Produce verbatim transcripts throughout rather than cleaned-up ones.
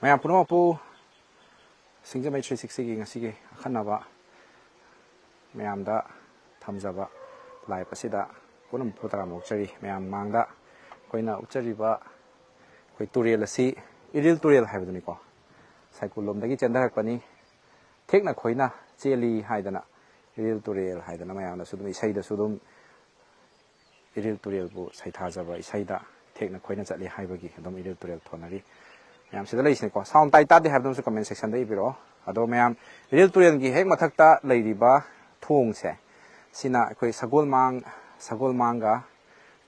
ꯃꯌꯥꯝ ꯄꯨꯝꯅꯃꯛꯄꯨ ꯁꯤꯡꯖꯃꯩ ꯊ꯭ꯔꯤ ꯁꯤꯛꯁꯇꯤꯒꯤ ꯉꯁꯤꯒꯤ ꯑꯈꯟꯅꯕ ꯃꯌꯥꯝꯗ ꯊꯝꯖꯕ ꯂꯥꯏꯞ ꯑꯁꯤꯗ ꯄꯨꯝꯅꯃꯛꯄꯨ ꯇꯔꯥꯝꯅ ꯑꯣꯛꯆꯔꯤ꯫ ꯃꯌꯥꯝ ꯃꯥꯡꯗ ꯑꯩꯈꯣꯏꯅ ꯎꯠꯆꯔꯤꯕ ꯑꯩꯈꯣꯏ ꯇꯨꯔꯦꯜ ꯑꯁꯤ ꯏꯔꯤꯜ ꯇꯨꯔꯦꯜ ꯍꯥꯏꯕꯗꯨꯅꯤꯀꯣ꯫ ꯁꯥꯏꯀꯨꯜ ꯂꯣꯝꯗꯒꯤ ꯆꯦꯟꯊꯔꯛꯄꯅꯤ꯫ ꯊꯦꯛꯅ ꯈꯣꯏꯅ ꯆꯦꯜꯂꯤ ꯍꯥꯏꯗꯅ, ꯏꯔꯤꯜ ꯇꯨꯔꯦꯜ ꯍꯥꯏꯗꯅ ꯃꯌꯥꯝꯅꯁꯨ ꯑꯗꯨꯝ ꯏꯁꯩꯗꯁꯨ ꯑꯗꯨꯝ ꯏꯔꯤꯜ ꯇꯨꯔꯦꯜꯕꯨ ꯁꯩꯊꯥꯖꯕ ꯏꯁꯩꯗ ꯊꯦꯛꯅ ꯈꯣꯏꯅ ꯆꯠꯂꯤ ꯍꯥꯏꯕꯒꯤ ꯑꯗꯨꯝ ꯏꯔꯤꯜ ꯇꯨꯔꯦꯜ ꯊꯣꯟꯅꯔꯤ꯫ ꯃꯌꯥꯝ ꯁꯤꯗ ꯂꯩꯁꯤꯅꯤꯀꯣ꯫ ꯁꯥꯎꯟ ꯇꯥꯏ ꯇꯥꯗꯦ ꯍꯥꯏꯕꯗꯨ ꯑꯃꯁꯨ ꯀꯃꯦꯟ ꯁꯦꯛꯁꯟꯗ ꯏꯕꯤꯔꯛꯑꯣ꯫ ꯑꯗꯣ ꯃꯌꯥꯝ, ꯏꯔꯤꯜ ꯇꯨꯔꯦꯜꯒꯤ ꯍꯦꯛ ꯃꯊꯛꯇ ꯂꯩꯔꯤꯕ ꯊꯣꯡꯁꯦ, ꯁꯤꯅ ꯑꯩꯈꯣꯏ ꯁꯒꯣꯜꯃꯥꯡ, ꯁꯒꯣꯜꯃꯥꯡꯒ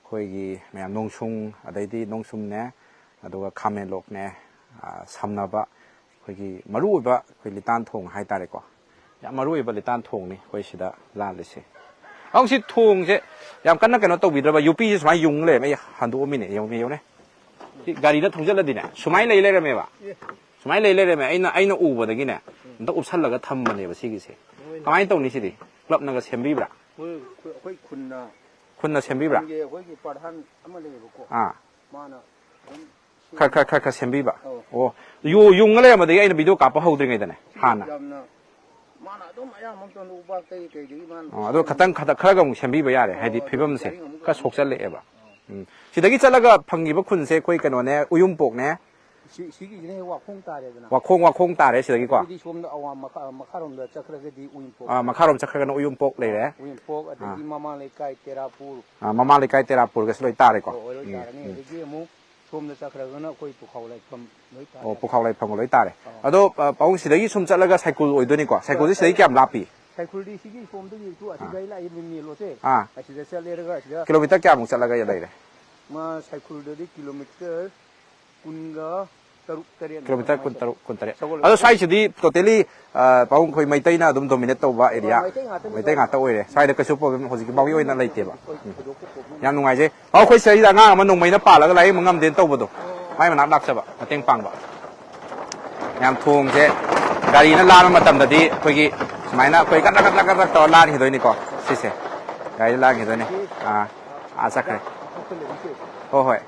ꯑꯩꯈꯣꯏꯒꯤ ꯃꯌꯥꯝ ꯅꯣꯡꯁꯨꯡ, ꯑꯗꯩꯗꯤ ꯅꯣꯡꯁꯨꯝꯅꯦ, ꯑꯗꯨꯒ ꯈꯥꯃꯦꯟꯂꯣꯛꯅꯦ, ꯑ, ꯁꯝꯅꯕ ꯑꯩꯈꯣꯏꯒꯤ ꯃꯔꯨꯑꯣꯏꯕ ꯑꯩꯈꯣꯏ ꯂꯤꯇꯥꯟ ꯊꯣꯡ ꯍꯥꯏꯇꯥꯔꯦꯀꯣ꯫ ꯌꯥꯝ ꯃꯔꯨꯑꯣꯏꯕ ꯂꯤꯇꯥꯟ ꯊꯣꯡꯅꯤ ꯑꯩꯈꯣꯏ ꯁꯤꯗ ꯂꯥꯜꯂꯤꯁꯦ꯫ ꯑꯃꯨꯛ ꯁꯤ ꯊꯣꯡꯁꯦ ꯌꯥꯝ ꯀꯟꯅ ꯀꯩꯅꯣ ꯇꯧꯕꯤꯗ꯭ꯔꯕ, ꯌꯨꯄꯤꯁꯦ ꯁꯨꯃꯥꯏꯅ ꯌꯨꯡ ꯂꯩꯔꯝꯃꯦ꯫ ꯑꯩ ꯍꯟꯗꯣꯛꯑꯝꯃꯤꯅꯦ, ꯌꯦꯡꯉꯨꯅꯦ, ꯌꯦꯡꯉꯨꯅꯦ꯫ ꯁꯤ ꯒꯥꯔꯤꯅ ꯊꯧꯖꯤꯜꯂꯗꯤꯅꯦ, ꯁꯨꯃꯥꯏꯅ ꯂꯩ ꯂꯩꯔꯝꯃꯦꯕ꯫ ꯁꯨꯃꯥꯏꯅ ꯂꯩ ꯂꯩꯔꯝꯃꯦ꯫ ꯑꯩꯅ, ꯑꯩꯅ ꯎꯕꯗꯒꯤꯅꯦ, ꯑꯝꯇ ꯎꯞꯁꯜꯂꯒ ꯊꯝꯕꯅꯦꯕ ꯁꯤꯒꯤꯁꯦ꯫ ꯀꯃꯥꯏꯅ ꯇꯧꯅꯤ ꯁꯤꯗꯤ? ꯀ꯭ꯂꯕꯅꯒ ꯁꯦꯝꯕꯤꯕ꯭ꯔꯥ? ꯃꯣꯏ, ꯑꯩꯈꯣꯏ ꯈꯨꯟꯅ, ꯈꯨꯟꯅ ꯁꯦꯝꯕꯤꯕ꯭ꯔꯥ? ꯈꯨꯟꯒꯤ ꯑꯩꯈꯣꯏꯒꯤ ꯄ꯭ꯔꯙꯥꯟ ꯑꯃ ꯂꯩꯌꯦꯕꯀꯣ꯫ ꯑꯥ꯫ ꯃꯥꯅ ꯑꯗꯨꯝ ꯈꯔ, ꯈꯔ, ꯈꯔ, ꯈꯔ ꯁꯦꯝꯕꯤꯕ꯫ ꯑꯧ꯫ ꯑꯣ, ꯌꯨ-, ꯌꯨꯡꯉ ꯂꯩꯔꯝꯕꯗꯒꯤ ꯑꯩꯅ ꯚꯤꯗꯤꯑꯣ ꯀꯥꯞꯄ ꯍꯧꯗ꯭ꯔꯤꯉꯩꯗꯅꯦ, ꯁꯤ ꯍꯥꯟꯅ꯫ ꯌꯥꯝꯅ, ꯃꯥꯅ ꯑꯗꯨꯝ ꯑꯌꯥꯝꯕ ꯃꯇꯝꯗ ꯎꯕꯥꯛꯇꯒꯤ ꯀꯩꯗꯒꯤ ꯃꯥꯅ ꯑꯣ, ꯑꯗꯣ ꯁꯦꯝꯕꯤ-, ꯈꯇꯪ, ꯈꯇꯪ, ꯈꯔꯒ ꯑꯃꯨꯛ ꯁꯦꯝꯕꯤꯕ ꯌꯥꯔꯦ, ꯑꯣ, ꯍꯥꯏꯗꯤ ꯑꯗꯨ ꯐꯤꯕꯝꯁꯦ ꯒꯥꯔꯤ ꯑꯃꯨꯛ ꯈꯔ ꯂꯥꯛꯑꯦ꯫ ꯁꯣꯛꯆꯜꯂꯛꯑꯦꯕ꯫ ꯑꯣ꯫ ꯎꯝ꯫ ꯁꯤꯗꯒꯤ ꯆꯠꯂꯒ ꯐꯪꯉꯤꯕ ꯈꯨꯟꯁꯦ ꯑꯩꯈꯣꯏ ꯀꯩꯅꯣꯅꯦ, ꯎꯌꯨꯝꯄꯣꯛꯅꯦ꯫ ꯁꯤ-, ꯁꯤꯒꯤꯁꯤꯅ ꯍꯦꯛ ꯋꯥꯈꯣꯡ ꯇꯥꯔꯦꯗꯅ꯫ ꯋꯥꯈꯣꯡ, ꯋꯥꯈꯣꯡ ꯇꯥꯔꯦ ꯁꯤꯗꯒꯤꯀꯣ꯫ ꯑꯗꯨꯗꯤ ꯁꯣꯝꯗ ꯑꯋꯥꯡ ꯃꯈꯥ-, ꯃꯈꯥꯔꯣꯝꯗ ꯆꯠꯈ꯭ꯔꯒꯗꯤ ꯎꯌꯨꯝꯄꯣꯛ ꯑꯥ, ꯂꯩꯔꯦ꯫ ꯃꯈꯥꯔꯣꯝ ꯆꯠꯈ꯭ꯔꯒꯅ ꯎꯌꯨꯝꯄꯣꯛ ꯂꯩꯔꯦ꯫ ꯑꯥ, ꯎꯌꯨꯝꯄꯣꯛ, ꯑꯗꯒꯤ ꯑꯥ꯫ ꯃꯃꯥꯡ ꯂꯩꯀꯥꯏ ꯇꯦꯔꯥꯄꯨꯔ꯫ ꯑꯥ, ꯃꯃꯥꯡ ꯂꯩꯀꯥꯏ ꯇꯦꯔꯥꯄꯨꯔꯒꯁꯨ ꯂꯣꯏ ꯇꯥꯔꯦꯀꯣ꯫ ꯍꯣꯏ, ꯍꯣꯏ, ꯂꯣꯏ ꯎꯝ, ꯇꯥꯔꯅꯤ꯫ ꯎꯝ꯫ ꯑꯗꯒꯤ ꯑꯃꯨꯛ ꯁꯣꯝꯗ ꯆꯠꯈ꯭ꯔꯒꯅ ꯑꯩꯈꯣꯏ ꯄꯨꯈꯥꯎ ꯂꯥꯏꯐꯝ ꯂꯣꯏ ꯇꯥꯔꯦ꯫ ꯑꯣ, ꯄꯨꯈꯥꯎ ꯂꯥꯏꯐꯝꯒ ꯂꯣꯏ ꯇꯥꯔꯦ꯫ ꯑꯥ꯫ ꯑꯗꯣ, ꯑ, ꯄꯥꯕꯨꯡ, ꯁꯤꯗꯒꯤ ꯁꯨꯝ ꯆꯠꯂꯒ ꯁꯥꯏꯀꯨꯜ ꯑꯣꯏꯗꯣꯏꯅꯤꯀꯣ? ꯁꯥꯏꯀꯨꯜꯁꯦ ꯁꯤꯗꯒꯤ ꯀꯌꯥꯝ ꯂꯥꯞꯄꯤ? ꯁꯥꯏꯀꯨꯜꯗꯤ ꯁꯤꯒꯤ ꯁꯣꯝꯗꯒꯤ ꯏꯊꯨ ꯑꯁꯤ ꯑꯥ꯫ ꯒꯥꯔꯤ ꯂꯥꯛꯏ ꯃꯦꯟ ꯔꯣꯗꯁꯦ꯫ ꯑꯥ꯫ ꯑꯁꯤꯗ ꯆꯠꯂꯦꯔꯒ ꯑꯁꯤꯗ ꯀꯤꯂꯣꯃꯤꯇꯔ ꯀꯌꯥꯃꯨꯛ ꯆꯠꯂꯒ ꯂꯩꯔꯦ? ꯃꯥ ꯁꯥꯏꯀꯨꯜꯗꯗꯤ ꯀꯤꯂꯣꯃꯤꯇꯔ ꯀꯨꯟꯒ ꯇꯔꯨꯛ ꯇꯔꯦꯠ ꯀꯤꯂꯣꯃꯤꯇꯔ ꯑꯗꯨꯃꯥꯏꯅ ꯀꯨꯟꯇꯔꯨꯛ, ꯀꯨꯟꯇꯔꯦꯠ꯫ ꯁꯒꯣꯜ ꯑꯗꯣ ꯂꯩꯀꯥꯏ꯫ ꯁ꯭ꯋꯥꯏꯁꯤꯗꯤ totally, ꯑ, ꯄꯥꯕꯨꯡ, ꯑꯩꯈꯣꯏ ꯃꯩꯇꯩꯅ ꯑꯗꯨꯝ dominate ꯇꯧꯕ ꯑꯣ, area, ꯃꯩꯇꯩ ꯉꯥꯛꯇꯅꯤ ꯃꯩꯇꯩ ꯁ꯭ꯋꯥꯏꯗ꯫ ꯉꯥꯛꯇ ꯑꯣꯏꯔꯦ꯫ ꯁ꯭ꯋꯥꯏꯗ ꯀꯩꯁꯨ problem ꯍꯧꯖꯤꯛꯀꯤ ꯐꯥꯎꯒꯤ ꯑꯣꯏꯅ ꯂꯩꯇꯦꯕ꯫ ꯑꯩꯈꯣꯏ ꯎꯝ꯫ ꯊꯣꯏꯗꯣꯛꯄ problem ꯌꯥꯝ ꯅꯨꯡꯉꯥꯏꯖꯩ꯫ ꯄꯥꯕꯨꯡ, ꯑꯩꯈꯣꯏ ꯁꯤꯗꯩꯗ ꯑꯉꯥꯡ ꯑꯃ ꯅꯣꯡꯃꯩꯅ ꯄꯥꯜꯂꯒ ꯂꯥꯏꯌꯦꯡꯕ ꯉꯝꯗꯦꯅ ꯇꯧꯕꯗꯣ, ꯃꯥꯏ ꯃꯅꯥꯛ ꯂꯥꯛꯆꯕ, ꯃꯇꯦꯡ ꯄꯥꯡꯕ꯫ ꯌꯥꯝ ꯊꯣꯡꯁꯦ ꯒꯥꯔꯤꯅ ꯂꯥꯟꯕ ꯃꯇꯝꯗꯗꯤ ꯑꯩꯈꯣꯏꯒꯤ ꯁꯨꯃꯥꯏꯅ ꯑꯩꯈꯣꯏ ꯀꯗ꯭ꯔꯛ ꯀꯗ꯭ꯔꯛ ꯀꯗ꯭ꯔꯛ ꯇꯧꯔ ꯂꯥꯟꯈꯤꯗꯣꯏꯅꯤꯀꯣ꯫ ꯁꯤꯁꯦ ꯒꯥꯔꯤꯗ ꯂꯥꯟꯈꯤꯗꯣꯏꯅꯤ꯫ ꯑꯥ, ꯑꯥ, ꯆꯠꯈ꯭ꯔꯦ꯫ ꯍꯣꯏ, ꯍꯣꯏ꯫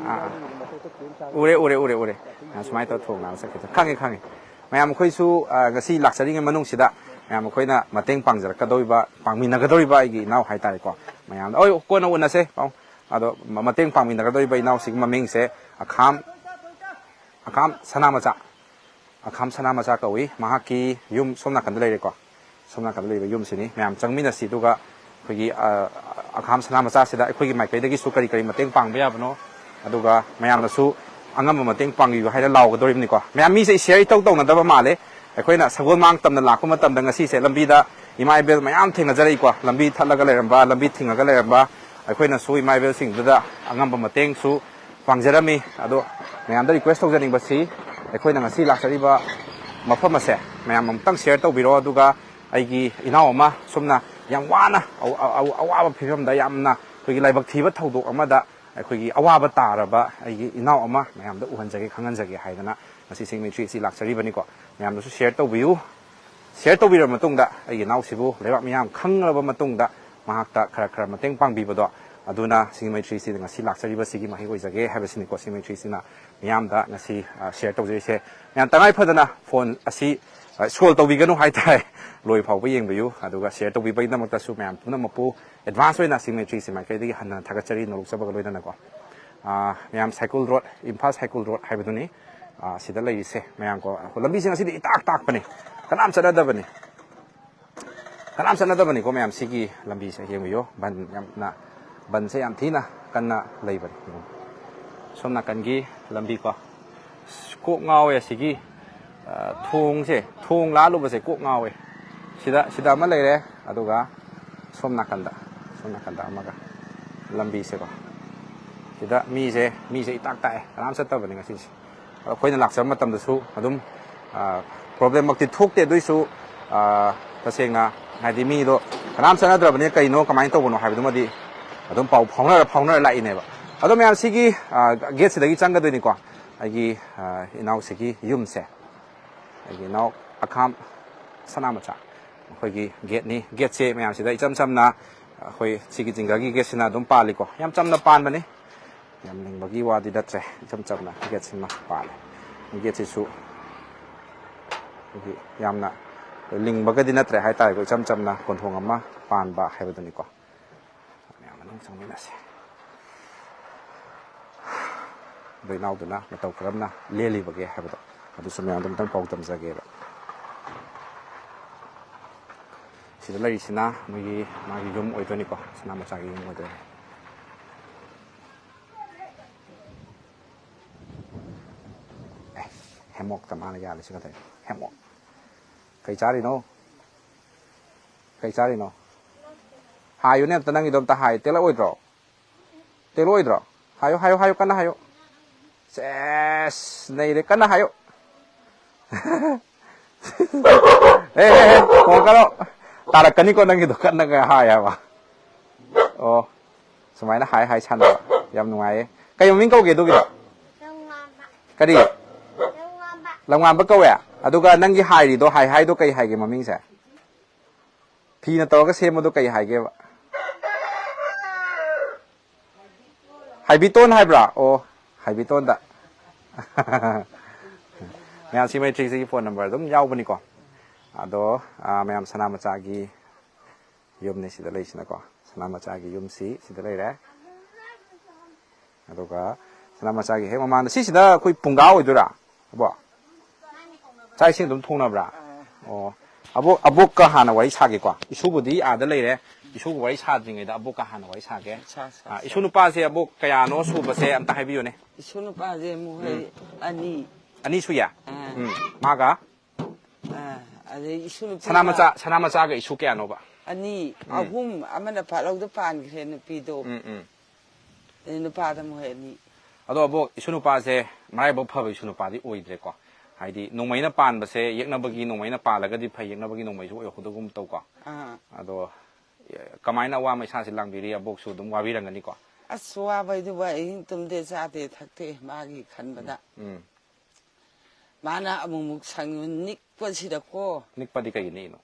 ꯑꯥ, ꯑꯥ꯫ ꯎꯔꯦ, ꯎꯔꯦ, ꯎꯔꯦ, ꯎꯔꯦ꯫ ꯑꯥ, ꯁꯨꯃꯥꯏꯅ ꯇꯧꯔ ꯊꯣꯡ ꯂꯥꯟꯅ ꯆꯠꯈꯤꯗꯣ꯫ ꯈꯪꯉꯦ, ꯈꯪꯉꯦ꯫ ꯃꯌꯥꯝ ꯑꯩꯈꯣꯏꯁꯨ, ꯑꯥ, ꯉꯁꯤ ꯂꯥꯛꯆꯔꯤꯉꯩ ꯃꯅꯨꯡꯁꯤꯗ ꯃꯌꯥꯝ ꯑꯩꯈꯣꯏꯅ ꯃꯇꯦꯡ ꯄꯥꯡꯖꯔꯛꯀꯗꯧꯔꯤꯕ, ꯄꯥꯡꯃꯤꯟꯅꯒꯗꯧꯔꯤꯕ ꯑꯩꯒꯤ ꯏꯅꯥꯎ ꯍꯥꯏꯇꯥꯔꯦꯀꯣ꯫ ꯃꯌꯥꯝꯗ, ꯍꯣꯏ, ꯀꯣꯟꯅ ꯎꯅꯁꯦ꯫ ꯑꯣ, ꯑꯗꯣ ꯃ-, ꯃꯇꯦꯡ ꯄꯥꯡꯃꯤꯟꯅꯒꯗꯧꯔꯤꯕ ꯏꯅꯥꯎꯁꯤꯒꯤ ꯃꯃꯤꯡꯁꯦ ꯑꯈꯥꯝ, ꯑꯈꯥꯝ ꯁꯅꯥꯃꯆꯥ꯫ ꯑꯈꯥꯝ ꯁꯅꯥꯃꯆꯥ ꯀꯧꯏ꯫ ꯃꯍꯥꯛꯀꯤ ꯌꯨꯝ ꯁꯣꯝ ꯅꯥꯀꯟꯗ ꯂꯩꯔꯦꯀꯣ꯫ ꯁꯣꯝ ꯅꯥꯀꯟꯗ ꯂꯩꯕ ꯌꯨꯝꯁꯤꯅꯤ꯫ ꯃꯌꯥꯝ ꯆꯪꯃꯤꯟꯅꯁꯤ, ꯑꯗꯨꯒ ꯑꯩꯈꯣꯏꯒꯤ, ꯑ, ꯑꯈꯥꯝ ꯁꯅꯥꯃꯆꯥꯁꯤꯗ ꯑꯩꯈꯣꯏꯒꯤ ꯃꯥꯏꯀꯩꯗꯒꯤꯁꯨ ꯀꯔꯤ ꯀꯔꯤ ꯃꯇꯦꯡ ꯄꯥꯡꯕ ꯌꯥꯕꯅꯣ, ꯑꯗꯨꯒ ꯃꯌꯥꯝꯅꯁꯨ ꯑꯉꯝꯕ ꯃꯇꯦꯡ ꯄꯥꯡꯕꯤꯌꯨ ꯍꯥꯏꯅ ꯂꯥꯎꯒꯗꯧꯔꯤꯕꯅꯤꯀꯣ꯫ ꯃꯌꯥꯝ ꯃꯤꯁꯦ share ꯏꯇꯧ ꯇꯧꯅꯗꯕ ꯃꯥꯜꯂꯦ꯫ ꯑꯩꯈꯣꯏꯅ ꯁꯒꯣꯜ ꯃꯥꯡ ꯇꯝꯅ ꯂꯥꯛꯄ ꯃꯇꯝꯗ ꯉꯁꯤꯁꯦ ꯂꯝꯕꯤꯗ ꯏꯃꯥ ꯏꯕꯦꯜ ꯃꯌꯥꯝ ꯊꯦꯡꯅꯖꯔꯛꯏꯀꯣ꯫ ꯂꯝꯕꯤ ꯊꯠꯂꯒ ꯂꯩꯔꯝꯕ, ꯂꯝꯕꯤ ꯊꯤꯡꯉꯒ ꯂꯩꯔꯝꯕ, ꯑꯩꯈꯣꯏꯅꯁꯨ ꯏꯃꯥ ꯏꯕꯦꯜꯁꯤꯡꯗꯨꯗ ꯑꯉꯝꯕ ꯃꯇꯦꯡꯁꯨ ꯄꯥꯡꯖꯔꯝꯃꯤ꯫ ꯑꯗꯣ ꯃꯌꯥꯝꯗ request ꯇꯧꯖꯅꯤꯡꯕꯁꯤ, ꯑꯩꯈꯣꯏꯅ ꯉꯁꯤ ꯂꯥꯛꯆꯔꯤꯕ ꯃꯐꯝ ꯑꯁꯦ ꯃꯌꯥꯝ ꯑꯃꯨꯛꯇꯪ share ꯇꯧꯕꯤꯔꯣ꯫ ꯑꯗꯨꯒ ꯑꯩꯒꯤ ꯏꯅꯥꯎ ꯑꯃ ꯁꯨꯝꯅ ꯌꯥꯝ ꯋꯥꯅ ꯑꯋ-, ꯑꯋ-, ꯑꯋꯥꯕ ꯐꯤꯕꯝꯗ, ꯌꯥꯝꯅ ꯑꯩꯈꯣꯏꯒꯤ ꯂꯥꯏꯕꯛ ꯊꯤꯕ ꯊꯧꯗꯣꯛ ꯑꯃꯗ ꯑꯩꯈꯣꯏꯒꯤ ꯑꯋꯥꯕ ꯇꯥꯔꯕ ꯑꯩꯒꯤ ꯏꯅꯥꯎ ꯑꯃ ꯃꯌꯥꯝꯗ ꯎꯍꯟꯖꯒꯦ, ꯈꯪꯍꯟꯖꯒꯦ ꯍꯥꯏꯗꯅ ꯉꯁꯤ ꯁꯤꯡꯃꯩ ꯊ꯭ꯔꯤ ꯑꯁꯤ ꯂꯥꯛꯆꯔꯤꯕꯅꯤꯀꯣ꯫ ꯃꯌꯥꯝꯅꯁꯨ share ꯇꯧꯕꯤꯌꯨ꯫ Share ꯇꯧꯕꯤꯔꯕ ꯃꯇꯨꯡꯗ ꯑꯩꯒꯤ ꯏꯅꯥꯎꯁꯤꯕꯨ ꯂꯩꯕꯥꯛ ꯃꯤꯌꯥꯝ ꯈꯪꯂꯕ ꯃꯇꯨꯡꯗ ꯃꯍꯥꯛꯇ ꯈꯔ ꯈꯔ ꯃꯇꯦꯡ ꯄꯥꯡꯕꯤꯕꯗꯣ, ꯑꯗꯨꯅ ꯁꯤꯡꯃꯩ ꯊ꯭ꯔꯤꯁꯤꯗ ꯉꯁꯤ ꯂꯥꯛꯆꯔꯤꯕꯁꯤꯒꯤ ꯃꯍꯩ ꯑꯣꯏꯖꯒꯦ ꯍꯥꯏꯕꯁꯤꯅꯤꯀꯣ꯫ ꯁꯤꯡꯃꯩ ꯊ꯭ꯔꯤꯁꯤꯅ ꯃꯤꯌꯥꯝꯗ ꯉꯁꯤ, ꯑ, share ꯇꯧꯖꯔꯤꯁꯦ꯫ ꯃꯌꯥꯝ ꯇꯉꯥꯏ ꯐꯗꯅ phone ꯑꯁꯤ, ꯑ, scroll ꯇꯧꯕꯤꯒꯅꯨ ꯍꯥꯏꯇꯥꯔꯦ꯫ ꯂꯣꯏ ꯐꯥꯎꯕ ꯌꯦꯡꯕꯤꯌꯨ꯫ ꯑꯗꯨꯒ share ꯇꯧꯕꯤꯕꯒꯤꯗꯃꯛꯇꯁꯨ ꯃꯌꯥꯝ ꯄꯨꯝꯅꯃꯛꯄꯨ advance ꯑꯣꯏꯅ ꯁꯤꯡꯃꯩ ꯊ꯭ꯔꯤꯁꯤ ꯃꯥꯏꯀꯩꯗꯒꯤ ꯍꯟꯅ ꯊꯥꯒꯠꯆꯔꯤ, ꯅꯣꯂꯨꯛꯆꯕꯒ ꯂꯣꯏꯅꯅꯀꯣ꯫ ꯑ, ꯃꯌꯥꯝ ꯁꯥꯏꯀꯨꯜ ꯔꯣꯗ, ꯏꯝꯐꯥꯜ ꯁꯥꯏꯀꯨꯜ ꯔꯣꯗ ꯍꯥꯏꯕꯗꯨꯅꯤ꯫ ꯑ, ꯁꯤꯗ ꯂꯩꯔꯤꯁꯦ ꯃꯌꯥꯝꯀꯣ꯫ ꯂꯝꯕꯤꯁꯤꯡ ꯑꯁꯤꯗꯤ ꯏꯇꯥꯛ ꯇꯥꯛꯄꯅꯤ, ꯀꯅꯥꯝ ꯆꯠꯅꯗꯕꯅꯤ꯫ ꯀꯅꯥꯝ ꯆꯠꯅꯗꯕꯅꯤꯀꯣ ꯃꯌꯥꯝ, ꯁꯤꯒꯤ ꯂꯝꯕꯤꯁꯦ ꯌꯦꯡꯕꯤꯌꯨ꯫ ꯕꯟ ꯌꯥꯝꯅ, ꯕꯟꯁꯦ ꯌꯥꯝ ꯊꯤꯅ ꯀꯟꯅ ꯂꯩꯕꯅꯤ꯫ ꯁꯣꯝ ꯅꯥꯀꯟꯒꯤ ꯂꯝꯕꯤꯀꯣ, ꯑꯁ, ꯀꯣꯛ ꯉꯥꯎꯋꯦ ꯑꯁꯤꯒꯤ, ꯑ, ꯊꯣꯡꯁꯦ, ꯊꯣꯡ ꯂꯥꯜꯂꯨꯕꯁꯦ ꯀꯣꯛ ꯉꯥꯎꯋꯦ꯫ ꯁꯤꯗ, ꯁꯤꯗ ꯑꯃ ꯂꯩꯔꯦ, ꯑꯗꯨꯒ ꯁꯣꯝ ꯅꯥꯀꯟꯗ, ꯁꯣꯝ ꯅꯥꯀꯟꯗ ꯑꯃꯒ, ꯂꯝꯕꯤꯁꯦꯀꯣ꯫ ꯁꯤꯗ ꯃꯤꯁꯦ, ꯃꯤꯁꯦ ꯏꯇꯥꯛ ꯇꯥꯛꯑꯦ, ꯀꯅꯥꯝ ꯆꯠꯇꯕꯅꯤ ꯉꯁꯤꯁꯦ꯫ ꯑꯩꯈꯣꯏꯅ ꯂꯥꯛꯆꯕ ꯃꯇꯝꯗꯁꯨ ꯑꯗꯨꯝ, ꯑ, problemꯃꯛꯇꯤ ꯊꯣꯛꯇꯦ꯫ ꯑꯗꯨꯏꯁꯨ, ꯑ, ꯇꯁꯦꯡꯅ ꯍꯥꯏꯗꯤ ꯃꯤꯗꯣ ꯀꯅꯥꯝ ꯆꯠꯅꯗ꯭ꯔꯕꯅꯤꯅ ꯀꯩꯅꯣ, ꯀꯃꯥꯏꯅ ꯇꯧꯕꯅꯣ ꯍꯥꯏꯕꯗꯨꯃꯗꯤ ꯑꯗꯨꯝ ꯄꯥꯎ ꯐꯥꯎꯅꯔ, ꯐꯥꯎꯅꯔ ꯂꯥꯛꯏꯅꯦꯕ꯫ ꯑꯗꯣ ꯃꯌꯥꯝ, ꯁꯤꯒꯤ, ꯑ, gateꯁꯤꯗꯒꯤ ꯆꯪꯒꯗꯣꯏꯅꯤꯀꯣ꯫ ꯑꯩꯒꯤ, ꯑ, ꯏꯅꯥꯎꯁꯤꯒꯤ ꯌꯨꯝꯁꯦ, ꯑꯩꯒꯤ ꯏꯅꯥꯎ ꯑꯈꯥꯝ ꯁꯅꯥꯃꯆꯥ, ꯑꯩꯈꯣꯏꯒꯤ gateꯅꯤ꯫ Gateꯁꯦ ꯃꯌꯥꯝꯁꯤꯗ ꯏꯆꯝ ꯆꯝꯅ ꯑꯩꯈꯣꯏ ꯁꯤꯒꯤ ꯖꯤꯡꯒꯒꯤ gateꯁꯤꯅ ꯑꯗꯨꯝ ꯄꯥꯜꯂꯤꯀꯣ꯫ ꯌꯥꯝ ꯆꯝꯅ ꯄꯥꯟꯕꯅꯤ꯫ ꯌꯥꯝ ꯂꯤꯡꯕꯒꯤ ꯋꯥꯗꯤ ꯅꯠꯇ꯭ꯔꯦ, ꯏꯆꯝ ꯆꯝꯅ ꯒꯦꯠꯁꯤꯃ ꯄꯥꯜꯂꯦ꯫ ꯒꯦꯠꯁꯤꯁꯨ ꯑꯩꯈꯣꯏꯒꯤ ꯌꯥꯝꯅ ꯂꯤꯡꯕꯒꯗꯤ ꯅꯠꯇ꯭ꯔꯦ ꯍꯥꯏꯇꯥꯔꯦꯀꯣ, ꯏꯆꯝ ꯆꯝꯅ ꯀꯣꯟꯊꯣꯡ ꯑꯃ ꯄꯥꯟꯕ ꯍꯥꯏꯕꯗꯨꯅꯤꯀꯣ꯫ ꯃꯌꯥꯝ ꯃꯅꯨꯡ ꯆꯪꯃꯤꯟꯅꯁꯦ꯫ ꯑꯗꯣ ꯏꯅꯥꯎꯗꯨꯅ ꯃꯇꯧ ꯀꯔꯝꯅ ꯂꯦꯜꯂꯤꯕꯒꯦ ꯍꯥꯏꯕꯗꯣ ꯑꯗꯨꯁꯨ ꯃꯌꯥꯝꯗ ꯑꯝꯇꯪ ꯄꯥꯎ ꯇꯝꯖꯒꯦꯕ꯫ ꯁꯤꯗ ꯂꯩꯔꯤꯁꯤꯅ ꯃꯣꯏꯒꯤ, ꯃꯥꯒꯤ ꯌꯨꯝ ꯑꯣꯏꯗꯣꯏꯅꯤꯀꯣ, ꯁꯅꯥ ꯃꯆꯥꯒꯤ ꯌꯨꯝ ꯑꯣꯏꯗꯣꯏꯅꯤ꯫ ꯑꯦ, ꯍꯦꯃꯣꯛꯇ ꯃꯥꯅ ꯌꯥꯜꯂꯤꯁꯤ ꯀꯩꯗꯧꯔꯤꯅꯣ? ꯍꯦꯃꯣꯛ꯫ ꯀꯩ ꯆꯥꯔꯤꯅꯣ? ꯀꯩ ꯆꯥꯔꯤꯅꯣ? ꯍꯥꯏꯌꯨꯅꯦ ꯑꯝꯇ, ꯅꯪꯒꯤꯗꯣ ꯑꯝꯇ ꯍꯥꯏꯌꯨ꯫ ꯇꯦꯛꯂꯛꯑꯣꯏꯗ꯭ꯔꯣ? ꯇꯦꯛꯂꯛꯑꯣꯏꯗ꯭ꯔꯣ? ꯍꯥꯏꯌꯨ, ꯍꯥꯏꯌꯨ, ꯍꯥꯏꯌꯨ, ꯀꯟꯅ ꯍꯥꯏꯌꯨ꯫ ꯁꯦꯁ, ꯅꯩꯔꯦ, ꯀꯟꯅ ꯍꯥꯏꯌꯨ꯫ ꯑꯦ, ꯑꯦ, ꯑꯦ, ꯈꯣꯡꯉꯛꯀꯅꯣ꯫ ꯇꯥꯔꯛꯀꯅꯤꯀꯣ ꯅꯪꯒꯤꯗꯣ, ꯀꯟꯅꯒ ꯍꯥꯏ ꯍꯥꯏꯕ꯫ ꯑꯣ, ꯁꯨꯃꯥꯏꯅ ꯍꯥꯏ ꯍꯥꯏ ꯁꯥꯟꯅꯕ꯫ ꯌꯥꯝ ꯅꯨꯡꯉꯥꯏꯌꯦ꯫ ꯀꯩ ꯃꯃꯤꯡ ꯀꯧꯒꯦ ꯑꯗꯨꯒꯤꯗꯣ? ꯀꯔꯤ? ꯂꯝꯉꯥꯟꯕ ꯀꯧꯋꯦ? ꯑꯗꯨꯒ ꯅꯪꯒꯤ ꯍꯥꯏꯔꯤꯗꯣ, ꯍꯥꯏ ꯍꯥꯏꯗꯣ ꯀꯩ ꯍꯥꯏꯒꯦ ꯃꯃꯤꯡꯁꯦ? ꯐꯤꯅ ꯇꯧꯔꯒ ꯁꯦꯝꯕꯗꯣ ꯀꯩ ꯍꯥꯏꯒꯦꯕ? ꯍꯥꯏꯕꯤꯇꯣꯟ ꯍꯥꯏꯕ꯭ꯔꯥ? ꯑꯣ, ꯍꯥꯏꯕꯤꯇꯣꯟꯗ꯫ ꯃꯌꯥꯝ ꯁꯤ ꯃꯩꯇ꯭ꯔꯤꯛꯁꯤꯒꯤ ꯐꯣꯟ ꯅꯝꯕꯔ ꯑꯗꯨꯝ ꯌꯥꯎꯕꯅꯤꯀꯣ꯫ ꯑꯗꯣ, ꯑ, ꯃꯌꯥꯝ ꯁꯅꯥ ꯃꯆꯥꯒꯤ ꯌꯨꯝꯅꯤ ꯁꯤꯗ ꯂꯩꯁꯤꯅꯀꯣ꯫ ꯁꯅꯥ ꯃꯆꯥꯒꯤ ꯌꯨꯝꯁꯤ ꯁꯤꯗ ꯂꯩꯔꯦ꯫ ꯑꯗꯨꯒ ꯁꯅꯥ ꯃꯆꯥꯒꯤ ꯍꯦꯛ ꯃꯃꯥꯡꯗ, ꯁꯤꯁꯤꯗ ꯑꯩꯈꯣꯏ ꯄꯨꯡꯒꯥ ꯑꯣꯏꯗꯣꯏꯔꯥ? ꯑꯕꯣ? ꯆꯥꯛ ꯏꯁꯤꯡ ꯑꯗꯨꯝ ꯊꯣꯡꯅꯕ꯭ꯔꯥ? ꯑꯣ꯫ ꯑꯕꯣꯛ, ꯑꯕꯣꯛꯀ ꯍꯥꯟꯅ ꯋꯥꯔꯤ ꯁꯥꯒꯦꯀꯣ꯫ ꯏꯁꯨꯕꯨꯗꯤ ꯑꯥꯗ ꯂꯩꯔꯦ꯫ ꯏꯁꯨꯒ ꯋꯥꯔꯤ ꯁꯥꯗ꯭ꯔꯤꯉꯩꯗ ꯑꯕꯣꯛꯀ ꯍꯥꯟꯅ ꯋꯥꯔꯤ ꯁꯥꯒꯦ꯫ ꯁꯥ, ꯁꯥ, ꯑꯥ, ꯁꯥ꯫ ꯏꯁꯨ ꯅꯨꯄꯥꯁꯦ ꯑꯕꯣꯛ ꯀꯌꯥꯅꯣ ꯁꯨꯕꯁꯦ ꯑꯝꯇ ꯍꯥꯏꯕꯤꯌꯨꯅꯦ꯫ ꯏꯁꯨ ꯅꯨꯄꯥꯁꯦ ꯃꯣꯏ ꯎꯝ꯫ ꯑꯅꯤ꯫ ꯑꯅꯤ ꯁꯨꯏꯌꯦ? ꯑꯥ꯫ ꯎꯝ꯫ ꯃꯥꯒ? ꯑꯥ, ꯑꯗꯩ ꯏꯁꯨ ꯅꯨꯄꯤ ꯁꯅꯥ ꯑꯃ꯫ ꯃꯆꯥ, ꯁꯅꯥ ꯃꯆꯥꯒ ꯏꯁꯨ ꯀꯌꯥꯅꯣꯕ? ꯑꯅꯤ, ꯎꯝ꯫ ꯑꯍꯨꯝ, ꯑꯃꯅ ꯄꯥꯛꯂꯧꯗ ꯄꯥꯟꯈ꯭ꯔꯦ ꯅꯨꯄꯤꯗꯣ꯫ ꯎꯝ, ꯎꯝ꯫ ꯑꯗꯩ ꯅꯨꯄꯥꯗ ꯃꯣꯏ ꯑꯅꯤ꯫ ꯑꯗꯣ ꯑꯕꯣꯛ, ꯏꯁꯨ ꯅꯨꯄꯥꯁꯦ ꯃꯔꯥꯏꯕꯛ ꯐꯕ ꯏꯁꯨ ꯅꯨꯄꯥꯗꯤ ꯑꯣꯏꯗ꯭ꯔꯦꯀꯣ꯫ ꯍꯥꯏꯗꯤ ꯅꯣꯡꯃꯩꯅ ꯄꯥꯟꯕꯁꯦ ꯌꯦꯛꯅꯕꯒꯤ, ꯅꯣꯡꯃꯩꯅ ꯄꯥꯜꯂꯒꯗꯤ ꯐꯩ, ꯌꯦꯛꯅꯕꯒꯤ ꯅꯣꯡꯃꯩꯁꯨ ꯑꯣꯏꯍꯧꯗꯒꯨꯝ ꯇꯧꯀꯣ꯫ ꯑꯥ꯫ ꯑꯗꯣ, ꯑꯦ, ꯀꯃꯥꯏꯅ ꯑꯋꯥ ꯃꯩꯁꯥꯁꯦ ꯂꯥꯡꯕꯤꯔꯤ? ꯑꯕꯣꯛꯁꯨ ꯑꯗꯨꯝ ꯋꯥꯕꯤꯔꯝꯒꯅꯤꯀꯣ꯫ ꯑꯁ, ꯋꯥꯕ ꯍꯥꯏꯗꯨꯕꯨ ꯑꯍꯤꯡ ꯇꯨꯝꯗꯦ ꯆꯥꯗꯦ ꯊꯛꯇꯦ ꯃꯥꯒꯤ ꯈꯟꯕꯗ꯫ ꯎꯝ꯫ ꯃꯥꯅ ꯑꯃꯨꯛꯃꯨꯛ ꯁꯪ-, ꯅꯤꯛꯄꯁꯤꯗꯀꯣ꯫ ꯅꯤꯛꯄꯗꯤ ꯀꯩꯒꯤ ꯅꯤꯛꯏꯅꯣ?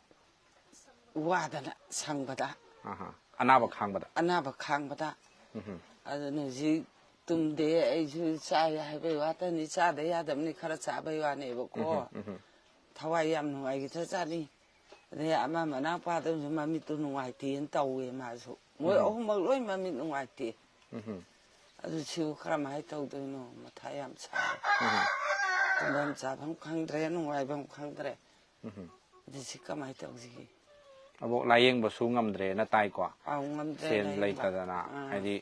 ꯋꯥꯗꯅ ꯁꯪꯕꯗ꯫ ꯑꯍꯥ꯫ ꯑꯅꯥꯕ ꯈꯥꯡꯕꯗ? ꯑꯅꯥꯕ ꯈꯥꯡꯕꯗ꯫ ꯎꯝꯍꯨꯝ꯫ ꯑꯗꯨꯅ ꯍꯧꯖꯤꯛ ꯇꯨꯝꯗꯦ꯫ ꯑꯩꯁꯨ ꯆꯥꯏ ꯍꯥꯏꯕꯩ ꯋꯥꯇꯅꯤ, ꯆꯥꯗ ꯌꯥꯗꯕꯅꯤ, ꯈꯔ ꯆꯥꯕꯩ ꯋꯥꯅꯦꯕꯀꯣ꯫ ꯎꯝ, ꯎꯝ꯫ ꯊꯋꯥꯏ ꯌꯥꯝ ꯅꯨꯡꯉꯥꯏꯈꯤꯗ꯭ꯔꯖꯥꯠꯅꯤ꯫ ꯑꯗꯩ ꯑꯃ ꯃꯅꯥꯎꯄꯥꯗꯨꯁꯨ ꯃꯃꯤꯠꯇꯨ ꯅꯨꯡꯉꯥꯏꯇꯦꯅ ꯇꯧꯋꯦ ꯃꯥꯁꯨ꯫ ꯃꯣꯏ ꯎꯝ꯫ ꯑꯍꯨꯝꯃꯛ ꯂꯣꯏ ꯃꯃꯤꯠ ꯅꯨꯡꯉꯥꯏꯇꯦ꯫ ꯎꯝ꯫ ꯑꯗꯨ ꯁꯤꯕꯨ ꯀꯔꯝꯍꯥꯏꯅ ꯇꯧꯗꯣꯏꯅꯣ? ꯃꯊꯥ ꯌꯥꯝ ꯁꯥꯏ꯫ ꯎꯝ꯫ ꯇꯨꯝꯐꯝ ꯆꯥꯐꯝ ꯈꯪꯗ꯭ꯔꯦ, ꯅꯨꯡꯉꯥꯏꯐꯝ ꯈꯪꯗ꯭ꯔꯦ꯫ ꯎꯝ꯫ ꯑꯗꯨ ꯁꯤ ꯀꯃꯥꯏꯅ ꯇꯧꯁꯤꯒꯦ? ꯑꯕꯣꯛ ꯂꯥꯌꯦꯡꯕꯁꯨ ꯉꯝꯗ꯭ꯔꯦꯅ ꯇꯥꯏꯀꯣ꯫ ꯑꯧ, ꯉꯝꯗ꯭ꯔꯦ ꯁꯦꯟ ꯂꯥꯌꯦꯡꯕ꯫ ꯂꯩꯇꯗꯅ꯫ ꯑꯥ꯫ ꯍꯥꯏꯗꯤ,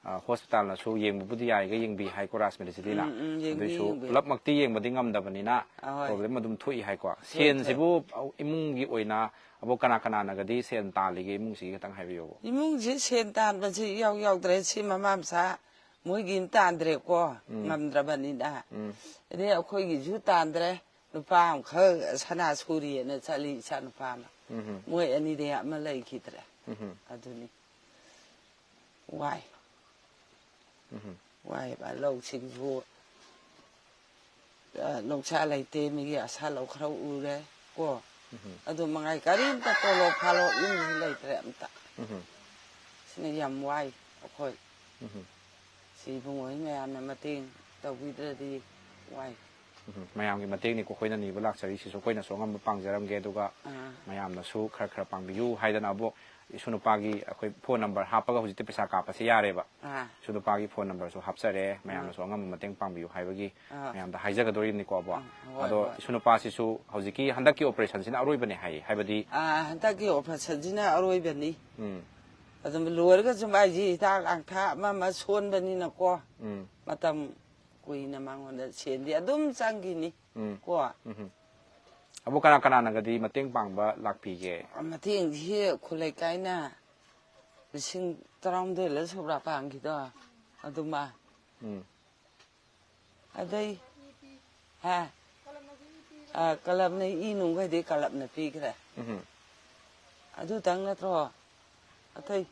ꯑ, ꯍꯣꯁꯄꯤꯇꯥꯜꯅꯁꯨ ꯌꯦꯡꯕꯕꯨꯗꯤ ꯌꯥꯔꯤꯒ ꯌꯦꯡꯕꯤ ꯍꯥꯏꯀꯣ ꯔꯥꯖꯃꯤꯂꯤꯁꯤꯗꯤꯅ꯫ ꯎꯝ, ꯎꯝ, ꯌꯦꯡꯕꯤ, ꯑꯗꯨꯏꯁꯨ ꯌꯦꯡꯕꯤ꯫ ꯄꯨꯂꯞꯃꯛꯇꯤ ꯌꯦꯡꯕꯗꯤ ꯉꯝꯗꯕꯅꯤꯅ ꯑꯍꯣꯏ꯫ ꯄ꯭ꯔꯣꯕ꯭ꯂꯦꯝ ꯑꯗꯨꯝ ꯊꯣꯛꯏ ꯍꯥꯏꯀꯣ꯫ ꯊꯣꯛꯏ, ꯁꯦꯟꯁꯤꯕꯨ ꯊꯣꯛꯏ꯫ ꯏꯃꯨꯡꯒꯤ ꯑꯣꯏꯅ ꯑꯕꯣꯛ ꯀꯅꯥ ꯀꯅꯥꯅꯒꯗꯤ ꯁꯦꯟ ꯇꯥꯜꯂꯤꯒꯦ ꯏꯃꯨꯡꯁꯤꯒꯤ ꯈꯤꯇꯪ ꯍꯥꯏꯕꯤꯌꯨꯕ? ꯏꯃꯨꯡꯁꯤ ꯁꯦꯟ ꯇꯥꯟꯕꯁꯤ ꯏꯌꯥꯎ ꯌꯥꯎꯗ꯭ꯔꯦ꯫ ꯁꯤ ꯃꯃꯥ ꯃꯆꯥ ꯃꯣꯏꯒꯤꯅ ꯇꯥꯟꯗ꯭ꯔꯦꯀꯣ, ꯎꯝ꯫ ꯉꯝꯗ꯭ꯔꯕꯅꯤꯅ꯫ ꯎꯝ꯫ ꯑꯗꯩ ꯑꯩꯈꯣꯏꯒꯤꯁꯨ ꯇꯥꯟꯗ꯭ꯔꯦ꯫ ꯅꯨꯄꯥ ꯑꯃꯈꯛ ꯁꯅꯥ ꯁꯨꯔꯤꯑꯅ ꯆꯠꯂꯤ, ꯏꯆꯥ ꯅꯨꯄꯥ ꯑꯃ꯫ ꯎꯝ꯫ ꯃꯣꯏ ꯑꯅꯤꯗꯩ ꯑꯃ ꯂꯩꯈꯤꯗ꯭ꯔꯦ꯫ ꯎꯝ꯫ ꯑꯗꯨꯅꯤ꯫ ꯋꯥꯏ꯫ ꯎꯝ꯫ ꯋꯥꯏꯕ ꯂꯧꯁꯤꯡꯁꯨ, ꯑ, ꯂꯧꯁꯥ ꯂꯩꯇꯦ, ꯃꯤꯒꯤ ꯑꯁꯥ ꯂꯧ ꯈꯔ ꯎꯔꯦ ꯀꯣ꯫ ꯎꯝ꯫ ꯑꯗꯨ ꯃꯉꯥꯏ ꯀꯔꯤꯝꯇ ꯇꯣꯂꯣꯞ ꯐꯥꯂꯣꯞ ꯌꯨꯝꯁꯨ ꯂꯩꯇ꯭ꯔꯦ ꯑꯝꯇ꯫ ꯎꯝ꯫ ꯁꯤꯅ ꯌꯥꯝ ꯋꯥꯏ ꯑꯩꯈꯣꯏ꯫ ꯎꯝ꯫ ꯁꯤ ꯏꯕꯨꯡꯉꯣ ꯍꯣꯏ ꯃꯌꯥꯝꯅ ꯃꯇꯦꯡ ꯇꯧꯕꯤꯗ꯭ꯔꯗꯤ ꯋꯥꯏ꯫ ꯎꯝ, ꯃꯌꯥꯝꯒꯤ ꯃꯇꯦꯡꯅꯤꯀꯣ ꯑꯩꯈꯣꯏꯅ ꯅꯤꯕ ꯂꯥꯛꯆꯔꯤꯁꯤꯁꯨ꯫ ꯑꯩꯈꯣꯏꯅꯁꯨ ꯑꯉꯝꯕ ꯄꯥꯡꯖꯔꯝꯒꯦ, ꯑꯗꯨꯒ ꯑꯥ꯫ ꯃꯌꯥꯝꯅꯁꯨ ꯈꯔ ꯈꯔ ꯄꯥꯡꯕꯤꯌꯨ ꯍꯥꯏꯗꯅ ꯑꯕꯣꯛ ꯏꯁꯨ ꯅꯨꯄꯥꯒꯤ ꯑꯩꯈꯣꯏ ꯐꯣꯟ ꯅꯝꯕꯔ ꯍꯥꯞꯄꯒ ꯍꯧꯖꯤꯛꯇꯤ ꯄꯩꯁꯥ ꯀꯥꯞꯄꯁꯦ ꯌꯥꯔꯦꯕ꯫ ꯑꯥ꯫ ꯏꯁꯨ ꯅꯨꯄꯥꯒꯤ ꯐꯣꯟ ꯅꯝꯕꯔꯁꯨ ꯍꯥꯞꯆꯔꯦ, ꯑꯥ꯫ ꯃꯌꯥꯝꯅꯁꯨ ꯑꯉꯝꯕ ꯃꯇꯦꯡ ꯄꯥꯡꯕꯤꯌꯨ ꯍꯥꯏꯕꯒꯤ ꯑꯥ꯫ ꯃꯌꯥꯝꯗ ꯍꯥꯏꯖꯒꯗꯣꯔꯤꯕꯅꯤꯀꯣ ꯑꯕꯣꯛ꯫ ꯑꯥ, ꯍꯣꯏ, ꯑꯗꯣ ꯍꯣꯏ꯫ ꯏꯁꯨ ꯅꯨꯄꯥꯁꯤꯁꯨ ꯍꯧꯖꯤꯛꯀꯤ ꯍꯟꯗꯛꯀꯤ ꯑꯣꯄꯔꯦꯁꯟꯁꯤꯅ ꯑꯔꯣꯏꯕꯅꯦ ꯍꯥꯏꯌꯦ, ꯍꯥꯏꯕꯗꯤ ꯑꯥ, ꯍꯟꯗꯛꯀꯤ ꯑꯣꯄꯔꯦꯁꯟꯁꯤꯅ ꯑꯔꯣꯏꯕꯅꯤ꯫ ꯎꯝ꯫ ꯑꯗꯨꯝ ꯂꯣꯏꯔꯒꯁꯨ ꯃꯥꯏꯁꯤ ꯍꯤꯗꯥꯛ ꯂꯥꯡꯊꯛ ꯑꯃ ꯑꯃ ꯁꯣꯟꯕꯅꯤꯅꯀꯣ꯫ ꯎꯝ꯫ ꯃꯇꯝ ꯀꯨꯏꯅ ꯃꯉꯣꯟꯗ ꯁꯦꯟꯗꯤ ꯑꯗꯨꯝ ꯆꯪꯈꯤꯅꯤ꯫ ꯎꯝ꯫ ꯀꯣ꯫ ꯎꯝ꯫ ꯑꯕꯣꯛ ꯀꯅꯥ ꯀꯅꯥꯅꯒꯗꯤ ꯃꯇꯦꯡ ꯄꯥꯡꯕ ꯂꯥꯛꯄꯤꯒꯦ? ꯃꯇꯦꯡꯁꯤ ꯈꯨꯠꯂꯩ ꯀꯥꯏꯅ ꯂꯤꯁꯤꯡ ꯇꯔꯥꯍꯨꯝꯗꯣꯏ ꯂ ꯁꯨꯕ꯭ꯔꯥ ꯄꯥꯡꯈꯤꯗꯣ? ꯑꯗꯨꯃ꯫ ꯎꯝ꯫ ꯑꯗꯩ, ꯍꯥ? ꯑ, ꯀꯂꯕꯅ ꯏ ꯅꯨꯡꯈꯩꯗꯤ ꯀꯂꯕꯅ ꯄꯤꯈ꯭ꯔꯦ꯫ ꯎꯝ꯫ ꯑꯗꯨꯇꯪ ꯅꯠꯇ꯭ꯔꯣ? ꯑꯇꯩ,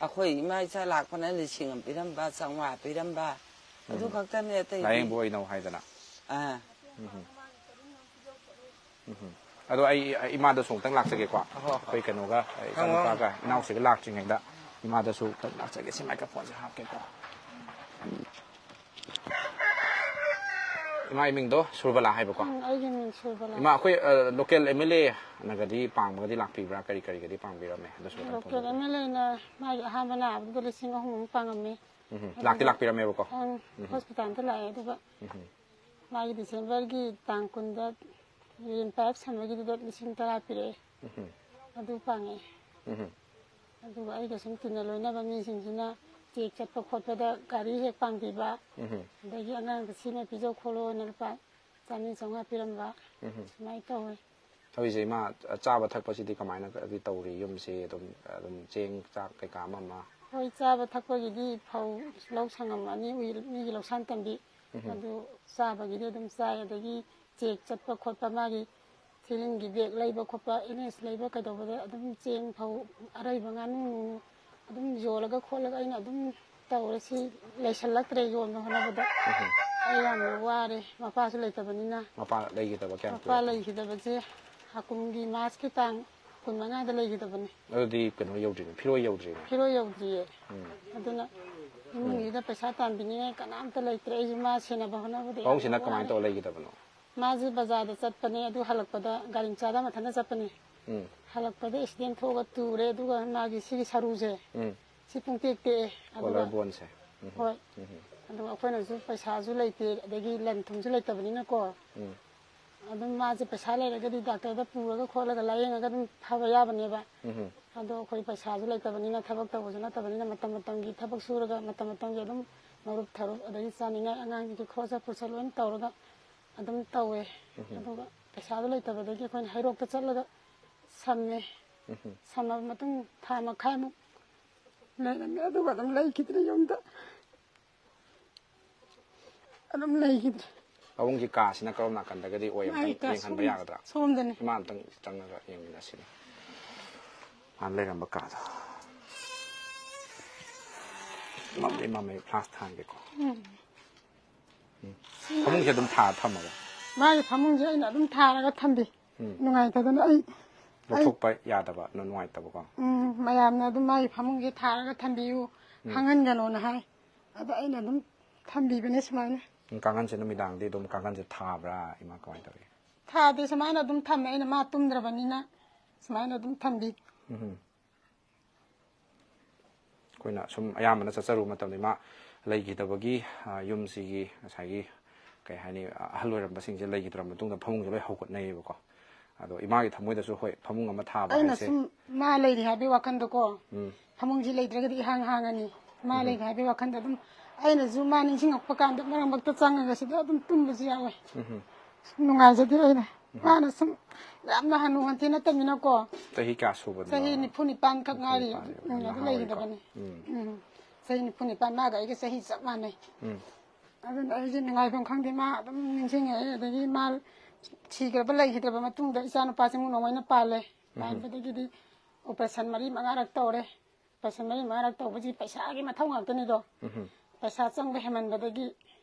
ꯑꯩꯈꯣꯏ ꯏꯃꯥ ꯏꯆꯥ ꯂꯥꯛꯄꯅ ꯂꯤꯁꯤꯡ ꯑꯃ ꯄꯤꯔꯝꯕ, ꯆꯥꯝꯃꯉꯥ ꯄꯤꯔꯝꯕ, ꯑꯗꯨ ꯎꯝ꯫ ꯈꯛꯇꯅꯦ, ꯑꯇꯩꯗꯤ꯫ ꯂꯥꯌꯦꯡꯕ ꯑꯣꯏꯅꯧ ꯍꯥꯏꯗꯅ꯫ ꯑꯥ꯫ ꯎꯝ꯫ ꯎꯝ꯫ ꯑꯗꯣ ꯑꯩ, ꯑꯩ ꯏꯃꯥꯗꯁꯨ ꯑꯃꯨꯛꯇꯪ ꯂꯥꯛꯆꯒꯦꯀꯣ꯫ ꯍꯣꯏ, ꯍꯣꯏ꯫ ꯑꯩꯈꯣꯏ ꯀꯩꯅꯣꯒ, ꯑꯩ ꯍꯪꯉꯣ, ꯏꯆꯥꯅꯨꯄꯥꯒ, ꯍꯪꯉꯣ꯫ ꯏꯅꯥꯎꯁꯤꯒ ꯂꯥꯛꯇ꯭ꯔꯤꯉꯩꯗ ꯏꯃꯥꯗꯁꯨ ꯑꯃꯨꯛꯇꯪ ꯂꯥꯛꯆꯒꯦ꯫ ꯁꯤ ꯃꯥꯏꯀ꯭ꯔꯣꯐꯣꯟꯁꯦ ꯍꯥꯞꯀꯦꯀꯣ꯫ ꯏꯃꯥ, ꯏꯃꯤꯡꯗꯣ ꯁꯨꯔꯕꯂꯥ ꯍꯥꯏꯕꯀꯣ? ꯎꯝ, ꯑꯩꯒꯤ ꯃꯤꯡ ꯁꯨꯔꯕꯂꯥ꯫ ꯏꯃꯥ, ꯑꯩꯈꯣꯏ, ꯑ, ꯂꯣꯀꯦꯜ ꯑꯦꯝ ꯑꯦꯜ ꯑꯦꯅꯒꯗꯤ ꯄꯥꯡꯕꯒꯗꯤ ꯂꯥꯛꯄꯤꯕ꯭ꯔꯥ? ꯀꯔꯤ ꯀꯔꯤꯒꯗꯤ ꯄꯥꯡꯕꯤꯔꯝꯃꯦ? ꯑꯗꯨꯁꯨ ꯈꯤꯇꯪ ꯂꯣꯀꯦꯜ ꯐꯣꯡꯗꯣꯛꯄꯤꯌꯨ꯫ ꯑꯦꯝ ꯑꯦꯜ ꯑꯦꯅ ꯃꯥꯒꯤ ꯑꯍꯥꯟꯕ ꯅꯥꯕꯗꯨꯗ ꯂꯤꯁꯤꯡ ꯑꯍꯨꯝ ꯑꯃ ꯄꯥꯡꯉꯝꯃꯤ꯫ ꯎꯝ, ꯂꯥꯛꯇꯤ ꯑꯗꯨꯒ ꯂꯥꯛꯄꯤꯔꯝꯃꯦꯕꯀꯣ? ꯑꯪ, ꯎꯝ꯫ ꯍꯣꯁꯄꯤꯇꯥꯜꯗ ꯂꯥꯛꯑꯦ꯫ ꯑꯗꯨꯒ ꯎꯝ꯫ ꯃꯥꯒꯤ ꯗꯤꯁꯦꯝꯕꯔꯒꯤ ꯇꯥꯡ ꯀꯨꯟꯗ ꯌꯨꯔꯤꯟ ꯄꯥꯏꯞ ꯁꯝꯕꯒꯤꯗꯨꯗ ꯂꯤꯁꯤꯡ ꯇꯔꯥ ꯄꯤꯔꯛꯑꯦ꯫ ꯎꯝ꯫ ꯑꯗꯨ ꯄꯥꯡꯉꯛꯑꯦ꯫ ꯎꯝ꯫ ꯑꯗꯨꯒ ꯑꯩꯒ ꯁꯨꯝ ꯇꯤꯟꯅ ꯂꯣꯏꯅꯕ ꯃꯤꯁꯤꯡꯁꯤꯅ ꯆꯦꯛ ꯆꯠꯄ ꯈꯣꯠꯄꯗ ꯒꯥꯔꯤ ꯍꯦꯛ ꯄꯥꯡꯕꯤꯕ, ꯎꯝ꯫ ꯑꯗꯒꯤ ꯑꯉꯥꯡꯗ ꯁꯤꯃ ꯄꯤꯖꯧ ꯈꯣꯠꯂꯣꯅ ꯂꯨꯄꯥ ꯆꯥꯝꯃꯔꯤ ꯆꯥꯝꯃꯉꯥ ꯄꯤꯔꯝꯕ, ꯎꯝ꯫ ꯁꯨꯃꯥꯏꯅ ꯇꯧꯋꯦ꯫ ꯍꯧꯖꯤꯛꯁꯦ ꯏꯃꯥ, ꯆꯥꯕ ꯊꯛꯄꯁꯤꯗꯤ ꯀꯃꯥꯏꯅꯗꯤ ꯇꯧꯔꯤ? ꯌꯨꯝꯁꯤ ꯑꯗꯨꯝ, ꯑꯗꯨꯝ ꯆꯦꯡ ꯆꯥꯛ ꯀꯩꯀꯥ ꯑꯃ ꯑꯃ? ꯍꯣꯏ, ꯆꯥꯕ ꯊꯛꯄꯒꯤꯗꯤ ꯐꯧ ꯂꯧ ꯁꯪꯉꯝ ꯑꯅꯤ ꯎꯏ, ꯃꯤꯒꯤ ꯂꯧꯁꯥꯟ ꯇꯝꯕꯤ꯫ ꯎꯝ꯫ ꯑꯗꯨ ꯆꯥꯕꯒꯤꯗꯤ ꯑꯗꯨꯝ ꯆꯥꯏ, ꯑꯗꯒꯤ ꯆꯦꯛ ꯆꯠꯄ ꯈꯣꯠꯄ, ꯃꯥꯒꯤ ꯊꯤꯔꯤꯡꯒꯤ ꯕꯦꯒ ꯂꯩꯕ ꯈꯣꯠꯄ, ꯏꯅꯦꯁ ꯂꯩꯕ ꯀꯩꯗꯧꯕꯗ ꯑꯗꯨꯝ ꯆꯦꯡ ꯐꯧ ꯑꯔꯩꯕ ꯉꯥꯅꯨ ꯑꯗꯨꯝ ꯌꯣꯜꯂꯒ ꯈꯣꯠꯂꯒ ꯑꯩꯅ ꯑꯗꯨꯝ ꯇꯧꯔꯦ꯫ ꯁꯤ ꯂꯩꯁꯜꯂꯛꯇ꯭ꯔꯦ ꯌꯣꯟꯕ ꯍꯣꯠꯅꯕꯗ꯫ ꯎꯝ꯫ ꯑꯩ ꯌꯥꯝꯅ ꯋꯥꯔꯦ, ꯃꯄꯥꯁꯨ ꯂꯩꯇꯕꯅꯤꯅ꯫ ꯃꯄꯥ ꯂꯩꯈꯤꯗꯕ ꯀꯌꯥꯝ ꯃꯄꯥ ꯀꯨꯏꯔꯦ? ꯂꯩꯈꯤꯗꯕꯁꯦ ꯍꯥꯀꯨꯝꯒꯤ ꯃꯥꯔꯆꯀꯤ ꯇꯥꯡ ꯀꯨꯟꯃꯉꯥꯗ ꯂꯩꯈꯤꯗꯕꯅꯤ꯫ ꯑꯗꯨꯗꯤ ꯀꯩꯅꯣ ꯌꯧꯗ꯭ꯔꯤꯅꯦ, ꯐꯤꯔꯣꯏ ꯌꯧꯗ꯭ꯔꯤꯅꯦ꯫ ꯐꯤꯔꯣꯏ ꯌꯧꯗ꯭ꯔꯤꯌꯦ꯫ ꯎꯝ꯫ ꯑꯗꯨꯅ ꯏꯃꯨꯡꯁꯤꯗ ꯄꯩꯁꯥ ꯇꯥꯟꯕꯤꯅꯤꯡꯉꯥꯏ ꯀꯅꯥꯝꯇ ꯂꯩꯇ꯭ꯔꯦ꯫ ꯑꯩꯁꯨ ꯃꯥ ꯁꯦꯟꯅꯕ ꯍꯣꯠꯅꯕꯗ ꯌꯥꯝꯅ ꯄꯥꯕꯨꯡꯁꯤꯅ ꯀꯃꯥꯏꯅ ꯋꯥꯔꯦ꯫ ꯇꯧꯔ ꯂꯩꯈꯤꯗꯕꯅꯣ? ꯃꯥꯁꯦ ꯕꯖꯥꯔꯗ ꯆꯠꯄꯅꯦ, ꯑꯗꯨ ꯍꯜꯂꯛꯄꯗ ꯒꯥꯔꯤ ꯃꯆꯥꯗ ꯃꯊꯟꯇ ꯆꯠꯄꯅꯦ꯫ ꯎꯝ꯫ ꯍꯜꯂꯛꯄꯗ ꯑꯦꯛꯁꯤꯗꯦꯟ ꯊꯣꯛꯑꯒ ꯇꯨꯔꯦ, ꯑꯗꯨꯒ ꯃꯥꯒꯤ ꯁꯤꯒꯤ ꯁꯔꯨꯁꯦ, ꯎꯝ꯫ ꯁꯤ ꯄꯨꯡꯇꯦꯛ ꯇꯦꯛꯑꯦ꯫ ꯑꯗꯨꯒ ꯀꯣꯂꯔ ꯕꯣꯟꯁꯦ꯫ ꯎꯝ꯫ ꯍꯣꯏ꯫ ꯎꯝ꯫ ꯑꯗꯨꯒ ꯑꯩꯈꯣꯏꯅꯁꯨ ꯄꯩꯁꯥꯁꯨ ꯂꯩꯇꯦ, ꯑꯗꯒꯤ ꯂꯟ ꯊꯨꯝꯁꯨ ꯂꯩꯇꯕꯅꯤꯅꯀꯣ꯫ ꯎꯝ꯫ ꯑꯗꯨꯝ ꯃꯥꯁꯦ ꯄꯩꯁꯥ ꯂꯩꯔꯒꯗꯤ ꯗꯥꯛꯇꯔꯗ ꯄꯨꯔꯒ ꯈꯣꯠꯂꯒ ꯂꯥꯏꯌꯦꯡꯉꯒ ꯑꯗꯨꯝ ꯐꯕ ꯌꯥꯕꯅꯦꯕ꯫ ꯎꯝ꯫ ꯑꯗꯣ ꯑꯩꯈꯣꯏ ꯄꯩꯁꯥꯁꯨ ꯂꯩꯇꯕꯅꯤꯅ, ꯊꯕꯛ ꯇꯧꯕꯁꯨ ꯅꯠꯇꯕꯅꯤꯅ, ꯃꯇꯝ ꯃꯇꯝꯒꯤ ꯊꯕꯛ ꯁꯨꯔꯒ ꯃꯇꯝ ꯃꯇꯝꯒꯤ ꯑꯗꯨꯝ ꯃꯔꯨꯞ ꯊꯔꯨꯞ, ꯑꯗꯒꯤ ꯆꯥꯅꯤꯡꯉꯥꯏ ꯑꯉꯥꯡꯒꯤ ꯈꯣꯔꯁꯥ ꯄꯨꯔꯁꯥ ꯂꯣꯏꯅ ꯇꯧꯔꯒ ꯑꯗꯨꯝ ꯇꯧꯋꯦ꯫ ꯎꯝ꯫ ꯑꯗꯨꯒ ꯄꯩꯁꯥꯗꯣ ꯂꯩꯇꯕꯗꯒꯤ ꯑꯩꯈꯣꯏꯅ ꯍꯩꯔꯣꯛꯇ ꯆꯠꯂꯒ ꯁꯝꯃꯦ꯫ ꯎꯝ꯫ ꯁꯝꯃꯕ ꯃꯇꯨꯡ ꯊꯥ ꯃꯈꯥꯏꯃꯨꯛ ꯂꯩꯔꯝꯃꯦ, ꯑꯗꯨꯒ ꯑꯗꯨꯝ ꯂꯩꯈꯤꯗ꯭ꯔꯦ ꯌꯨꯝꯗ꯫ ꯑꯗꯨꯝ ꯂꯩꯈꯤꯗ꯭ꯔꯦ꯫ ꯄꯥꯕꯨꯡꯒꯤ ꯀꯥꯁꯤꯅ ꯀꯔꯣꯝ ꯅꯥꯀꯟꯗꯒꯗꯤ ꯑꯣꯏ? ꯑꯝꯇꯪ ꯑꯩ ꯀꯥ ꯌꯦꯡꯍꯟꯕ ꯁꯣꯝ-, ꯌꯥꯒꯗ꯭ꯔꯥ? ꯁꯣꯝꯗꯅꯤ꯫ ꯏꯃꯥ, ꯑꯝꯇꯪ ꯆꯪꯉꯒ ꯌꯦꯡꯃꯤꯟꯅꯁꯤꯅꯦ꯫ ꯃꯥꯅ ꯂꯩꯔꯝꯕ ꯀꯥꯗꯣ꯫ ꯃꯝꯗꯤ ꯃꯝꯃꯦ, ꯐ꯭ꯂꯥꯁ ꯊꯥꯟꯒꯦꯀꯣ꯫ ꯎꯝ꯫ ꯎꯝ꯫ ꯐꯃꯨꯡꯁꯦ ꯑꯗꯨꯝ ꯊꯥꯔ ꯊꯝꯃꯕ? ꯃꯥꯒꯤ ꯐꯃꯨꯡꯁꯦ ꯑꯩꯅ ꯑꯗꯨꯝ ꯊꯥꯔꯒ ꯊꯝꯕꯤ꯫ ꯎꯝ꯫ ꯅꯨꯡꯉꯥꯏꯇꯗꯅ ꯑꯩ, ꯑꯩ ꯂꯧꯊꯣꯛꯄ ꯌꯥꯗꯕ, ꯅꯨꯡꯉꯥꯏꯇꯕꯀꯣ? ꯎꯝ, ꯃꯌꯥꯝꯅ ꯑꯗꯨꯝ ꯃꯥꯒꯤ ꯐꯃꯨꯡꯁꯦ ꯊꯥꯔꯒ ꯊꯝꯕꯤꯌꯨ, ꯎꯝ꯫ ꯈꯪꯍꯟꯒꯅꯣꯅ ꯍꯥꯏ꯫ ꯑꯗ ꯑꯩꯅ ꯑꯗꯨꯝ ꯊꯝꯕꯤꯕꯅꯦ ꯁꯨꯃꯥꯏꯅ꯫ ꯎꯝ, ꯀꯥꯡꯈꯟꯁꯦ ꯅꯨꯃꯤꯗꯥꯡꯗꯤ ꯑꯗꯨꯝ ꯀꯥꯡꯈꯟꯁꯦ ꯊꯥꯕ꯭ꯔꯥ, ꯏꯃꯥ, ꯀꯃꯥꯏꯅ ꯇꯧꯏ? ꯊꯥꯗꯦ, ꯁꯨꯃꯥꯏꯅ ꯑꯗꯨꯝ ꯊꯝꯃꯦ ꯑꯩꯅ, ꯃꯥ ꯇꯨꯝꯗ꯭ꯔꯕꯅꯤꯅ ꯁꯨꯃꯥꯏꯅ ꯑꯗꯨꯝ ꯊꯝꯕꯤ꯫ ꯎꯝ꯫ ꯑꯩꯈꯣꯏꯅ ꯁꯨꯝ ꯑꯌꯥꯝꯕꯅ ꯆꯠꯆꯔꯨꯕ ꯃꯇꯝꯗ ꯏꯃꯥ ꯂꯩꯈꯤꯗꯕꯒꯤ, ꯑ, ꯌꯨꯝꯁꯤꯒꯤ ꯉꯁꯥꯏꯒꯤ ꯀꯩ ꯍꯥꯏꯅꯤ, ꯑ, ꯑꯍꯜ ꯑꯣꯏꯔꯝꯕꯁꯤꯡꯁꯦ ꯂꯩꯈꯤꯗ꯭ꯔ ꯃꯇꯨꯡꯗ ꯐꯃꯨꯡꯁꯦ ꯂꯣꯏ ꯍꯧꯒꯠꯅꯩꯌꯦꯕꯀꯣ꯫ ꯑꯗꯣ ꯏꯃꯥꯒꯤ ꯊꯃꯣꯏꯗꯁꯨ, ꯍꯣꯏ, ꯐꯃꯨꯡ ꯑꯃ ꯊꯥꯕ ꯑꯩꯅ ꯍꯥꯏꯁꯦ꯫ ꯁꯨꯝ ꯃꯥ ꯂꯩꯔꯤ ꯍꯥꯏꯕꯒꯤ ꯋꯥꯈꯟꯗꯀꯣ, ꯐꯃꯨꯡꯁꯤ ꯂꯩꯇ꯭ꯔꯒꯗꯤ ꯏꯍꯥꯡ ꯍꯥꯡꯉꯅꯤ꯫ ꯃꯥ ꯂꯩꯔꯤ ꯍꯥꯏꯕꯒꯤ ꯋꯥꯈꯟꯗ ꯑꯗꯨꯝ ꯑꯩꯅꯁꯨ ꯃꯥ ꯅꯤꯡꯁꯤꯡꯉꯛꯄ ꯀꯥꯟꯗ ꯃꯔꯛ ꯃꯔꯛꯇ ꯆꯪꯉꯒ ꯁꯤꯗ ꯑꯗꯨꯝ ꯇꯨꯝꯕꯁꯨ ꯌꯥꯎꯋꯦ꯫ ꯁꯨꯝ ꯅꯨꯡꯉꯥꯏꯖꯗꯦ ꯑꯩꯅ꯫ ꯃꯥꯅ ꯁꯨꯝ ꯌꯥꯝꯅ ꯍꯅꯨ ꯍꯟꯊꯦ ꯅꯠꯇꯕꯅꯤꯅꯀꯣ꯫ ꯆꯍꯤ ꯀꯌꯥ ꯁꯨꯕꯅꯣ? ꯆꯍꯤ ꯅꯤꯐꯨ ꯅꯤꯄꯥꯟ ꯈꯛ ꯉꯥꯏꯔꯤ꯫ ꯅꯤꯄꯥꯟ, ꯎꯝ, ꯑꯗꯨ ꯅꯍꯥ ꯑꯣꯏꯔꯤꯀꯣ꯫ ꯂꯩꯈꯤꯗꯕꯅꯤ꯫ ꯎꯝ, ꯆꯍꯤ ꯅꯤꯐꯨ ꯅꯤꯄꯥꯟ, ꯃꯥꯒ ꯑꯩꯒ ꯆꯍꯤ ꯆꯞ ꯃꯥꯟꯅꯩ꯫ ꯎꯝ꯫ ꯑꯗꯨꯅ ꯑꯩꯁꯦ ꯅꯨꯡꯉꯥꯏꯐꯝ ꯈꯪꯗꯦ꯫ ꯃꯥ ꯑꯗꯨꯝ ꯅꯤꯡꯁꯤꯡꯉꯛꯑꯦ꯫ ꯑꯗꯒꯤ ꯃꯥ ꯁꯤꯈ꯭ꯔꯕ, ꯂꯩꯈꯤꯗ꯭ꯔꯕ ꯃꯇꯨꯡꯗ ꯏꯆꯥ ꯅꯨꯄꯥꯁꯤꯃꯨꯛ ꯅꯣꯡꯃꯩꯅ ꯄꯥꯜꯂꯦ꯫ ꯄꯥꯟꯕꯗꯒꯤꯗꯤ operation ꯃꯔꯤ ꯃꯉꯥꯔꯛ ꯇꯧꯔꯦ꯫ Operation ꯃꯔꯤ ꯃꯉꯥꯔꯛ ꯇꯧꯕꯁꯤ ꯄꯩꯁꯥꯒꯤ ꯃꯊꯧ ꯉꯥꯛꯇꯅꯤꯗꯣ꯫ ꯄꯩꯁꯥ ꯆꯪꯕ ꯍꯦꯟꯃꯟꯕꯗꯒꯤ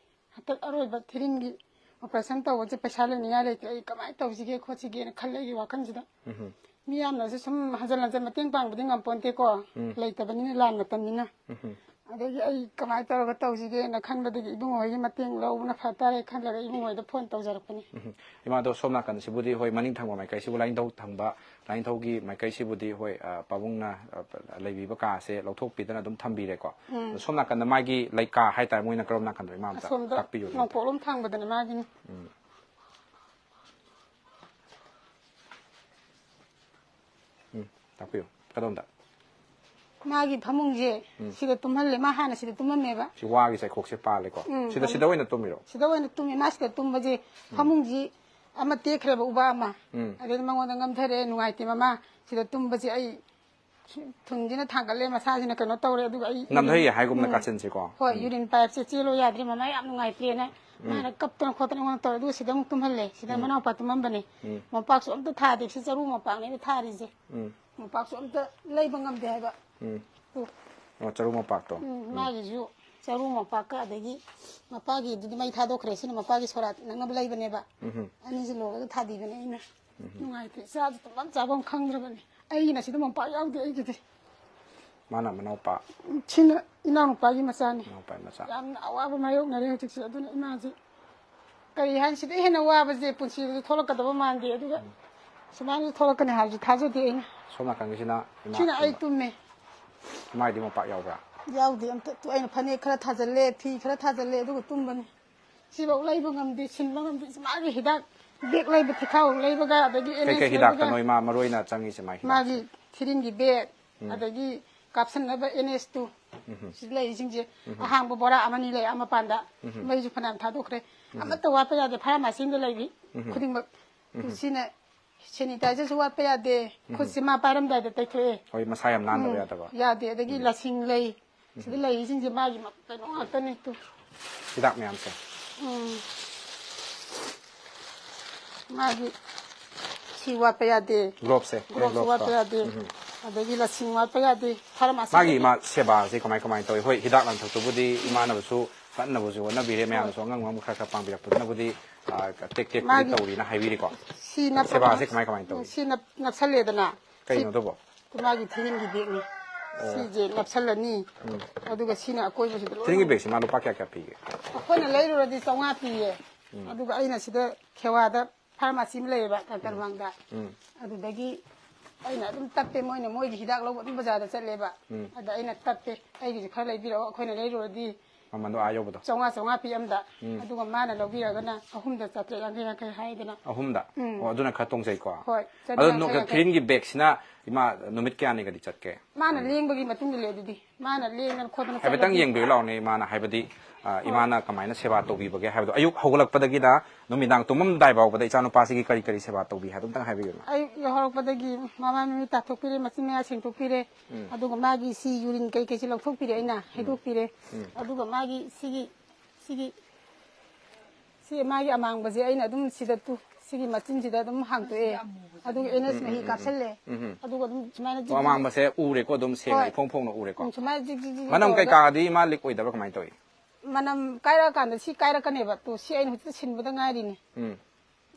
ꯍꯟꯗꯛ ꯑꯔꯣꯏꯕ ꯊꯤꯔꯤꯡꯒꯤ operation ꯇꯧꯕꯁꯦ ꯄꯩꯁꯥ ꯂꯩꯅꯤꯡꯉꯥꯏ ꯂꯩꯇ꯭ꯔꯦ꯫ ꯑꯩ ꯀꯃꯥꯏꯅ ꯇꯧꯁꯤꯒꯦ ꯈꯣꯠꯁꯤꯒꯦꯅ ꯈꯜꯂꯦ ꯑꯩꯒꯤ ꯋꯥꯈꯜꯁꯤꯗ꯫ ꯃꯤ ꯌꯥꯝꯅꯁꯨ ꯁꯨꯝ ꯍꯟꯖꯟ ꯍꯟꯖꯟ ꯃꯇꯦꯡ ꯄꯥꯡꯕꯗꯤ ꯉꯝꯄꯣꯟꯇꯦꯀꯣ꯫ ꯂꯩꯇꯕꯅꯤꯅ, ꯂꯥꯟ ꯃꯇꯝꯅꯤꯅ꯫ ꯑꯗꯒꯤ ꯑꯩ ꯀꯃꯥꯏꯅ ꯇꯧꯔꯒ ꯇꯧꯁꯤꯒꯦꯅ ꯈꯟꯕꯗꯒꯤ ꯏꯕꯨꯡꯉꯣ ꯍꯣꯏꯒꯤ ꯃꯇꯦꯡ ꯂꯧꯕꯅ ꯐ ꯇꯥꯔꯦ ꯈꯜꯂꯒ ꯏꯕꯨꯡꯉꯣ ꯍꯣꯏꯗ phone ꯇꯧꯖꯔꯛꯄꯅꯤ꯫ ꯏꯃꯥꯗꯣ ꯁꯣꯝ ꯅꯥꯀꯟꯁꯤꯕꯨꯗꯤ, ꯍꯣꯏ, ꯃꯅꯤꯡ ꯊꯪꯕ ꯃꯥꯏꯀꯩꯁꯤꯕꯨ ꯂꯥꯏꯅꯤꯡꯊꯧ ꯊꯪꯕ, ꯂꯥꯏꯅꯤꯡꯊꯧꯒꯤ ꯃꯥꯏꯀꯩꯁꯤꯕꯨꯗꯤ, ꯍꯣꯏ, ꯑ, ꯄꯥꯕꯨꯡꯅ, ꯑ, ꯂꯩꯕꯤꯕ ꯀꯥꯁꯦ ꯂꯧꯊꯣꯛꯄꯤꯗꯅ ꯑꯗꯨꯝ ꯊꯝꯕꯤꯔꯦꯀꯣ꯫ ꯑꯗꯣ ꯁꯣꯝ ꯅꯥꯀꯟꯗ ꯃꯥꯒꯤ ꯂꯩꯀꯥ ꯍꯥꯏꯇꯥꯔꯦ, ꯃꯣꯏꯅ ꯀꯔꯣꯝ ꯅꯥꯀꯟꯗ, ꯏꯃꯥ, ꯑꯝꯇ ꯑꯁꯣꯝꯗ ꯇꯥꯛꯄꯤꯌꯨ ꯑꯗꯨꯝ꯫ ꯅꯣꯡꯄꯣꯛꯂꯣꯝ ꯊꯪꯕꯗꯅꯦ ꯃꯥꯒꯤꯅꯤ꯫ ꯎꯝ, ꯇꯥꯛꯄꯤꯌꯨ꯫ ꯀꯗꯣꯝꯗ? ꯃꯥꯒꯤ ꯐꯃꯨꯡꯁꯦ ꯁꯤꯗ ꯇꯨꯝꯍꯜꯂꯦ꯫ ꯃꯥ ꯍꯥꯟꯅ ꯁꯤꯗ ꯇꯨꯝꯃꯝꯃꯦꯕ꯫ ꯁꯤ ꯋꯥꯒꯤ ꯆꯩꯈꯣꯛꯁꯦ ꯄꯥꯜꯂꯦꯀꯣ꯫ ꯎꯝ, ꯁꯤꯗ, ꯐꯃꯨꯡ꯫ ꯁꯤꯗ ꯑꯣꯏꯅ ꯇꯨꯝꯃꯤꯔꯣ? ꯁꯤꯗ ꯑꯣꯏꯅ ꯇꯨꯝꯃꯦ꯫ ꯃꯥ ꯁꯤꯗ ꯇꯨꯝꯕꯁꯦ ꯐꯃꯨꯡꯁꯤ ꯑꯃ ꯇꯦꯛꯈ꯭ꯔꯦꯕ, ꯎꯕ ꯑꯃ꯫ ꯎꯝ꯫ ꯑꯗꯩꯗꯤ ꯃꯉꯣꯟꯗ ꯉꯝꯊꯔꯦ, ꯅꯨꯡꯉꯥꯏꯇꯦ ꯃꯃꯥ ꯁꯤꯗ ꯇꯨꯝꯕꯁꯦ꯫ ꯑꯩ ꯊꯨꯟꯁꯤꯅ ꯊꯥꯡꯒꯠꯂꯦ, ꯃꯁꯥꯁꯤꯅ ꯀꯩꯅꯣ ꯇꯧꯔꯦ, ꯑꯗꯨꯒ ꯑꯩ ꯅꯝꯊꯩꯌꯦ ꯍꯥꯏꯒꯨꯝꯅ ꯎꯝ꯫ ꯀꯥꯆꯤꯟꯁꯦꯀꯣ꯫ ꯍꯣꯏ, ꯎꯝ꯫ urine pipeꯁꯦ ꯆꯦꯜꯂꯣ ꯌꯥꯗ꯭ꯔꯦ, ꯃꯃꯥ ꯌꯥꯝ ꯅꯨꯡꯉꯥꯏꯇ꯭ꯔꯦꯅ꯫ ꯃꯥꯅ ꯀꯞꯇꯅ ꯈꯣꯠꯇꯅ ꯑꯩꯉꯣꯟꯗ ꯇꯧꯔꯦ꯫ ꯑꯗꯨꯒ ꯁꯤꯗ ꯑꯃꯨꯛ ꯇꯨꯝꯍꯜꯂꯦ꯫ ꯁꯤꯗ ꯃꯅꯥꯎꯄꯥ ꯇꯨꯝꯃꯝꯕꯅꯦ꯫ ꯎꯝ꯫ ꯃꯣꯝꯄꯥꯛꯁꯨ ꯑꯝꯇ ꯊꯥꯗꯦ꯫ ꯁꯤ ꯆꯔꯨ ꯃꯣꯝꯄꯥꯛꯅꯦꯕ ꯊꯥꯔꯤꯁꯦ꯫ ꯎꯝ꯫ ꯃꯣꯝꯄꯥꯛꯁꯨ ꯑꯝꯇ ꯂꯩꯕ ꯉꯝꯗꯦ ꯍꯥꯏꯕ꯫ ꯎꯝ꯫ ꯎ꯫ ꯑꯣ, ꯆꯔꯨ ꯃꯣꯝꯄꯥꯛꯇꯣ꯫ ꯎꯝ, ꯃꯥꯒꯤꯁꯨ ꯆꯔꯨ ꯃꯣꯝꯄꯥꯛꯀ, ꯑꯗꯒꯤ ꯃꯄꯥꯒꯤꯗꯨꯗꯤ ꯃꯩ ꯊꯥꯗꯣꯛꯈ꯭ꯔꯦ꯫ ꯁꯤꯅ ꯃꯄꯥꯒꯤ ꯁꯣꯔꯥꯠ ꯅꯛꯅꯕ ꯂꯩꯕꯅꯦꯕ꯫ ꯎꯝ꯫ ꯑꯅꯤꯁꯤ ꯂꯣꯜꯂꯒ ꯊꯥꯕꯤꯕꯅꯦ ꯑꯩꯅ꯫ ꯅꯨꯡꯉꯥꯏꯇꯦ, ꯏꯆꯥꯁꯨ ꯇꯨꯝꯐꯝ ꯆꯥꯐꯝ ꯈꯪꯗ꯭ꯔꯕꯅꯤ꯫ ꯑꯩꯒꯤꯅ ꯁꯤꯗ ꯃꯣꯝꯄꯥꯛ ꯌꯥꯎꯗꯦ ꯑꯩꯒꯤꯗꯤ꯫ ꯃꯥꯅ ꯃꯅꯥꯎꯄꯥ꯫ ꯁꯤꯅ ꯏꯅꯥꯎꯅꯨꯄꯥꯒꯤ ꯃꯆꯥꯅꯤ꯫ ꯃꯅꯥꯎꯄꯥꯒꯤ ꯃꯆꯥ꯫ ꯌꯥꯝꯅ ꯑꯋꯥꯕ ꯃꯥꯌꯣꯛꯅꯔꯦ ꯍꯧꯖꯤꯛꯁꯦ꯫ ꯑꯗꯨꯅ ꯏꯃꯥꯁꯦ ꯀꯔꯤ ꯍꯥꯏꯅꯤ, ꯁꯤꯗꯩ ꯍꯦꯟꯅ ꯋꯥꯕꯁꯦ ꯄꯨꯟꯁꯤꯗꯁꯨ ꯊꯣꯛꯂꯛꯀꯗꯕ ꯃꯥꯟꯗꯦ꯫ ꯑꯗꯨꯒ ꯁꯨꯃꯥꯏꯅꯁꯨ ꯊꯣꯛꯂꯛꯀꯅꯤ ꯍꯥꯏꯕꯁꯨ ꯊꯥꯖꯗꯦ ꯑꯩꯅ꯫ ꯁꯣꯝ ꯅꯥꯀꯟꯒꯤꯁꯤꯅ ꯏꯃꯥ ꯁꯤꯅ ꯑꯩ ꯇꯨꯝꯕ꯫ ꯇꯨꯝꯃꯦ꯫ ꯏꯃꯥꯒꯤꯗꯤ ꯃꯣꯝꯄꯥꯛ ꯌꯥꯎꯕ꯭ꯔꯥ? ꯌꯥꯎꯗꯦ ꯑꯝꯇ꯫ ꯇꯨ-, ꯑꯩꯅ ꯐꯅꯦꯛ ꯈꯔ ꯊꯥꯖꯜꯂꯦ, ꯐꯤ ꯈꯔ ꯊꯥꯖꯜꯂꯦ, ꯑꯗꯨꯒ ꯇꯨꯝꯕꯅꯤ꯫ ꯁꯤꯐꯧ ꯂꯩꯕ ꯉꯝꯗꯦ, ꯁꯤꯟꯕ ꯉꯝꯗꯦ꯫ ꯃꯥꯒꯤ ꯍꯤꯗꯥꯛ ꯕꯦꯛ ꯂꯩꯕ, ꯊꯤꯈꯥꯎ ꯂꯩꯕꯒ, ꯑꯗꯒꯤ ꯀꯩꯀꯩ ꯑꯦꯟ ꯑꯦꯁ ꯍꯤꯗꯥꯛꯇꯅꯣ ꯂꯩꯕꯒ꯫ ꯏꯃꯥ ꯃꯔꯨ ꯑꯣꯏꯅ ꯆꯪꯉꯤꯁꯦ ꯃꯥꯒꯤ ꯍꯤꯗꯥꯛꯁꯦ? ꯃꯥꯒꯤ ꯊꯤꯔꯤꯡꯒꯤ ꯕꯦꯛ, ꯑꯗꯒꯤ ꯀꯥꯞꯁꯟꯅꯕ ꯑꯦꯟ ꯑꯦꯁ ꯇꯨ꯫ ꯁꯤ ꯂꯩꯔꯤꯁꯤꯡꯁꯦ ꯑꯍꯥꯡꯕ ꯕꯣꯔꯥ ꯑꯃꯅꯤ ꯂꯩ ꯑꯥ ꯃꯄꯥꯟꯗ꯫ ꯃꯩꯁꯨ ꯐꯅꯌꯥꯝ ꯊꯥꯗꯣꯛꯈ꯭ꯔꯦ꯫ ꯑꯃꯠꯇ ꯋꯥꯠꯄ ꯌꯥꯗꯦ, ꯐꯥꯔꯃꯥꯁꯤ ꯑꯃꯗ ꯂꯩꯔꯤ ꯈꯨꯗꯤꯡꯃꯛ꯫ ꯁꯤꯅ ꯁꯦꯅꯤꯇꯥꯏꯖꯔꯁꯨ ꯋꯥꯠꯄ ꯌꯥꯗꯦ꯫ ꯈꯨꯠꯁꯦ ꯃꯥ ꯄꯥꯏꯔꯝꯗꯥꯏꯗ ꯇꯩꯊꯣꯛꯑꯦ꯫ ꯍꯣꯏ, ꯃꯁꯥ ꯌꯥꯝ ꯅꯥꯟꯗꯕ ꯎꯝ, ꯌꯥꯗꯕ꯫ ꯌꯥꯗꯦ꯫ ꯑꯗꯒꯤ ꯂꯁꯤꯡ ꯂꯩ꯫ ꯁꯤꯗ ꯂꯩꯔꯤꯁꯤꯡꯁꯦ ꯃꯥꯒꯤ ꯃ-, ꯀꯩꯅꯣ ꯉꯥꯛꯇꯅꯤ꯫ ꯇꯨ꯫ ꯍꯤꯗꯥꯛ ꯃꯌꯥꯝꯁꯦ꯫ ꯎꯝ꯫ ꯃꯥꯒꯤ ꯁꯤ ꯋꯥꯠꯄ ꯌꯥꯗꯦ꯫ ꯒ꯭ꯂꯣꯞꯁꯦ, ꯒ꯭ꯂꯣꯞꯁꯨ ꯒ꯭ꯂꯣꯞꯇꯣ꯫ ꯋꯥꯠꯄ ꯌꯥꯗꯦ꯫ ꯑꯗꯒꯤ ꯂꯁꯤꯡ ꯋꯥꯠꯄ ꯌꯥꯗꯦ꯫ ꯐꯥꯔꯃꯥꯁꯤ ꯃꯥꯒꯤ ꯏꯃꯥ ꯁꯦꯕꯥꯁꯦ ꯀꯃꯥꯏ ꯀꯃꯥꯏꯅ ꯇꯧꯋꯤ? ꯍꯣꯏ, ꯍꯤꯗꯥꯛ ꯂꯥꯡꯊꯛꯇꯨꯕꯨꯗꯤ ꯏꯃꯥꯅꯕꯁꯨ ꯀꯟꯅꯕꯨꯁꯨ ꯍꯣꯠꯅꯕꯤꯔꯦ, ꯃꯌꯥꯝꯅꯁꯨ ꯑꯉꯝ ꯑꯉꯝꯕ ꯈꯔ ꯈꯔ ꯄꯥꯡꯕꯤꯔꯛꯄꯗꯨꯅꯕꯨꯗꯤ, ꯑ, ꯇꯦꯛ ꯇꯦꯛꯄꯨꯗꯤ ꯃꯥꯒꯤ ꯇꯧꯔꯤꯅ ꯍꯥꯏꯕꯤꯔꯤꯀꯣ꯫ ꯁꯤ ꯅꯞꯄ-, ꯁꯦꯕꯥꯁꯦ ꯀꯃꯥꯏ ꯀꯃꯥꯏꯅ ꯇꯧꯋꯤ? ꯁꯤ ꯅꯞ-, ꯅꯞꯁꯜꯂꯦꯗꯅ꯫ ꯁꯤ ꯀꯩꯅꯣ ꯑꯗꯨꯕꯣ? ꯃꯥꯒꯤ ꯊꯤꯔꯤꯡꯒꯤ ꯕꯦꯛꯅꯤ꯫ ꯁꯤꯁꯦ ꯅꯞꯁꯜꯂꯅꯤ꯫ ꯑꯗꯨꯒ ꯁꯤꯅ ꯑꯀꯣꯏꯕꯁꯤꯗ ꯂꯣꯏꯅ ꯊꯤꯔꯤꯡꯒꯤ ꯕꯦꯛꯁꯦ ꯃꯥ ꯂꯨꯄꯥ ꯀꯌꯥ ꯀꯌꯥ ꯄꯤꯒꯦ? ꯑꯩꯈꯣꯏꯅ ꯂꯩꯔꯨꯔꯗꯤ ꯆꯥꯝꯃꯉꯥ ꯄꯤꯌꯦ꯫ ꯑꯗꯨꯒ ꯑꯩꯅ ꯁꯤꯗ ꯈꯦꯋꯥꯗ ꯐꯥꯔꯃꯥꯁꯤ ꯑꯃ ꯂꯩꯌꯦꯕ, ꯀꯪꯀꯔꯃꯥꯡꯗ꯫ ꯑꯗꯨꯗꯒꯤ ꯑꯩꯅ ꯑꯗꯨꯝ ꯇꯞꯄꯦ, ꯃꯣꯏꯅ ꯃꯣꯏꯒꯤ ꯍꯤꯗꯥꯛ ꯂꯧꯕ ꯑꯗꯨꯝ ꯕꯖꯥꯔꯗ ꯆꯠꯂꯦꯕ꯫ ꯑꯗ ꯑꯩꯅ ꯇꯞꯄꯦ, "ꯑꯩꯒꯤꯁꯨ ꯈꯔ ꯂꯩꯕꯤꯔꯛꯑꯣ, ꯑꯩꯈꯣꯏꯅ ꯂꯩꯔꯨꯔꯗꯤ ꯃꯃꯟꯗꯣ ꯑꯥ ꯌꯧꯕꯗꯣ꯫ ꯆꯥꯝꯃꯉꯥ, ꯆꯥꯝꯃꯉꯥ ꯄꯤ ꯑꯃꯗ꯫ ꯑꯗꯨꯒ ꯃꯥꯅ ꯂꯧꯕꯤꯔꯒꯅ ꯑꯍꯨꯝꯗ ꯆꯥꯇ꯭ꯔꯦꯠ ꯌꯥꯡꯈꯩ ꯌꯥꯡꯈꯩ ꯍꯥꯏꯗꯅ꯫ ꯑꯍꯨꯝꯗ? ꯑꯣ, ꯑꯗꯨꯅ ꯈꯔ ꯇꯣꯡꯖꯩꯀꯣ꯫ ꯍꯣꯏ, ꯆꯅꯤ ꯑꯗꯣ ꯌꯥꯡꯈꯩ ꯅꯣ-, ꯌꯥꯡꯈꯩ꯫ ꯊꯤꯔꯤꯡꯒꯤ ꯕꯦꯛꯁꯤꯅ ꯏꯃꯥ ꯅꯨꯃꯤꯠ ꯀꯌꯥꯅꯤꯒꯗꯤ ꯆꯠꯀꯦ? ꯃꯥꯅ ꯂꯦꯡꯕꯒꯤ ꯃꯇꯨꯡ ꯏꯜꯂꯦ ꯑꯗꯨꯗꯤ꯫ ꯃꯥꯅ ꯂꯦꯡꯗꯅ ꯈꯣꯠꯇꯅ ꯍꯥꯏꯐꯦꯠꯇꯪ ꯆꯠꯂꯗꯤ ꯌꯦꯡꯕꯤꯌꯨ ꯂꯥꯎꯅꯦ, ꯏꯃꯥꯅ ꯍꯥꯏꯕꯗꯤ, ꯑ, ꯏꯃꯥꯅ ꯀꯃꯥꯏꯅ ꯁꯦꯕꯥ ꯇꯧꯕꯤꯕꯒꯦ ꯍꯥꯏꯕꯗꯣ, ꯑꯌꯨꯛ ꯍꯧꯒꯠꯂꯛꯄꯗꯒꯤꯅ ꯅꯨꯃꯤꯗꯥꯡ ꯇꯨꯝꯃꯝꯗꯥꯏ ꯐꯥꯎꯕꯗ ꯏꯆꯥꯅꯨꯄꯥꯁꯤꯒꯤ ꯀꯔꯤ ꯀꯔꯤ ꯁꯦꯕꯥ ꯇꯧꯕꯤ ꯍꯥꯏꯕꯗꯣ ꯑꯝꯇꯪ ꯍꯥꯏꯕꯤꯌꯨꯅꯦ꯫ ꯑꯌꯨꯛ ꯌꯥꯍꯧꯔꯛꯄꯗꯒꯤ ꯃꯃꯥꯏ ꯃꯃꯤꯠ ꯇꯥꯊꯣꯛꯄꯤꯔꯦ, ꯃꯆꯤꯟ ꯃꯌꯥ ꯁꯦꯡꯗꯣꯛꯄꯤꯔꯦ꯫ ꯑꯗꯨꯒ ꯃꯥꯒꯤ ꯁꯤ ꯌꯨꯔꯤꯟ ꯀꯩꯀꯩꯁꯦ ꯂꯧꯊꯣꯛꯄꯤꯔꯦ ꯑꯩꯅ, ꯍꯩꯗꯣꯛꯄꯤꯔꯦ꯫ ꯑꯗꯨꯒ ꯃꯥꯒꯤ ꯁꯤꯒꯤ, ꯁꯤꯒꯤ, ꯁꯤ ꯃꯥꯒꯤ ꯑꯃꯥꯡꯕꯁꯦ ꯑꯩꯅ ꯑꯗꯨꯝ ꯁꯤꯗ ꯇꯨ-, ꯁꯤꯒꯤ ꯃꯆꯤꯟꯁꯤꯗ ꯑꯗꯨꯝ ꯍꯥꯡꯇꯣꯛꯑꯦ꯫ ꯑꯗꯨꯒ ꯑꯦꯟ ꯑꯦꯁ ꯃꯍꯤ ꯀꯥꯞꯁꯜꯂꯦ꯫ ꯑꯗꯨꯒ ꯑꯗꯨꯝ ꯁꯨꯃꯥꯏꯅ ꯖꯤꯛ ꯑꯣ, ꯖꯤꯛ ꯑꯃꯥꯡꯕꯁꯦ ꯎꯔꯦꯀꯣ, ꯑꯗꯨꯝ ꯁꯦꯡꯅ ꯍꯣꯏ꯫ ꯏꯐꯣꯡ ꯐꯣꯡꯅ ꯎꯔꯦꯀꯣ꯫ ꯎꯝ, ꯁꯨꯃꯥꯏꯅ ꯖꯤꯛ ꯖꯤꯛ ꯖꯤꯛ ꯖꯤꯛ ꯃꯅꯝ ꯇꯧꯔꯒ ꯀꯩꯀꯥꯗꯤ ꯏꯃꯥ ꯂꯤꯛ ꯑꯣꯏꯗꯕ꯭ꯔꯥ, ꯀꯃꯥꯏꯅ ꯇꯧꯏ? ꯃꯅꯝ ꯀꯥꯏꯔꯛꯑꯀꯥꯟꯗ ꯁꯤ ꯀꯥꯏꯔꯛꯀꯅꯦꯕ꯫ ꯇꯨ, ꯁꯤ ꯑꯩꯅ ꯍꯧꯖꯤꯛꯇ ꯁꯤꯟꯕꯗ ꯉꯥꯏꯔꯤꯅꯦ꯫ ꯎꯝ꯫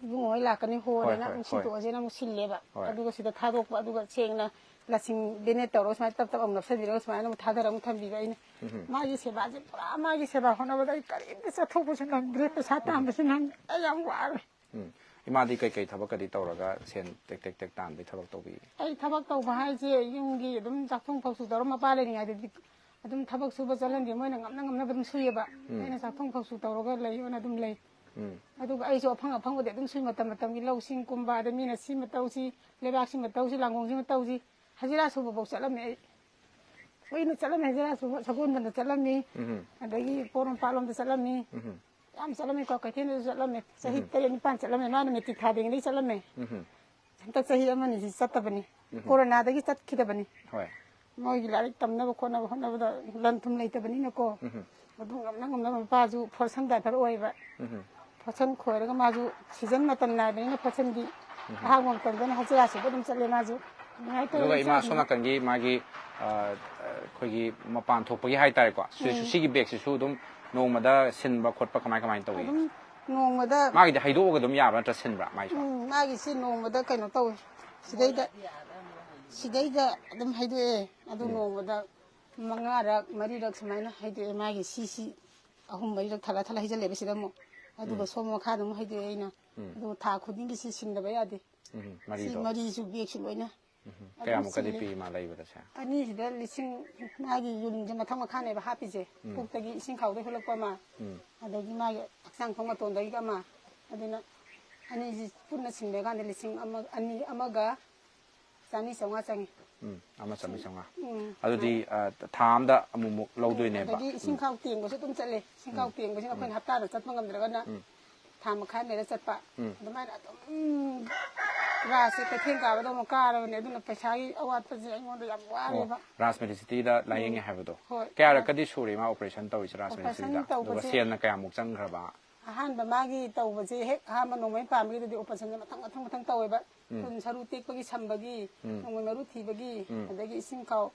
ꯏꯕꯨꯡꯉꯣ ꯍꯣꯏ ꯂꯥꯛꯀꯅꯤ ꯍꯣꯏ, ꯍꯣꯔꯦꯅ ꯍꯣꯏ, ꯑꯃꯨꯛ ꯍꯣꯏ꯫ ꯁꯤꯟꯇꯣꯛꯑꯁꯦꯅ ꯑꯃꯨꯛ ꯁꯤꯜꯂꯦꯕ꯫ ꯍꯣꯏ꯫ ꯑꯗꯨꯒ ꯁꯤꯗ ꯊꯥꯗꯣꯛꯄ, ꯑꯗꯨꯒ ꯁꯦꯡꯅ ꯂꯁꯤꯡ ꯕꯦꯅꯦꯠ ꯇꯧꯔꯒ ꯁꯨꯃꯥꯏꯅ ꯇꯞ ꯇꯞ ꯑꯃꯨꯛ ꯅꯞꯁꯤꯟꯕꯤꯔꯒ ꯁꯨꯃꯥꯏꯅ ꯑꯃꯨꯛ ꯊꯥꯗꯔ ꯑꯃꯨꯛ ꯊꯝꯕꯤꯕ ꯑꯩꯅ꯫ ꯎꯝ꯫ ꯃꯥꯒꯤ ꯁꯦꯕꯥꯁꯦ ꯄꯨꯔꯥ ꯃꯥꯒꯤ ꯁꯦꯕꯥ ꯍꯣꯠꯅꯕꯗ ꯑꯩ ꯀꯔꯤꯝꯇ ꯆꯠꯊꯣꯛꯄꯁꯨ ꯅꯪꯗ꯭ꯔꯦ, ꯄꯩꯁꯥ ꯇꯥꯟꯕꯁꯨ ꯅꯪꯗ꯭ꯔꯦ꯫ ꯑꯩ ꯌꯥꯝ ꯋꯥꯔꯦ꯫ ꯎꯝ꯫ ꯏꯃꯥꯗꯤ ꯀꯩꯀꯩ ꯊꯕꯛꯀꯗꯤ ꯇꯧꯔꯒ ꯁꯦꯟ ꯇꯦꯛ ꯇꯦꯛ ꯇꯦꯛ ꯇꯥꯟꯕꯒꯤ ꯊꯕꯛ ꯇꯧꯕꯤ? ꯑꯩ ꯊꯕꯛ ꯇꯧꯕ ꯍꯥꯏꯁꯦ ꯌꯨꯝꯒꯤ ꯑꯗꯨꯝ ꯆꯥꯛꯊꯣꯡ ꯐꯧꯁꯨ ꯇꯧꯔ ꯃꯄꯥ ꯂꯩꯔꯤꯉꯩꯗꯗꯤ ꯑꯗꯨꯝ ꯊꯕꯛ ꯁꯨꯕ ꯆꯠꯍꯟꯗꯦ꯫ ꯃꯣꯏꯅ ꯉꯝꯅ ꯉꯝꯅꯕ ꯑꯗꯨꯝ ꯁꯨꯏꯌꯦꯕ꯫ ꯎꯝ꯫ ꯑꯩꯅ ꯆꯥꯛꯊꯣꯡ ꯐꯧꯁꯨ ꯇꯧꯔꯒ ꯂꯩꯌꯣꯅ ꯑꯗꯨꯝ ꯂꯩ꯫ ꯎꯝ꯫ ꯑꯗꯨꯒ ꯑꯩꯁꯨ ꯑꯐꯪ ꯑꯐꯪꯕꯗꯤ ꯑꯗꯨꯝ ꯁꯨꯏ, ꯃꯇꯝ ꯃꯇꯝꯒꯤ ꯂꯧꯁꯤꯡ ꯀꯨꯝꯕ, ꯑꯗ ꯃꯤꯅ ꯁꯤꯃ ꯇꯧꯁꯤ, ꯂꯩꯕꯥꯛꯁꯤꯃ ꯇꯧꯁꯤ, ꯂꯥꯡꯒꯣꯡꯁꯤꯃ ꯇꯧꯁꯤ, ꯍꯖꯤꯔꯥ ꯁꯨꯕꯐꯥꯎ ꯆꯠꯂꯝꯃꯦ ꯑꯩ꯫ ꯀꯨꯏꯅ ꯆꯠꯂꯝꯃꯦ, ꯍꯖꯤꯔꯥ ꯁꯨꯕ, ꯁꯒꯣꯜꯕꯟꯗ ꯆꯠꯂꯝꯃꯤ, ꯎꯝ꯫ ꯑꯗꯒꯤ ꯄꯣꯔꯣꯝꯄꯥꯠꯂꯣꯝꯗ ꯆꯠꯂꯝꯃꯤ꯫ ꯎꯝ꯫ ꯌꯥꯝ ꯆꯠꯂꯝꯃꯤꯀꯣ, ꯀꯩꯊꯦꯜꯗꯁꯨ ꯆꯠꯂꯝꯃꯦ꯫ ꯆꯍꯤ ꯎꯝ꯫ ꯇꯔꯦꯠ ꯅꯤꯄꯥꯟ ꯆꯠꯂꯝꯃꯦ꯫ ꯃꯥꯅ ꯃꯦꯇ꯭ꯔꯤꯛ ꯊꯥꯗ꯭ꯔꯤꯉꯩꯗꯒꯤ ꯆꯠꯂꯝꯃꯦ꯫ ꯎꯝ꯫ ꯍꯟꯗꯛ ꯆꯍꯤ ꯑꯃꯅꯤꯁꯤ ꯆꯠꯇꯕꯅꯤ꯫ ꯎꯝ꯫ ꯀꯣꯔꯣꯅꯥꯗꯒꯤ ꯆꯠꯈꯤꯗꯕꯅꯤ꯫ ꯍꯣꯏ꯫ ꯃꯣꯏꯒꯤ ꯂꯥꯏꯔꯤꯛ ꯇꯝꯅꯕ ꯈꯣꯠꯅꯕ ꯍꯣꯠꯅꯕꯗ ꯂꯟ ꯊꯨꯝ ꯂꯩꯇꯕꯅꯤꯅꯀꯣ꯫ ꯎꯝ꯫ ꯑꯗꯨꯝ ꯉꯝꯅ ꯉꯝꯅꯕ ꯃꯄꯥꯁꯨ ꯐꯣꯔꯁꯟ ꯗ꯭ꯔꯥꯏꯚꯔ ꯑꯣꯏꯕ꯫ ꯎꯝ꯫ ꯐꯣꯔꯁꯟ ꯈꯣꯏꯔꯒ ꯃꯥꯁꯨ ꯁꯤꯖꯟ ꯃꯇꯝ ꯅꯥꯏꯕꯅꯤꯅ ꯐꯣꯔꯁꯟꯗꯤ ꯎꯝ꯫ ꯑꯍꯥꯡꯕ ꯃꯇꯝꯗꯅ ꯍꯖꯤꯔꯥ ꯁꯨꯕ ꯑꯗꯨꯝ ꯆꯠꯂꯦ ꯃꯥꯁꯨ꯫ ꯑꯗꯨꯃꯥꯏꯅ ꯇꯧꯔꯒ ꯑꯗꯨꯒ ꯏꯃꯥ ꯏꯆꯥꯁꯤꯡ ꯁꯣꯝ ꯅꯥꯀꯟꯒꯤ ꯃꯥꯒꯤ, ꯑ, ꯑꯩꯈꯣꯏꯒꯤ ꯃꯄꯥꯟ ꯊꯣꯛꯄꯒꯤ ꯍꯥꯏꯇꯥꯔꯦꯀꯣ, ꯁꯤ-, ꯎꯝ꯫ ꯁꯤꯒꯤ ꯕꯦꯒꯁꯤꯁꯨ ꯑꯗꯨꯝ ꯅꯣꯡꯃꯗ ꯁꯤꯟꯕ ꯈꯣꯠꯄ ꯀꯃꯥꯏ ꯀꯃꯥꯏꯅ ꯇꯧꯏ? ꯑꯗꯨꯝ ꯅꯣꯡꯃꯗ ꯃꯥꯒꯤꯗꯤ ꯍꯩꯗꯣꯛꯑꯒ ꯑꯗꯨꯝ ꯌꯥꯕ꯭ꯔꯥ ꯅꯠꯇ꯭ꯔ ꯁꯤꯟꯕ꯭ꯔꯥ ꯃꯥꯏꯁꯨ? ꯎꯝ, ꯃꯥꯒꯤꯁꯤ ꯅꯣꯡꯃꯗ ꯀꯩꯅꯣ ꯇꯧꯋꯤ꯫ ꯁꯤꯗꯩꯗ, ꯁꯤꯗꯩꯗ ꯑꯗꯨꯝ ꯍꯩꯗꯣꯛꯑꯦ꯫ ꯑꯗꯨ ꯎꯝ꯫ ꯅꯣꯡꯃꯗ ꯃꯉꯥꯔꯛ, ꯃꯔꯤꯔꯛ ꯁꯨꯃꯥꯏꯅ ꯍꯩꯗꯣꯛꯑꯦ꯫ ꯃꯥꯒꯤ ꯁꯤ, ꯁꯤ ꯑꯍꯨꯝ ꯃꯔꯤꯔꯛ ꯊꯜꯂ ꯊꯜꯂ ꯍꯩꯖꯤꯜꯂꯦꯕ ꯁꯤꯗ ꯑꯃꯨꯛ꯫ ꯑꯗꯨꯒ ꯎꯝ꯫ ꯁꯣꯝ ꯃꯈꯥꯗ ꯑꯃꯨꯛ ꯍꯩꯗꯣꯛꯑꯦ ꯑꯩꯅ꯫ ꯎꯝ꯫ ꯑꯗꯨꯒ ꯊꯥ ꯈꯨꯗꯤꯡꯒꯤ ꯁꯤ ꯁꯤꯟꯗꯕ ꯌꯥꯗꯦ꯫ ꯎꯝ, ꯁꯤ ꯃꯔꯤꯗꯣ꯫ ꯃꯔꯤꯁꯨ ꯕꯦꯒꯁꯤ ꯂꯣꯏꯅ ꯎꯝ꯫ ꯑꯗꯨꯝ ꯀꯌꯥꯃꯨꯛꯀꯗꯤ ꯁꯤꯜꯂꯦ꯫ ꯄꯤ ꯏꯃꯥ ꯂꯩꯕꯗ ꯁꯦ? ꯑꯅꯤꯁꯤꯗ ꯂꯤꯁꯤꯡ, ꯃꯥꯒꯤ ꯌꯨꯝꯁꯦ ꯃꯊꯪ ꯃꯈꯥꯅꯦꯕ ꯍꯥꯞꯄꯤꯁꯦ꯫ ꯎꯝ꯫ ꯄꯨꯛꯇꯒꯤ ꯏꯁꯤꯡ ꯈꯥꯎꯗꯩ ꯍꯨꯜꯂꯛꯄ ꯑꯃ, ꯎꯝ꯫ ꯑꯗꯒꯤ ꯃꯥꯒꯤ ꯍꯛꯆꯥꯡ ꯐꯧ ꯃꯇꯣꯟꯗꯒꯤ ꯑꯃ, ꯑꯗꯨꯅ ꯑꯅꯤꯁꯤ ꯄꯨꯟꯅ ꯁꯤꯟꯕ ꯀꯥꯟꯗ ꯂꯤꯁꯤꯡ ꯑꯃ, ꯑꯅꯤ, ꯑꯃꯒ ꯆꯥꯝꯃꯔꯤ ꯆꯥꯝꯃꯉꯥ ꯆꯪꯉꯤ꯫ ꯎꯝ, ꯑꯃ ꯆꯥꯝꯃꯔꯤ ꯆꯥꯝꯃꯉꯥ꯫ ꯎꯝ꯫ ꯑꯗꯨꯗꯤ, ꯑ, ꯊꯥ ꯑꯃꯗ ꯑꯃꯨꯛꯃꯨꯛ ꯂꯧꯗꯣꯏꯅꯦꯕ꯫ ꯑꯗꯒꯤ ꯏꯁꯤꯡ ꯎꯝ꯫ ꯈꯥꯎ ꯇꯦꯡꯕꯁꯨ ꯑꯗꯨꯝ ꯆꯠꯂꯦ꯫ ꯏꯁꯤꯡ ꯈꯥꯎ ꯎꯝ꯫ ꯇꯦꯡꯕꯁꯤꯅ ꯑꯩꯈꯣꯏꯅ ꯎꯝ꯫ ꯍꯞꯇꯥꯗ ꯆꯠꯄ ꯉꯝꯗ꯭ꯔꯒꯅ ꯎꯝ꯫ ꯊꯥ ꯃꯈꯥꯏ ꯑꯃ ꯂꯩꯔ ꯆꯠꯄ꯫ ꯎꯝ꯫ ꯑꯗꯨꯃꯥꯏꯅ ꯑꯗꯨꯝ ꯔꯥꯁꯁꯦ ꯀꯩꯊꯦꯜ ꯀꯥꯕꯗꯧꯅ ꯀꯥꯔꯕꯅꯦ꯫ ꯑꯗꯨꯅ ꯄꯩꯁꯥꯒꯤ ꯑꯋꯥꯠꯄꯁꯦ ꯑꯩꯉꯣꯟꯗ ꯌꯥꯝ ꯑꯣ, ꯋꯥꯔꯦꯕ꯫ ꯔꯥꯖ ꯃꯦꯗꯤꯁꯤꯇꯤꯗ ꯂꯥꯌꯦꯡꯉꯦ ꯎꯝ꯫ ꯍꯥꯏꯕꯗꯣ? ꯍꯣꯏ꯫ ꯀꯌꯥꯔꯛꯀꯗꯤ ꯁꯨꯔꯦ ꯏꯃꯥ ꯑꯣꯄꯔꯦꯁꯟ ꯇꯧꯔꯤꯁꯦ ꯔꯥꯖ ꯑꯣꯄꯔꯦꯁꯟ ꯃꯦꯗꯤꯁꯤꯇꯤꯗ? ꯑꯗꯨꯒ ꯇꯧꯕꯁꯦ ꯁꯦꯜꯅ ꯀꯌꯥꯃꯨꯛ ꯆꯪꯈ꯭ꯔꯕ? ꯑꯍꯥꯟꯕ ꯃꯥꯒꯤ ꯇꯧꯕꯁꯦ ꯍꯦꯛ ꯑꯍꯥꯟꯕ ꯅꯣꯡꯃꯩ ꯄꯥꯟꯕꯒꯤꯗꯨꯗꯤ ꯑꯣꯄꯔꯦꯁꯟꯁꯦ ꯃꯊꯪ, ꯃꯊꯪ, ꯃꯊꯪ ꯇꯧꯋꯦꯕ꯫ ꯎꯝ꯫ ꯊꯨꯟ ꯁꯔꯨ ꯇꯦꯛꯄꯒꯤ ꯁꯝꯕꯒꯤ, ꯎꯝ꯫ ꯅꯣꯡꯃꯩ ꯃꯔꯨ ꯊꯤꯕꯒꯤ, ꯎꯝ꯫ ꯑꯗꯒꯤ ꯏꯁꯤꯡ ꯈꯥꯎ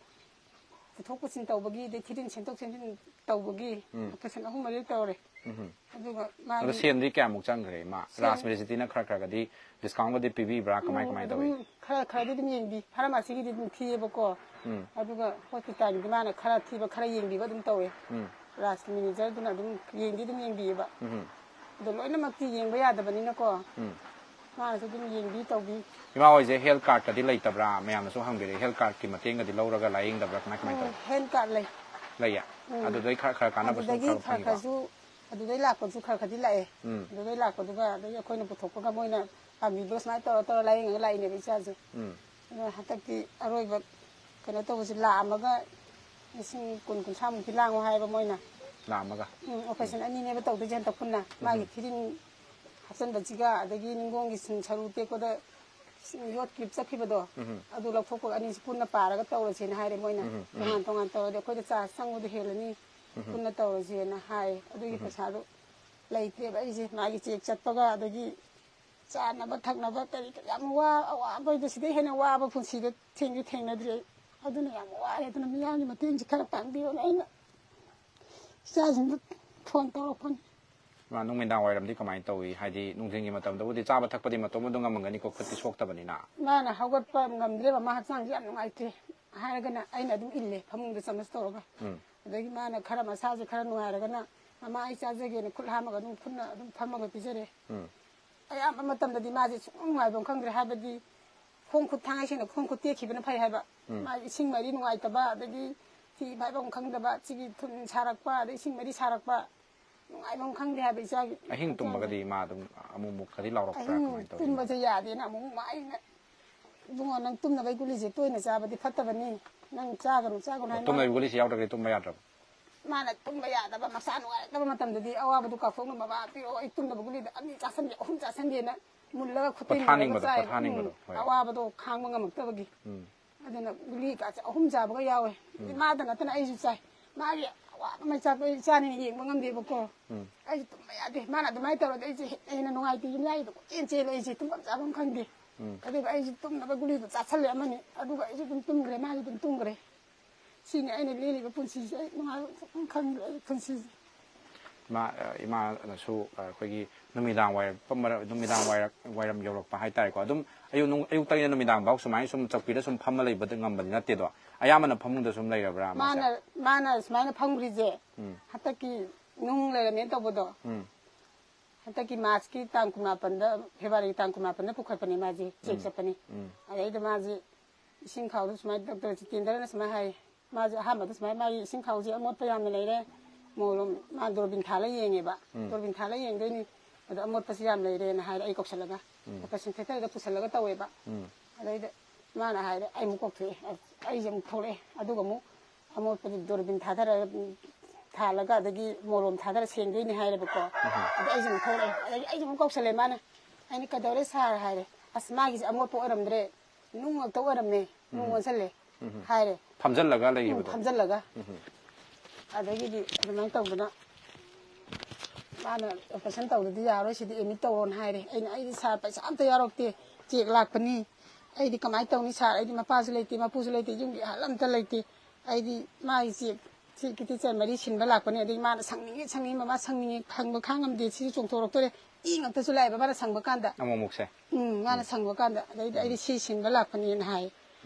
ꯄꯨꯊꯣꯛ ꯄꯨꯁꯤꯟ ꯇꯧꯕꯒꯤ, ꯑꯗꯩ ꯊꯤꯔꯤꯟ ꯁꯦꯝꯗꯣꯛ ꯁꯦꯝꯖꯤꯟ ꯇꯧꯕꯒꯤ ꯎꯝ꯫ ꯑꯣꯄꯔꯦꯁꯟ ꯑꯍꯨꯝ ꯃꯔꯤ ꯇꯧꯔꯦ꯫ ꯑꯗꯨꯒ ꯑꯗꯣ ꯃꯥꯒꯤ ꯁꯦꯟꯗꯤ ꯀꯌꯥꯃꯨꯛ ꯆꯪꯈ꯭ꯔꯦ ꯏꯃꯥ? ꯁꯦꯟ ꯔꯥꯖꯃꯤꯁꯇꯤꯅ ꯈꯔ ꯈꯔꯒꯗꯤ ꯗꯤꯁꯀꯥꯎꯟꯒꯗꯤ ꯄꯤꯕꯤꯕ꯭ꯔꯥ? ꯀꯃꯥꯏ ꯎꯝ, ꯀꯃꯥꯏ ꯇꯧꯏ? ꯑꯗꯨꯝ ꯈꯔ ꯈꯔꯗꯤ ꯑꯗꯨꯝ ꯌꯦꯡꯕꯤ꯫ ꯐꯥꯔꯃꯥꯁꯤꯒꯤꯗꯤ ꯑꯗꯨꯝ ꯊꯤꯌꯦꯕꯀꯣ꯫ ꯎꯝ꯫ ꯑꯗꯨꯒ ꯍꯣꯁꯄꯤꯇꯥꯜꯒꯤꯗꯤ ꯃꯥꯅ ꯈꯔ ꯊꯤꯕ ꯈꯔ ꯌꯦꯡꯕꯤꯕ ꯑꯗꯨꯝ ꯇꯧꯋꯦ꯫ ꯎꯝ꯫ ꯔꯥꯖꯀꯤ ꯃꯦꯅꯦꯖꯔꯗꯨꯅ ꯑꯗꯨꯝ ꯌꯦꯡꯗꯤ ꯑꯗꯨꯝ ꯌꯦꯡꯕꯤꯌꯦꯕ꯫ ꯎꯝ꯫ ꯑꯗꯣ ꯂꯣꯏꯅꯃꯛꯇꯤ ꯌꯦꯡꯕ ꯌꯥꯗꯕꯅꯤꯅꯀꯣ꯫ ꯎꯝ꯫ ꯃꯥꯅꯁꯨ ꯑꯗꯨꯝ ꯌꯦꯡꯕꯤ ꯇꯧꯕꯤ꯫ ꯏꯃꯥ ꯍꯣꯏꯁꯦ ꯍꯦꯜꯊ ꯀꯥꯔꯗꯀꯗꯤ ꯂꯩꯇꯕ꯭ꯔꯥ? ꯃꯌꯥꯝꯅꯁꯨ ꯍꯪꯕꯤꯔꯛꯑꯦ, ꯍꯦꯜꯊ ꯀꯥꯔꯗꯀꯤ ꯃꯇꯦꯡꯒꯗꯤ ꯂꯧꯔꯒ ꯂꯥꯏꯌꯦꯡꯗꯕ꯭ꯔꯥ? ꯀꯃꯥꯏ ꯀꯃꯥꯏ ꯎꯝ, ꯇꯧꯏ? ꯍꯦꯜꯊ ꯀꯥꯔꯗ ꯂꯩ꯫ ꯂꯩꯌꯦ? ꯎꯝ꯫ ꯑꯗꯨꯗꯩ ꯈꯔ ꯈꯔ ꯀꯥꯟꯅꯕꯁꯨ ꯑꯗꯨꯗꯒꯤ ꯈꯔ ꯈꯔ ꯐꯪꯕ? ꯈꯔꯁꯨ, ꯑꯗꯨꯗꯩ ꯂꯥꯛꯄꯁꯨ ꯈꯔ ꯈꯔꯗꯤ ꯂꯥꯛꯑꯦ꯫ ꯎꯝ꯫ ꯑꯗꯨꯗꯩ ꯂꯥꯛꯄꯗꯨꯒ ꯑꯗꯒꯤ ꯑꯩꯈꯣꯏꯅ ꯄꯨꯊꯣꯛꯄꯒ ꯃꯣꯏꯅ ꯄꯥꯝꯕꯤꯕꯗꯣ ꯁꯨꯃꯥꯏꯅ ꯇꯧꯔ ꯇꯧꯔ ꯂꯥꯏꯌꯦꯡꯉꯒ ꯂꯥꯛꯏꯅꯦꯕ ꯏꯆꯥꯁꯦ꯫ ꯎꯝ꯫ ꯑꯗꯨꯅ ꯍꯟꯗꯛꯇꯤ ꯑꯔꯣꯏꯕ ꯀꯩꯅꯣ ꯇꯧꯕꯁꯦ ꯂꯥꯛꯑꯝꯃꯒ ꯂꯤꯁꯤꯡ ꯀꯨꯟ ꯀꯨꯟꯊ꯭ꯔꯥꯃꯨꯛꯇꯤ ꯂꯥꯡꯉꯣ ꯍꯥꯏꯌꯦꯕ ꯃꯣꯏꯅ꯫ ꯂꯥꯛꯑꯝꯃꯒ? ꯎꯝ, ꯑꯣꯄꯔꯦꯁꯟ ꯑꯅꯤꯅꯦꯕ ꯇꯧꯗꯣꯏꯁꯦ ꯍꯟꯗꯛ ꯄꯨꯟꯅ꯫ ꯃꯥꯒꯤ ꯎꯝ꯫ ꯊꯤꯔꯤꯡ ꯍꯥꯞꯆꯟꯕꯁꯤꯒ ꯑꯗꯒꯤ ꯅꯤꯡꯒꯣꯡꯒꯤ ꯁꯤꯡ ꯁꯔꯨ ꯇꯦꯛꯄꯗ ꯌꯣꯠ ꯀ꯭ꯂꯤꯞ ꯆꯠꯈꯤꯕꯗꯣ, ꯎꯝ꯫ ꯑꯗꯨ ꯂꯧꯊꯣꯛꯄꯒ ꯑꯅꯤꯁꯤ ꯄꯨꯟꯅ ꯄꯥꯔꯒ ꯇꯧꯔꯁꯦꯅ ꯍꯥꯏꯔꯦ ꯃꯣꯏꯅ꯫ ꯎꯝ, ꯎꯝ꯫ ꯇꯣꯉꯥꯟ ꯇꯣꯉꯥꯟ ꯇꯧꯔꯗꯤ ꯑꯩꯈꯣꯏꯗ ꯆꯥꯔꯖ ꯆꯪꯕꯗꯣ ꯍꯦꯜꯂꯅꯤ, ꯎꯝ꯫ ꯄꯨꯟꯅ ꯇꯧꯔꯁꯦꯅ ꯍꯥꯏ꯫ ꯑꯗꯨꯒꯤ ꯎꯝ꯫ ꯄꯩꯁꯥꯗꯣ ꯂꯩꯇ꯭ꯔꯦꯕ ꯑꯩꯁꯦ꯫ ꯃꯥꯒꯤ ꯆꯦꯛ ꯆꯠꯄꯒ ꯑꯗꯒꯤ ꯆꯥꯅꯕ ꯊꯛꯅꯕ ꯀꯔꯤ ꯀꯔꯤ ꯌꯥꯝ ꯋꯥ-, ꯑꯋꯥꯕꯗ ꯁꯤꯗꯩ ꯍꯦꯟꯅ ꯋꯥꯕ ꯄꯨꯟꯁꯤꯗ ꯊꯦꯡꯁꯨ ꯊꯦꯡꯅꯗ꯭ꯔꯤ ꯑꯩ꯫ ꯑꯗꯨꯅ ꯌꯥꯝ ꯋꯥꯔꯦ꯫ ꯑꯗꯨꯅ ꯃꯤꯌꯥꯝꯒꯤ ꯃꯇꯦꯡꯁꯤ ꯈꯔ ꯄꯥꯡꯕꯤꯌꯣꯅ ꯑꯩꯅ ꯏꯆꯥꯁꯤꯡꯗ ꯐꯣꯟ ꯇꯧꯔꯛꯄꯅꯤ꯫ ꯃꯥ ꯅꯨꯃꯤꯗꯥꯡ ꯋꯥꯏꯔꯝꯗꯤ ꯀꯃꯥꯏꯅ ꯇꯧꯏ? ꯍꯥꯏꯗꯤ ꯅꯨꯡꯊꯤꯟꯒꯤ ꯃꯇꯝꯗꯕꯨꯗꯤ ꯆꯥꯕ ꯊꯛꯄꯗꯤ ꯃꯇꯣꯝ ꯑꯗꯨꯝ ꯉꯝꯃꯝꯒꯅꯤꯀꯣ, ꯈꯨꯠꯇꯤ ꯁꯣꯛꯇꯕꯅꯤꯅ꯫ ꯃꯥꯅ ꯍꯧꯒꯠꯄ ꯉꯝꯗ꯭ꯔꯦꯕ, ꯃꯥ ꯍꯛꯆꯥꯡꯁꯦ ꯌꯥꯝ ꯅꯨꯡꯉꯥꯏꯇꯦ ꯍꯥꯏꯔꯒꯅ ꯑꯩꯅ ꯑꯗꯨꯝ ꯏꯜꯂꯦ ꯐꯃꯨꯡꯗ ꯆꯃꯁ ꯇꯧꯔꯒ꯫ ꯎꯝ꯫ ꯑꯗꯒꯤ ꯃꯥꯅ ꯈꯔ ꯃꯁꯥꯁꯦ ꯈꯔ ꯅꯨꯡꯉꯥꯏꯔꯒꯅ, "ꯃꯃꯥ, ꯑꯩ ꯆꯥꯖꯒꯦꯅ" ꯈꯨꯠ ꯍꯥꯝꯃꯒ ꯑꯗꯨꯝ ꯈꯨꯠꯅ ꯑꯗꯨꯝ ꯐꯝꯃꯒ ꯄꯤꯖꯔꯦ꯫ ꯎꯝ꯫ ꯑꯌꯥꯝꯕ ꯃꯇꯝꯗꯗꯤ ꯃꯥꯁꯦ ꯁꯨꯡꯅꯨꯡ ꯅꯨꯡꯉꯥꯏꯐꯝ ꯈꯪꯗ꯭ꯔꯦ, ꯍꯥꯏꯕꯗꯤ ꯈꯣꯡ ꯈꯨꯠ ꯊꯥꯡꯉꯩ ꯁꯦꯡꯅ ꯈꯣꯡ ꯈꯨꯠ ꯇꯦꯛꯈꯤꯕꯅ ꯐꯩ ꯍꯥꯏꯕ꯫ ꯎꯝ꯫ ꯃꯥꯒꯤ ꯏꯁꯤꯡ ꯃꯔꯤ ꯅꯨꯡꯉꯥꯏꯇꯕ, ꯑꯗꯒꯤ ꯊꯤ ꯐꯥꯏꯕꯝ ꯈꯪꯗꯕ, ꯁꯤꯒꯤ ꯊꯨꯟ ꯁꯥꯔꯛꯄ, ꯑꯗꯩ ꯏꯁꯤꯡ ꯃꯔꯤ ꯁꯥꯔꯛꯄ, ꯅꯨꯡꯉꯥꯏꯐꯝ ꯈꯪꯗꯦ ꯍꯥꯏꯕ ꯏꯆꯥꯒꯤ ꯑꯍꯤꯡ ꯍꯛꯆꯥꯡꯁꯦ꯫ ꯇꯨꯝꯕꯒꯗꯤ ꯃꯥ ꯑꯗꯨꯝ ꯑꯃꯨꯛ ꯑꯃꯨꯛꯀꯗꯤ ꯂꯥꯎꯔꯛꯄ꯭ꯔꯥ? ꯑꯍꯤꯡ ꯀꯃꯥꯏꯅ ꯇꯧꯏ? ꯇꯨꯝꯕꯁꯦ ꯌꯥꯗꯦꯅ ꯑꯃꯨꯛ ꯑꯃꯨꯛ ꯃꯥ ꯑꯩꯅ, "ꯏꯕꯨꯡꯉꯣ, ꯅꯪ ꯇꯨꯝꯅꯕꯒꯤ ꯒꯨꯂꯤꯁꯦ ꯇꯣꯏꯅ ꯆꯥꯕꯗꯤ ꯐꯠꯇꯕꯅꯤ, ꯅꯪ ꯆꯥꯒꯅꯨ, ꯆꯥꯒꯅꯨ" ꯍꯥꯏ꯫ ꯃꯥꯅ ꯇꯨꯝꯅꯕꯒꯤ ꯒꯨꯂꯤꯁꯦ ꯌꯥꯎꯗ꯭ꯔꯒꯗꯤ ꯇꯨꯝꯕ ꯌꯥꯗ꯭ꯔꯕ? ꯃꯥꯅ ꯇꯨꯝꯕ ꯌꯥꯗꯕ, ꯃꯁꯥ ꯅꯨꯡꯉꯥꯏꯔꯛꯇꯕ ꯃꯇꯝꯗꯗꯤ ꯑꯋꯥꯕꯗꯨ ꯀꯥꯎꯊꯣꯛꯅꯕ, "ꯕꯕꯥ, ꯄꯤꯔꯛꯑꯣ, ꯑꯩ ꯇꯨꯝꯅꯕ ꯒꯨꯂꯤꯗꯣ ꯑꯅꯤ ꯆꯥꯁꯟꯒꯦ, ꯑꯍꯨꯝ ꯆꯥꯁꯟꯒꯦꯅ" ꯃꯨꯜꯂꯒ ꯈꯨꯇꯤꯡ ꯃꯨꯜꯂꯒ ꯄꯣꯊꯥꯅꯤꯡꯕꯗꯣ, ꯆꯥꯏ꯫ ꯄꯣꯊꯥꯅꯤꯡꯕꯗꯣ, ꯎꯝ, ꯍꯣꯏ꯫ ꯑꯋꯥꯕꯗꯣ ꯈꯥꯡꯕ ꯉꯝꯃꯛꯇꯕꯒꯤ꯫ ꯎꯝ꯫ ꯑꯗꯨꯅ ꯒꯨꯂꯤꯀꯥꯁꯦ ꯑꯍꯨꯝ ꯆꯥꯕꯒ ꯌꯥꯎꯋꯦ꯫ ꯎꯝ꯫ ꯃꯥꯗ ꯅꯠꯇꯅ ꯑꯩꯁꯨ ꯆꯥꯏ꯫ ꯃꯥꯒꯤ ꯑꯋꯥꯕ ꯃꯩꯆꯥꯛꯇꯣ ꯏꯆꯥꯅ ꯍꯦꯟꯅ ꯌꯦꯡꯕ ꯉꯝꯗꯦꯕꯀꯣ꯫ ꯎꯝ꯫ ꯑꯩꯁꯨ ꯇꯨꯝꯕ ꯌꯥꯗꯦ꯫ ꯃꯥꯅ ꯑꯗꯨꯃꯥꯏꯅ ꯇꯧꯔꯗꯤ ꯑꯩꯁꯦ ꯍꯦꯟꯅ ꯍꯦꯟꯅ ꯅꯨꯡꯉꯥꯏꯇꯦ꯫ ꯌꯨꯝꯌꯥꯏꯗ ꯀꯣꯏꯆꯦꯟ ꯆꯦꯜꯂꯦ ꯑꯩꯁꯦ, ꯇꯨꯝꯐꯝ ꯆꯥꯐꯝ ꯈꯪꯗꯦ꯫ ꯎꯝ꯫ ꯑꯗꯨꯒ ꯑꯩꯁꯦ ꯇꯨꯝꯅꯕ ꯒꯨꯂꯤꯗꯣ ꯆꯥꯁꯜꯂꯦ ꯑꯃꯅꯤ, ꯑꯗꯨꯒ ꯑꯩꯁꯨ ꯑꯗꯨꯝ ꯇꯨꯝꯈ꯭ꯔꯦ, ꯃꯥꯁꯨ ꯑꯗꯨꯝ ꯇꯨꯝꯈ꯭ꯔꯦ꯫ ꯁꯤꯅꯤ ꯑꯩꯅ ꯂꯦꯜꯂꯤꯕ ꯄꯨꯟꯁꯤꯁꯦ꯫ ꯑꯩ ꯅꯨꯡꯉꯥꯏꯕ ꯁꯨꯡꯈꯪ ꯈꯪꯗ꯭ꯔꯦ ꯑꯩ ꯄꯨꯟꯁꯤꯁꯦ꯫ ꯏꯃꯥ ꯏꯃꯥꯅꯁꯨ ꯑꯩꯈꯣꯏꯒꯤ ꯅꯨꯃꯤꯗꯥꯡ ꯋꯥꯏꯔꯛꯄ ꯃꯔꯛ ꯅꯨꯃꯤꯗꯥꯡ ꯋꯥꯏꯔꯛ ꯋꯥꯏꯔꯝ ꯌꯧꯔꯛꯄ ꯍꯥꯏꯇꯥꯔꯦꯀꯣ꯫ ꯑꯗꯨꯝ ꯑꯌꯨꯛ ꯑꯌꯨꯛꯇꯒꯤꯅ ꯅꯨꯃꯤꯗꯥꯡ ꯐꯥꯎ ꯁꯨꯃꯥꯏꯅ ꯁꯨꯝ ꯆꯧꯀ꯭ꯔꯤꯗ ꯁꯨꯝ ꯐꯝꯃ ꯂꯩꯕꯗ ꯉꯝꯕꯗꯤ ꯅꯠꯇꯦꯗꯣ꯫ ꯑꯌꯥꯝꯕꯅ ꯐꯃꯨꯡꯗ ꯁꯨꯝ ꯂꯩꯔꯕ꯭ꯔꯥ ꯃꯥꯁꯦ? ꯃꯥꯅ ꯃꯥꯅ ꯁꯨꯃꯥꯏꯅ ꯐꯝꯈ꯭ꯔꯤꯁꯦ ꯍꯟꯗꯛꯀꯤ ꯅꯨꯡ ꯂꯩꯔꯝꯃꯦꯅ ꯇꯧꯕꯗꯣ, ꯎꯝ ꯍꯟꯗꯛꯀꯤ ꯃꯥꯔꯁꯀꯤ ꯇꯥꯡ ꯀꯨꯟꯃꯥꯄꯟꯗ, ꯐꯦꯕ꯭ꯔꯨꯋꯥꯔꯤꯒꯤ ꯇꯥꯡ ꯀꯨꯟꯃꯥꯄꯟꯗ ꯄꯨꯈꯠꯄꯅꯦ ꯃꯥꯁꯦ, ꯆꯦꯛ ꯆꯠꯄꯅꯤ꯫ ꯑꯗꯩꯗ ꯃꯥꯁꯦ ꯏꯁꯤꯡ ꯈꯥꯎꯗ ꯁꯨꯃꯥꯏꯅ ꯗꯣꯛꯇꯔ ꯖꯤꯇꯦꯟꯗ꯭ꯔꯅ ꯁꯨꯃꯥꯏꯅ ꯍꯥꯏ, ꯃꯥꯁꯦ ꯑꯍꯥꯟꯕꯗ ꯁꯨꯃꯥꯏꯅ ꯃꯥꯒꯤ ꯏꯁꯤꯡ ꯈꯥꯎꯁꯦ ꯑꯃꯣꯠꯄ ꯌꯥꯝꯅ ꯂꯩꯔꯦ, ꯃꯣꯂꯣꯝ, ꯃꯥ ꯗꯣꯔꯕꯤꯟ ꯊꯥꯜꯂ ꯌꯦꯡꯉꯦꯕ꯫ ꯗꯣꯔꯕꯤꯟ ꯊꯥꯜꯂ ꯌꯦꯡꯗꯣꯏꯅꯤ, ꯑꯗꯣ ꯑꯃꯣꯠꯄꯁꯤ ꯌꯥꯝ ꯂꯩꯔꯦꯅ ꯍꯥꯏꯔꯦ꯫ ꯑꯩ ꯀꯧꯁꯜꯂꯒ ꯑꯣꯄꯔꯦꯁꯟ ꯊꯦꯇꯔꯗ ꯄꯨꯁꯜꯂꯒ ꯇꯧꯋꯦꯕ꯫ ꯑꯗꯩꯗ ꯃꯥꯅ ꯍꯥꯏꯔꯦ, ꯑꯩ ꯑꯃꯨꯛ ꯀꯧꯊꯣꯛꯑꯦ, ꯑꯁ, ꯑꯩꯁꯦ ꯑꯃꯨꯛ ꯊꯣꯛꯂꯛꯑꯦ꯫ ꯑꯗꯨꯒ ꯑꯃꯨꯛ ꯑꯃꯣꯠꯄꯗꯨ ꯗꯣꯔꯕꯤꯟ ꯊꯥꯗꯔꯒ, ꯊꯥꯜꯂꯒ, ꯑꯗꯒꯤ ꯃꯣꯂꯣꯝ ꯊꯥꯗꯔ ꯁꯦꯡꯗꯣꯏꯅꯤ ꯍꯥꯏꯔꯦꯕꯀꯣ꯫ ꯑꯗꯩ ꯑꯩꯁꯦ ꯑꯃꯨꯛ ꯊꯣꯛꯂꯛꯑꯦ꯫ ꯑꯗꯒꯤ ꯑꯩꯁꯦ ꯑꯃꯨꯛ ꯀꯧꯁꯜꯂꯦ ꯃꯥꯅ꯫ ꯑꯩꯅ, "ꯀꯩꯗꯧꯔꯦ ꯁꯥꯔ?" ꯍꯥꯏꯔꯦ꯫ "ꯑꯁ, ꯃꯥꯒꯤꯁꯦ ꯑꯃꯣꯠꯄ ꯑꯣꯏꯔꯝꯗ꯭ꯔꯦ, ꯅꯨꯡ ꯉꯥꯛꯇ ꯑꯣꯏꯔꯝꯃꯦ, ꯅꯨꯡ ꯑꯣꯟꯁꯜꯂꯦ" ꯍꯥꯏꯔꯦ꯫ ꯐꯝꯖꯜꯂꯒ ꯎꯝ, ꯂꯩꯈꯤꯕꯗꯣ? ꯐꯝꯖꯜꯂꯒ꯫ ꯑꯗꯒꯤꯗꯤ ꯑꯗꯨꯃꯥꯏꯅ ꯇꯧꯗꯅ ꯃꯥꯅ, "ꯑꯣꯄꯔꯦꯁꯟ ꯇꯧꯗꯗꯤ ꯌꯥꯔꯣꯏ, ꯁꯤꯗꯤ ꯑꯦꯗꯃꯤꯠ ꯇꯧꯔꯣꯅ" ꯍꯥꯏꯔꯦ꯫ ꯑꯩꯅ, "ꯑꯩꯗꯤ ꯁꯥꯔ, ꯄꯩꯁꯥ ꯑꯝꯇ ꯌꯥꯎꯔꯛꯇꯦ, ꯆꯦꯛ ꯂꯥꯛꯄꯅꯤ, ꯑꯩꯗꯤ ꯀꯃꯥꯏꯅ ꯇꯧꯅꯤ ꯁꯥꯔ? ꯑꯩꯗꯤ ꯃꯄꯥꯁꯨ ꯂꯩꯇꯦ, ꯃꯄꯨꯁꯨ ꯂꯩꯇꯦ, ꯌꯨꯝꯒꯤ ꯑꯍꯜ ꯑꯝꯇ ꯂꯩꯇꯦ, ꯑꯩꯗꯤ ꯃꯥꯒꯤ ꯆꯦꯛ, ꯆꯦꯛꯀꯤ ꯇꯤꯆꯔ ꯃꯔꯤ ꯁꯤꯟꯕ ꯂꯥꯛꯄꯅꯦ, ꯑꯗꯩ ꯃꯥꯅ ꯁꯪꯅꯤꯡꯉꯦ, ꯁꯪꯅꯤꯡꯉꯦ, ꯃꯃꯥ ꯁꯪꯅꯤꯡꯉꯦ, ꯈꯪꯕ ꯈꯥꯡꯉꯝꯗꯦ, ꯁꯤꯁꯨ ꯆꯣꯡꯊꯣꯔꯛꯇꯣꯔꯦ", ꯏ ꯉꯥꯛꯇꯁꯨ ꯂꯥꯛꯑꯦꯕ ꯃꯥꯅ ꯁꯪꯕ ꯀꯥꯟꯗ꯫ ꯑꯃꯨꯛ ꯑꯃꯨꯛꯁꯦ꯫ ꯎꯝ, ꯃꯥꯅ ꯁꯪꯕ ꯀꯥꯟꯗ꯫ ꯑꯗꯩꯗꯤ ꯑꯩꯗꯤ ꯁꯤ ꯁꯤꯟꯕ ꯂꯥꯛꯄꯅꯦꯅ ꯍꯥꯏ꯫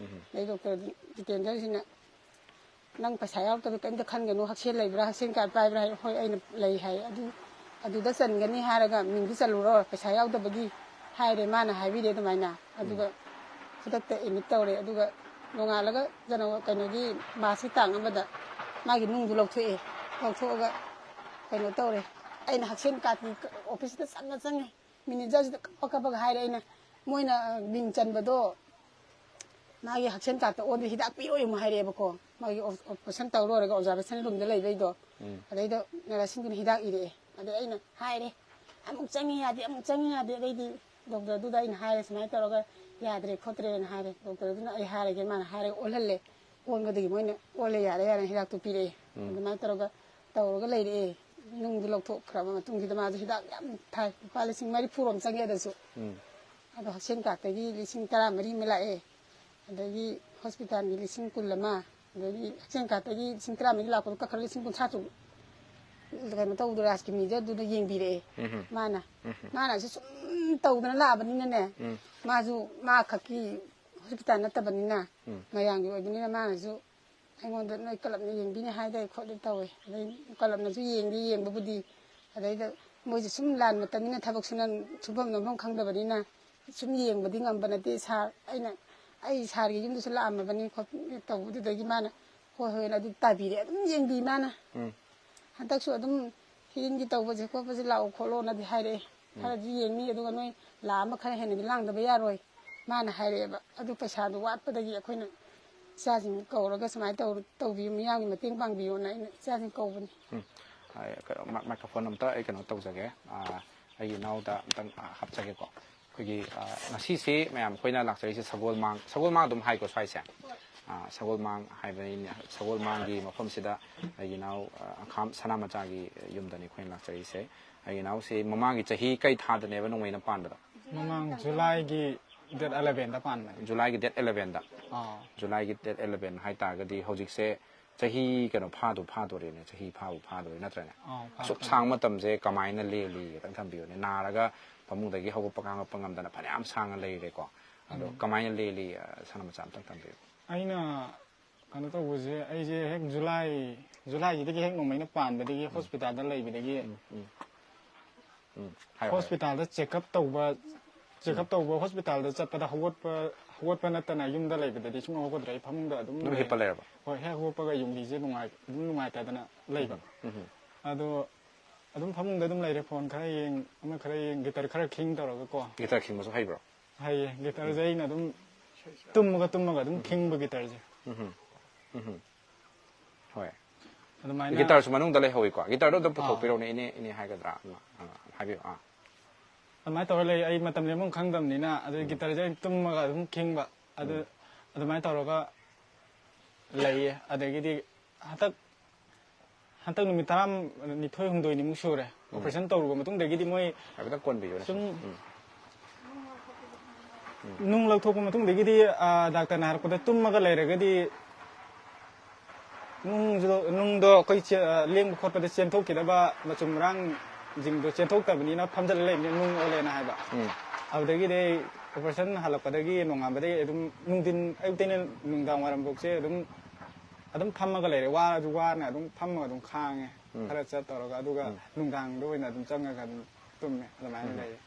ꯑꯗꯩ ꯗꯣꯛꯇꯔ ꯖꯤꯇꯦꯟꯗ꯭ꯔꯁꯤꯅ, "ꯅꯪ ꯄꯩꯁꯥ ꯌꯥꯎꯔꯛꯇꯕꯗꯤ ꯀꯔꯤꯝꯇ ꯈꯟꯒꯅꯨ, ꯍꯛꯁꯦꯜ ꯂꯩꯕ꯭ꯔꯥ, ꯍꯛꯁꯦꯜ ꯀꯥꯔꯗ ꯄꯥꯏꯕ꯭ꯔꯥ?" ꯍꯥꯏ꯫ "ꯍꯣꯏ, ꯑꯩꯅ ꯂꯩ" ꯍꯥꯏ꯫ "ꯑꯗꯨ, ꯑꯗꯨꯗ ꯆꯟꯒꯅꯤ ꯍꯥꯏꯔꯒ ꯃꯤꯡꯗꯤ ꯆꯜꯂꯨꯔꯣ, ꯄꯩꯁꯥ ꯌꯥꯎꯗꯕꯒꯤ" ꯍꯥꯏꯔꯦ, ꯃꯥꯅ ꯍꯥꯏꯕꯤꯔꯦ ꯑꯗꯨꯃꯥꯏꯅ꯫ ꯑꯗꯨꯒ ꯈꯨꯗꯛꯇ ꯑꯦꯗꯃꯤꯠ ꯇꯧꯔꯦ꯫ ꯑꯗꯨꯒ ꯅꯣꯡꯉꯥꯜꯂꯒ ꯖꯅꯋꯥ-, ꯀꯩꯅꯣꯒꯤ ꯃꯥꯔꯁꯀꯤ ꯇꯥꯡ ꯑꯃꯗ ꯃꯥꯒꯤ ꯅꯨꯡꯗꯨ ꯂꯧꯊꯣꯛꯑꯦ꯫ ꯂꯧꯊꯣꯛꯑꯒ ꯀꯩꯅꯣ ꯇꯧꯔꯦ꯫ ꯑꯩꯅ ꯍꯛꯁꯦꯜ ꯀꯥꯔꯗꯀꯤ ꯑꯣꯐꯤꯁꯇ ꯆꯪꯉ ꯆꯪꯉꯦ꯫ ꯃꯦꯅꯦꯖꯔꯁꯤꯗ ꯀꯞꯄ ꯀꯞꯄꯒ ꯍꯥꯏꯔꯦ ꯑꯩꯅ, ꯃꯣꯏꯅ ꯃꯤꯡ ꯆꯟꯕꯗꯣ ꯃꯥꯒꯤ ꯍꯛꯁꯦꯜ ꯀꯥꯔꯗꯇ ꯑꯣꯟꯗꯦ, ꯍꯤꯗꯥꯛ ꯄꯤꯔꯛꯑꯣ ꯑꯃꯨꯛ ꯍꯥꯏꯔꯛꯑꯦꯕꯀꯣ꯫ ꯃꯥꯒꯤ ꯑꯣꯞ-, ꯑꯣꯄꯔꯦꯁꯟ ꯇꯧ ꯂꯣꯏꯔꯒ ꯑꯣꯕꯖꯥꯔꯕꯦꯁꯟ ꯔꯨꯝꯗ ꯂꯩꯕꯩꯗꯣ꯫ ꯑꯗꯩꯗ ꯅꯔꯁꯁꯤꯡꯗꯨꯅ ꯍꯤꯗꯥꯛ ꯏꯔꯛꯑꯦ꯫ ꯑꯗꯩ ꯑꯩꯅ ꯍꯥꯏꯔꯦ, "ꯑꯃꯨꯛ ꯆꯪꯉꯤ ꯌꯥꯗꯦ, ꯑꯃꯨꯛ ꯆꯪꯉꯤ ꯌꯥꯗꯦ"꯫ ꯑꯗꯩꯗꯤ ꯗꯣꯛꯇꯔꯗꯨꯗ ꯑꯩꯅ ꯍꯥꯏꯔꯦ, "ꯁꯨꯃꯥꯏꯅ ꯇꯧꯔꯒ ꯌꯥꯗ꯭ꯔꯦ ꯈꯣꯠꯇ꯭ꯔꯦꯅ" ꯍꯥꯏꯔꯦ꯫ ꯗꯣꯛꯇꯔꯗꯨꯅ ꯑꯩ ꯍꯥꯏꯔꯒꯦ, ꯃꯥꯅ ꯍꯥꯏꯔꯒ ꯑꯣꯜꯍꯜꯂꯦ꯫ ꯑꯣꯟꯕꯗꯒꯤ ꯃꯣꯏꯅ, "ꯑꯣꯜꯂꯦ, ꯌꯥꯔꯦ, ꯌꯥꯔꯦ", ꯍꯤꯗꯥꯛꯇꯨ ꯄꯤꯔꯛꯑꯦ꯫ ꯑꯗꯨꯃꯥꯏꯅ ꯇꯧꯔꯒ, ꯇꯧꯔꯒ ꯂꯩꯔꯛꯑꯦ꯫ ꯅꯨꯡꯗꯨ ꯂꯧꯊꯣꯛꯈ꯭ꯔꯕ ꯃꯇꯨꯡꯁꯤꯗ ꯃꯥꯁꯨ ꯍꯤꯗꯥꯛ ꯌꯥꯝ ꯊꯥꯏ, ꯂꯨꯄꯥ ꯂꯤꯁꯤꯡ ꯃꯔꯤꯐꯨ ꯔꯣꯝ ꯆꯪꯉꯦ ꯑꯗꯨꯁꯨ꯫ ꯑꯗꯣ ꯍꯛꯁꯦꯜ ꯀꯥꯔꯗꯇꯒꯤ ꯂꯤꯁꯤꯡ ꯇꯔꯥꯃꯔꯤ ꯑꯃ ꯂꯥꯛꯑꯦ, ꯑꯗꯒꯤ ꯍꯣꯁꯄꯤꯇꯥꯜꯒꯤ ꯂꯤꯁꯤꯡ ꯀꯨꯟ ꯑꯃ, ꯑꯗꯒꯤ ꯍꯛꯁꯦꯜ ꯀꯥꯔꯗꯇꯒꯤ ꯂꯤꯁꯤꯡ ꯇꯔꯥꯃꯔꯤ ꯂꯥꯛꯄꯗꯣ ꯀꯛꯈ꯭ꯔꯒ ꯂꯤꯁꯤꯡ ꯀꯨꯟꯊ꯭ꯔꯥ ꯇꯔꯨꯛ꯫ ꯀꯩꯅꯣ ꯇꯧꯕꯗꯣ, ꯔꯥꯖꯀꯤ ꯃꯤꯗꯣ ꯑꯗꯨꯅ ꯌꯦꯡꯕꯤꯔꯛꯑꯦ꯫ ꯎꯝ꯫ ꯃꯥꯅ ꯎꯝ꯫ ꯃꯥꯅꯁꯨ ꯁꯨꯝ ꯇꯧꯗꯅ ꯂꯥꯛꯑꯕꯅꯤꯅꯅꯦ꯫ ꯎꯝ꯫ ꯃꯥꯁꯨ ꯃꯥ ꯈꯛꯀꯤ ꯍꯣꯁꯄꯤꯇꯥꯜ ꯅꯠꯇꯕꯅꯤꯅ, ꯎꯝ꯫ ꯃꯌꯥꯝꯒꯤ ꯑꯣꯏꯕꯅꯤꯅ ꯃꯥꯅꯁꯨ ꯑꯩꯉꯣꯟꯗ ꯅꯣꯏ ꯀ꯭ꯂꯕꯅ ꯌꯦꯡꯕꯤꯅꯤ ꯍꯥꯏꯗꯥꯏ ꯈꯣꯠꯂꯤ ꯇꯧꯋꯦ꯫ ꯑꯗꯩ ꯀ꯭ꯂꯕꯅꯁꯨ ꯌꯦꯡꯗꯤ ꯌꯦꯡꯕꯕꯨꯗꯤ, ꯑꯗꯩꯗ ꯃꯣꯏꯁꯦ ꯁꯨꯝ ꯂꯥꯟ ꯃꯇꯝꯅꯤꯅ ꯊꯕꯛ ꯁꯨꯅ ꯁꯨꯐꯝ ꯅꯣꯝꯐꯝ ꯈꯪꯗꯕꯅꯤꯅ ꯁꯨꯝ ꯌꯦꯡꯕꯗꯤ ꯉꯝꯕ ꯅꯠꯇꯦ꯫ ꯁꯥꯔ, ꯑꯩꯅ, ꯑꯩ ꯁꯥꯔꯒꯤ ꯌꯨꯝꯗꯁꯨ ꯂꯥꯛꯑꯝꯃꯕꯅꯤ ꯈꯣꯠꯄꯅꯤ ꯇꯧꯕꯗꯨꯗꯒꯤ ꯃꯥꯅ ꯍꯣꯏ ꯍꯣꯏꯅ ꯑꯗꯨꯝ ꯇꯥꯕꯤꯔꯦ, ꯑꯗꯨꯝ ꯌꯦꯡꯕꯤ ꯃꯥꯅ꯫ ꯎꯝ꯫ ꯍꯟꯗꯛꯁꯨ ꯑꯗꯨꯝ ꯍꯤꯔꯤꯟꯒꯤ ꯇꯧꯕꯁꯦ ꯈꯣꯠꯄꯁꯦ ꯂꯥꯛꯑꯣ ꯈꯣꯠꯂꯣꯅꯗꯤ ꯍꯥꯏꯔꯛꯑꯦ꯫ ꯈꯔꯗꯤ ꯌꯦꯡꯅꯤ, ꯑꯗꯨꯒ ꯅꯣꯏ ꯂꯥꯛ ꯑꯃ ꯈꯔ ꯍꯦꯟꯅꯗꯤ ꯂꯥꯡꯗꯕ ꯌꯥꯔꯣꯏ ꯃꯥꯅ ꯍꯥꯏꯔꯛꯑꯦꯕ꯫ ꯑꯗꯨ ꯄꯩꯁꯥꯗꯣ ꯋꯥꯠꯄꯗꯒꯤ ꯑꯩꯈꯣꯏꯅ ꯏꯆꯥꯁꯤꯡ ꯀꯧꯔꯒ ꯁꯨꯃꯥꯏꯅ ꯇꯧ-, ꯇꯧꯕꯤꯌꯨ, ꯃꯤꯌꯥꯝꯒꯤ ꯃꯇꯦꯡ ꯄꯥꯡꯕꯤꯌꯨꯅ ꯑꯩꯅ ꯏꯆꯥꯁꯤꯡ ꯀꯧꯕꯅꯤ꯫ ꯎꯝ꯫ ꯑꯩ ꯀꯩꯅꯣ, ꯃꯥꯏ-, ꯃꯥꯏꯀ꯭ꯔꯣꯐꯣꯟ ꯑꯝꯇ ꯑꯩ ꯀꯩꯅꯣ ꯇꯧꯖꯒꯦ꯫ ꯑꯥ, ꯑꯩꯒꯤ ꯏꯅꯥꯎꯗ ꯑꯝꯇꯪ, ꯑꯥ, ꯍꯥꯞꯆꯒꯦꯀꯣ꯫ ꯑꯩꯈꯣꯏꯒꯤ, ꯑꯥ, ꯉꯁꯤꯁꯤ ꯃꯌꯥꯝ ꯑꯩꯈꯣꯏꯅ ꯂꯥꯛꯆꯔꯤꯁꯦ ꯁꯒꯣꯜꯃꯥꯡ, ꯁꯒꯣꯜꯃꯥꯡ ꯑꯗꯨꯝ ꯍꯥꯏꯀꯣ ꯁ꯭ꯋꯥꯏꯁꯦ? ꯑꯥ, ꯁꯒꯣꯜꯃꯥꯡ ꯍꯥꯏꯕꯅꯤꯅꯦ꯫ ꯁꯒꯣꯜꯃꯥꯡꯒꯤ ꯃꯐꯝꯁꯤꯗ ꯑꯩꯒꯤ ꯏꯅꯥꯎ, ꯑꯥ, ꯑꯈꯥꯝ ꯁꯅꯥꯃꯆꯥꯒꯤ ꯌꯨꯝꯗꯅꯤ ꯑꯩꯈꯣꯏꯅ ꯂꯥꯛꯆꯔꯤꯁꯦ꯫ ꯑꯩꯒꯤ ꯏꯅꯥꯎꯁꯤ ꯃꯃꯥꯡꯒꯤ ꯆꯍꯤ ꯀꯩ ꯊꯥꯗꯅꯦꯕ ꯅꯣꯡꯃꯩꯅ ꯄꯥꯟꯕꯗꯣ? ꯃꯃꯥꯡ ꯖꯨꯂꯥꯏꯒꯤ ꯗꯦꯠ ꯑꯦꯂꯚꯦꯟꯗ ꯄꯥꯟꯕꯅꯦ꯫ ꯖꯨꯂꯥꯏꯒꯤ ꯗꯦꯠ ꯑꯦꯂꯚꯦꯟꯗ꯫ ꯑꯥ꯫ ꯖꯨꯂꯥꯏꯒꯤ ꯗꯦꯠ ꯑꯦꯂꯚꯦꯟ ꯍꯥꯏꯇꯥꯔꯒꯗꯤ ꯍꯧꯖꯤꯛꯁꯦ ꯆꯍꯤ ꯀꯩꯅꯣ ꯐꯥꯗꯨ ꯐꯥꯗꯣꯔꯦꯅꯦ, ꯆꯍꯤ ꯐꯥꯕꯨ ꯐꯥꯗꯣꯔꯦ ꯅꯠꯇ꯭ꯔꯅꯦ? ꯑꯥ, ꯐꯥ-, ꯑꯁꯨꯛ ꯐꯥ-, ꯁꯥꯡꯕ ꯃꯇꯝꯁꯦ ꯀꯃꯥꯏꯅ ꯂꯦꯜꯂꯤ ꯈꯤꯇꯪ ꯊꯝꯕꯤꯌꯨꯅꯦ꯫ ꯅꯥꯔꯒ ꯐꯃꯨꯡꯗꯒꯤ ꯍꯧꯒꯠꯄ ꯀꯥꯡꯉꯛꯄ ꯉꯝꯗꯅ ꯐꯅꯌꯥꯝ ꯁꯥꯡꯅ ꯂꯩꯔꯦꯀꯣ꯫ ꯑꯗꯣ ꯀꯃꯥꯏꯅ ꯂꯦꯜꯂꯤ, ꯑ, ꯁꯅꯥꯃꯆꯥ ꯑꯝꯇꯪ ꯊꯝꯕꯤꯌꯨ꯫ ꯑꯩꯅ ꯀꯩꯅꯣ ꯇꯧꯕꯁꯦ, ꯑꯩꯁꯦ ꯍꯦꯛ ꯖꯨꯂꯥꯏ, ꯖꯨꯂꯥꯏꯁꯤꯗꯒꯤ ꯍꯦꯛ ꯅꯣꯡꯃꯩꯅ ꯄꯥꯟꯕꯗꯒꯤ ꯍꯣꯁꯄꯤꯇꯥꯜꯗ ꯂꯩꯕꯗꯒꯤ ꯎꯝ, ꯎꯝ꯫ ꯎꯝ, ꯍꯥꯏꯌꯣ, ꯍꯥꯏꯌꯣ꯫ ꯍꯣꯁꯄꯤꯇꯥꯜꯗ ꯆꯦꯛꯑꯞ ꯇꯧꯕ, ꯆꯦꯛꯑꯞ ꯇꯧꯕ ꯍꯣꯁꯄꯤꯇꯥꯜꯗ ꯆꯠꯄꯗ ꯍꯧꯒꯠꯄ, ꯍꯧꯒꯠꯄ ꯅꯠꯇꯅ ꯌꯨꯝꯗ ꯂꯩꯕꯗꯗꯤ ꯁꯨꯡꯍꯧ ꯍꯧꯒꯠꯇ꯭ꯔꯦ꯫ ꯑꯩ ꯐꯃꯨꯡꯗ ꯑꯗꯨꯝ ꯑꯗꯨꯝ ꯂꯩ꯫ ꯍꯤꯞꯄ ꯂꯩꯔꯕ? ꯍꯣꯏ, ꯍꯦꯛ ꯍꯧꯒꯠꯄꯒ ꯌꯨꯝꯒꯤꯁꯦ ꯅꯨꯡꯉꯥꯏ-, ꯑꯗꯨꯝ ꯅꯨꯡꯉꯥꯏꯇꯗꯅ ꯂꯩꯕ꯫ ꯎꯝ, ꯎꯝ꯫ ꯑꯗꯣ ꯑꯗꯨꯝ ꯐꯃꯨꯡꯗ ꯑꯗꯨꯝ ꯂꯩꯔꯦ, ꯐꯣꯟ ꯈꯔ ꯌꯦꯡ, ꯑꯃ ꯈꯔ ꯌꯦꯡ, ꯒꯤꯇꯔ ꯈꯔ ꯈꯤꯡ ꯇꯧꯔꯒꯀꯣ꯫ ꯒꯤꯇꯔ ꯈꯤꯡꯕꯁꯨ ꯍꯩꯕ꯭ꯔꯣ? ꯍꯩꯌꯦ, ꯒꯤꯇꯔꯁꯦ ꯑꯩꯅ ꯑꯗꯨꯝ ꯇꯨꯝꯃꯒ, ꯇꯨꯝꯃꯒ ꯑꯗꯨꯝ ꯈꯤꯡꯕ ꯒꯤꯇꯔꯁꯦ꯫ ꯎꯝ, ꯎꯝ꯫ ꯍꯣꯏ꯫ ꯑꯗꯨꯃꯥꯏꯅ꯫ ꯒꯤꯇꯔꯁꯨ ꯃꯅꯨꯡꯗ ꯂꯩꯍꯧꯋꯤꯀꯣ꯫ ꯒꯤꯇꯔꯗꯣ ꯑꯝꯇ ꯄꯨꯊꯣꯛꯄꯤꯔꯛꯎꯅꯦ, ꯏꯅꯦ, ꯏꯅꯦ ꯍꯥꯏꯒꯗ꯭ꯔꯥ? ꯑꯃ, ꯑ, ꯍꯥꯏꯕꯤꯌꯨ꯫ ꯑꯥ꯫ ꯑꯗꯨꯃꯥꯏꯅ ꯇꯧꯔ ꯂꯩ꯫ ꯑꯩ ꯃꯇꯝ ꯂꯦꯟꯐꯝ ꯈꯪꯗꯕꯅꯤꯅ, ꯑꯗꯨꯒꯤ ꯒꯤꯇꯔꯁꯦ ꯑꯩꯅ ꯇꯨꯝꯃꯒ ꯑꯗꯨꯝ ꯈꯤꯡꯕ꯫ ꯑꯗꯨ, ꯑꯗꯨꯃꯥꯏꯅ ꯇꯧꯔꯒ ꯂꯩꯌꯦ꯫ ꯑꯗꯒꯤꯗꯤ ꯍꯟꯗꯛ, ꯍꯟꯗꯛ ꯅꯨꯃꯤꯠ ꯇꯔꯥꯅꯤꯊꯣꯏ ꯍꯨꯝꯗꯣꯏꯅꯤꯃꯨꯛ ꯁꯨꯔꯦ꯫ ꯑꯣꯄꯔꯦꯁꯟ ꯇꯧꯔꯨꯕ ꯃꯇꯨꯡꯗꯒꯤꯗꯤ ꯃꯣꯏ ꯍꯥꯏꯐꯦꯠꯇꯪ ꯀꯣꯟꯕꯤꯌꯨꯅꯦ꯫ ꯁꯨꯝ ꯎꯝ꯫ ꯅꯨꯡ ꯂꯧꯊꯣꯛꯄ ꯃꯇꯨꯡꯗꯒꯤꯗꯤ, ꯑ, ꯗꯥꯛꯇꯔꯅ ꯍꯥꯏꯔꯛꯄꯗ ꯇꯨꯝꯃꯒ ꯂꯩꯔꯒꯗꯤ ꯅꯨꯡꯁꯨ ꯅꯨꯡꯗꯣ ꯑꯩꯈꯣꯏ ꯆꯦ- ꯑ, ꯂꯦꯡꯕ ꯈꯣꯠꯄꯗ ꯆꯦꯟꯊꯣꯛꯈꯤꯗꯕ ꯃꯆꯨꯝ ꯃꯔꯥꯡꯁꯤꯡꯗꯣ ꯆꯦꯟꯊꯣꯛꯇꯕꯅꯤꯅ ꯐꯝꯖꯜꯂ ꯂꯩꯕꯅꯤꯅ ꯅꯨꯡ ꯑꯣꯜꯂꯦꯅ ꯍꯥꯏꯕ꯫ ꯎꯝ ꯑꯗꯨꯗꯒꯤꯗꯤ ꯑꯩ ꯑꯣꯄꯔꯦꯁꯟ ꯍꯜꯂꯛꯄꯗꯒꯤ ꯅꯣꯡꯉꯥꯟꯕꯗꯒꯤ ꯑꯗꯨꯝ ꯅꯨꯡꯊꯤꯟ ꯑꯌꯨꯛꯇꯩꯅ ꯅꯨꯡꯗꯥꯡ ꯋꯥꯏꯔꯝꯐꯥꯎꯁꯦ ꯑꯗꯨꯝ ꯑꯗꯨꯝ ꯐꯝꯃꯒ ꯂꯩꯔꯦ꯫ ꯋꯥꯔꯁꯨ ꯋꯥꯅ ꯑꯗꯨꯝ ꯐꯝꯃꯒ ꯑꯗꯨꯝ ꯈꯥꯡꯉꯦ꯫ ꯈꯔ ꯆꯠ ꯇꯧꯔꯒ ꯑꯗꯨꯒ ꯅꯨꯡꯗꯥꯡꯗ ꯑꯣꯏꯅ ꯑꯗꯨꯝ ꯆꯪꯉꯒ ꯑꯗꯨꯝ ꯇꯨꯝꯃꯦ꯫ ꯑꯗꯨꯃꯥꯏꯅ ꯂꯩꯌꯦ꯫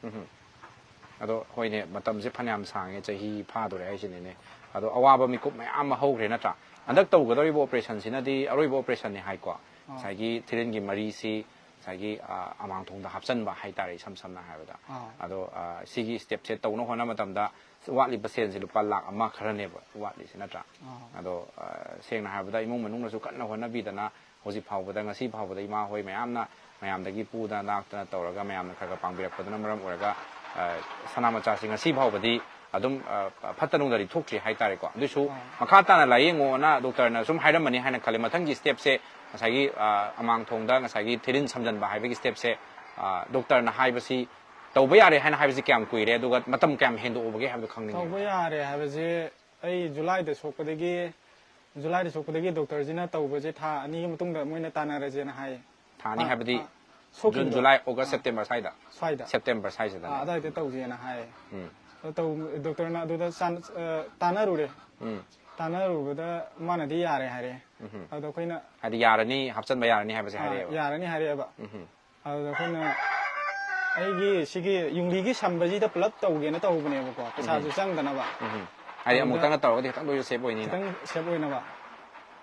ꯑꯗꯣ ꯍꯣꯏꯅꯦ, ꯃꯇꯝꯁꯦ ꯐꯅꯌꯥꯝ ꯁꯥꯡꯉꯦ, ꯆꯍꯤ ꯐꯥꯗꯣꯔꯦ ꯍꯥꯏꯁꯤꯅꯤꯅꯦ꯫ ꯑꯗꯣ ꯑꯋꯥꯕ ꯃꯤꯀꯨꯞ ꯃꯌꯥꯝ ꯑꯃ ꯍꯧꯈ꯭ꯔꯦ ꯅꯠꯇ꯭ꯔꯥ? ꯍꯟꯗꯛ ꯇꯧꯒꯗꯧꯔꯤꯕ ꯑꯣꯄꯔꯦꯁꯟꯁꯤꯅꯗꯤ ꯑꯔꯣꯏꯕ ꯑꯣꯄꯔꯦꯁꯟꯅꯤ ꯍꯥꯏꯀꯣ꯫ ꯉꯁꯥꯏꯒꯤ ꯊꯤꯔꯤꯟꯒꯤ ꯃꯔꯤꯁꯤ ꯉꯁꯥꯏꯒꯤ ꯑ, ꯑꯃꯥꯡ ꯊꯣꯡꯗ ꯍꯥꯞꯆꯟꯕ ꯍꯥꯏꯇꯥꯔꯦ, ꯏꯁꯝ ꯁꯝꯅ ꯍꯥꯏꯔꯕꯗ꯫ ꯑꯥ꯫ ꯑꯗꯣ ꯑ, ꯁꯤꯒꯤ ꯁ꯭ꯇꯦꯞꯁꯦ ꯇꯧꯅ ꯍꯣꯠꯅꯕ ꯃꯇꯝꯗ ꯋꯥꯠꯂꯤꯕ ꯁꯦꯜꯁꯦ ꯂꯨꯄꯥ ꯂꯥꯛ ꯑꯃ ꯈꯔꯅꯦꯕ ꯋꯥꯠꯂꯤꯁꯦ ꯅꯠꯇ꯭ꯔꯥ? ꯑꯥ꯫ ꯑꯗꯣ ꯑ, ꯁꯦꯡꯅ ꯍꯥꯏꯔꯕꯗ ꯏꯃꯨꯡ ꯃꯅꯨꯡꯅꯁꯨ ꯀꯟꯅ ꯍꯣꯠꯅꯕꯤꯗꯅ ꯍꯧꯖꯤꯛ ꯐꯥꯎꯕꯗ, ꯉꯁꯤ ꯐꯥꯎꯕꯗ ꯏꯃꯥ ꯍꯣꯏ ꯃꯌꯥꯝꯅ ꯃꯌꯥꯝꯗꯒꯤ ꯄꯨꯗꯅ ꯂꯥꯛꯇꯅ ꯇꯧꯔꯒ ꯃꯌꯥꯝꯅ ꯈꯔ ꯈꯔ ꯄꯥꯡꯕꯤꯔꯛꯄꯗꯨꯅ ꯃꯔꯝ ꯑꯣꯏꯔꯒ ꯑ, ꯁꯅꯥ ꯃꯆꯥꯁꯤ ꯉꯁꯤ ꯐꯥꯎꯕꯗꯤ ꯑꯗꯨꯝ ꯑ, ꯐꯠꯇ ꯅꯨꯡꯗꯗꯤ ꯊꯣꯛꯇ꯭ꯔꯤ ꯍꯥꯏꯇꯥꯔꯦꯀꯣ꯫ ꯑꯗꯨꯁꯨ ꯑꯥ꯫ ꯃꯈꯥ ꯇꯥꯅ ꯂꯥꯏꯌꯦꯡꯉꯣꯅ ꯗꯣꯛꯇꯔꯅ ꯁꯨꯝ ꯍꯥꯏꯔꯝꯃꯅꯤ ꯍꯥꯏꯅ ꯈꯜꯂꯦ꯫ ꯃꯊꯪꯒꯤ ꯁ꯭ꯇꯦꯞꯁꯦ ꯉꯁꯥꯏꯒꯤ ꯑ, ꯑꯃꯥꯡ ꯊꯣꯡꯗ ꯉꯁꯥꯏꯒꯤ ꯊꯤꯔꯤꯟ ꯁꯝꯖꯟꯕ ꯍꯥꯏꯕꯒꯤ ꯁ꯭ꯇꯦꯞꯁꯦ ꯑ, ꯗꯣꯛꯇꯔꯅ ꯍꯥꯏꯕꯁꯤ ꯇꯧꯕ ꯌꯥꯔꯦ ꯍꯥꯏꯅ ꯍꯥꯏꯕꯁꯤ ꯀꯌꯥꯝ ꯀꯨꯏꯔꯦ, ꯑꯗꯨꯒ ꯃꯇꯝ ꯀꯌꯥꯝ ꯍꯦꯟꯗꯣꯛꯎꯕꯒꯦ ꯍꯥꯏꯕꯗꯨ ꯈꯪꯅꯤꯡꯉꯦ꯫ ꯇꯧꯕ ꯌꯥꯔꯦ ꯍꯥꯏꯕꯁꯦ ꯑꯩ ꯖꯨꯂꯥꯏꯗ ꯁꯣꯛꯄꯗꯒꯤ ꯖꯨꯂꯥꯏꯗ ꯁꯣꯛꯄꯗꯒꯤ ꯗꯣꯛꯇꯔꯁꯤꯅ ꯇꯧꯕꯁꯦ ꯊꯥ ꯑꯅꯤꯒꯤ ꯃꯇꯨꯡꯗ ꯃꯣꯏꯅ ꯇꯥꯟꯅꯔꯁꯦꯅ ꯍꯥꯏ꯫ ꯊꯥ ꯑꯅꯤ ꯑꯥ, ꯍꯥꯏꯕꯗꯤ ꯑꯥ, ꯁꯣꯛꯈꯤꯕꯗꯣ꯫ ꯖꯨꯟ, ꯖꯨꯂꯥꯏ, ꯑꯣꯒꯁ, ꯑꯥ, ꯁꯦꯞꯇꯦꯝꯕꯔ ꯁ꯭ꯋꯥꯏꯗ? ꯁ꯭ꯋꯥꯏꯗ꯫ ꯁꯦꯞꯇꯦꯝꯕꯔ ꯁ꯭ꯋꯥꯏꯁꯤꯗ꯫ ꯑꯥ, ꯑꯗꯥꯏꯗ ꯇꯧꯁꯦꯅ ꯍꯥꯏ꯫ ꯎꯝ꯫ ꯑꯗꯣ ꯇꯧ- ꯗꯣꯛꯇꯔꯅ ꯑꯗꯨꯗ ꯆꯥꯟ- ꯑ, ꯇꯥꯟꯅꯔꯨꯔꯦ꯫ ꯎꯝ꯫ ꯇꯥꯟꯅꯔꯨꯕꯗ ꯃꯥꯅꯗꯤ ꯌꯥꯔꯦ ꯍꯥꯏꯔꯦ꯫ ꯎꯝ꯫ ꯑꯗꯣ ꯑꯩꯈꯣꯏꯅ ꯍꯥꯏꯗꯤ ꯌꯌꯥꯔꯅꯤ, ꯍꯥꯞꯆꯟꯕ ꯌꯥꯔꯅꯤ ꯍꯥꯏꯕꯁꯦ ꯑꯥ, ꯍꯥꯏꯔꯛꯑꯦꯕ꯫ ꯌꯥꯔꯅꯤ ꯍꯥꯏꯔꯛꯑꯦꯕ꯫ ꯎꯝ꯫ ꯑꯗꯨꯗ ꯑꯩꯈꯣꯏꯅ ꯑꯩꯒꯤ ꯁꯤꯒꯤ ꯌꯨꯝꯕꯤꯒꯤ ꯁꯝꯕꯁꯤꯗ ꯄꯨꯂꯞ ꯇꯧꯒꯦꯅ ꯇꯧꯕꯅꯦꯕꯀꯣ, ꯄꯩꯁꯥꯁꯨ ꯆꯪꯗꯅꯕ꯫ ꯎꯝ꯫ ꯍꯥꯏꯗꯤ ꯑꯗꯨꯗ ꯑꯃꯨꯛꯇꯪꯅ ꯇꯧꯔꯒꯗꯤ ꯈꯤꯇꯪꯗ ꯑꯣꯏꯁꯨ ꯁꯦꯞ ꯑꯣꯏꯅꯤꯅ꯫ ꯈꯤꯇꯪ ꯁꯦꯞ ꯑꯣꯏꯅꯕ꯫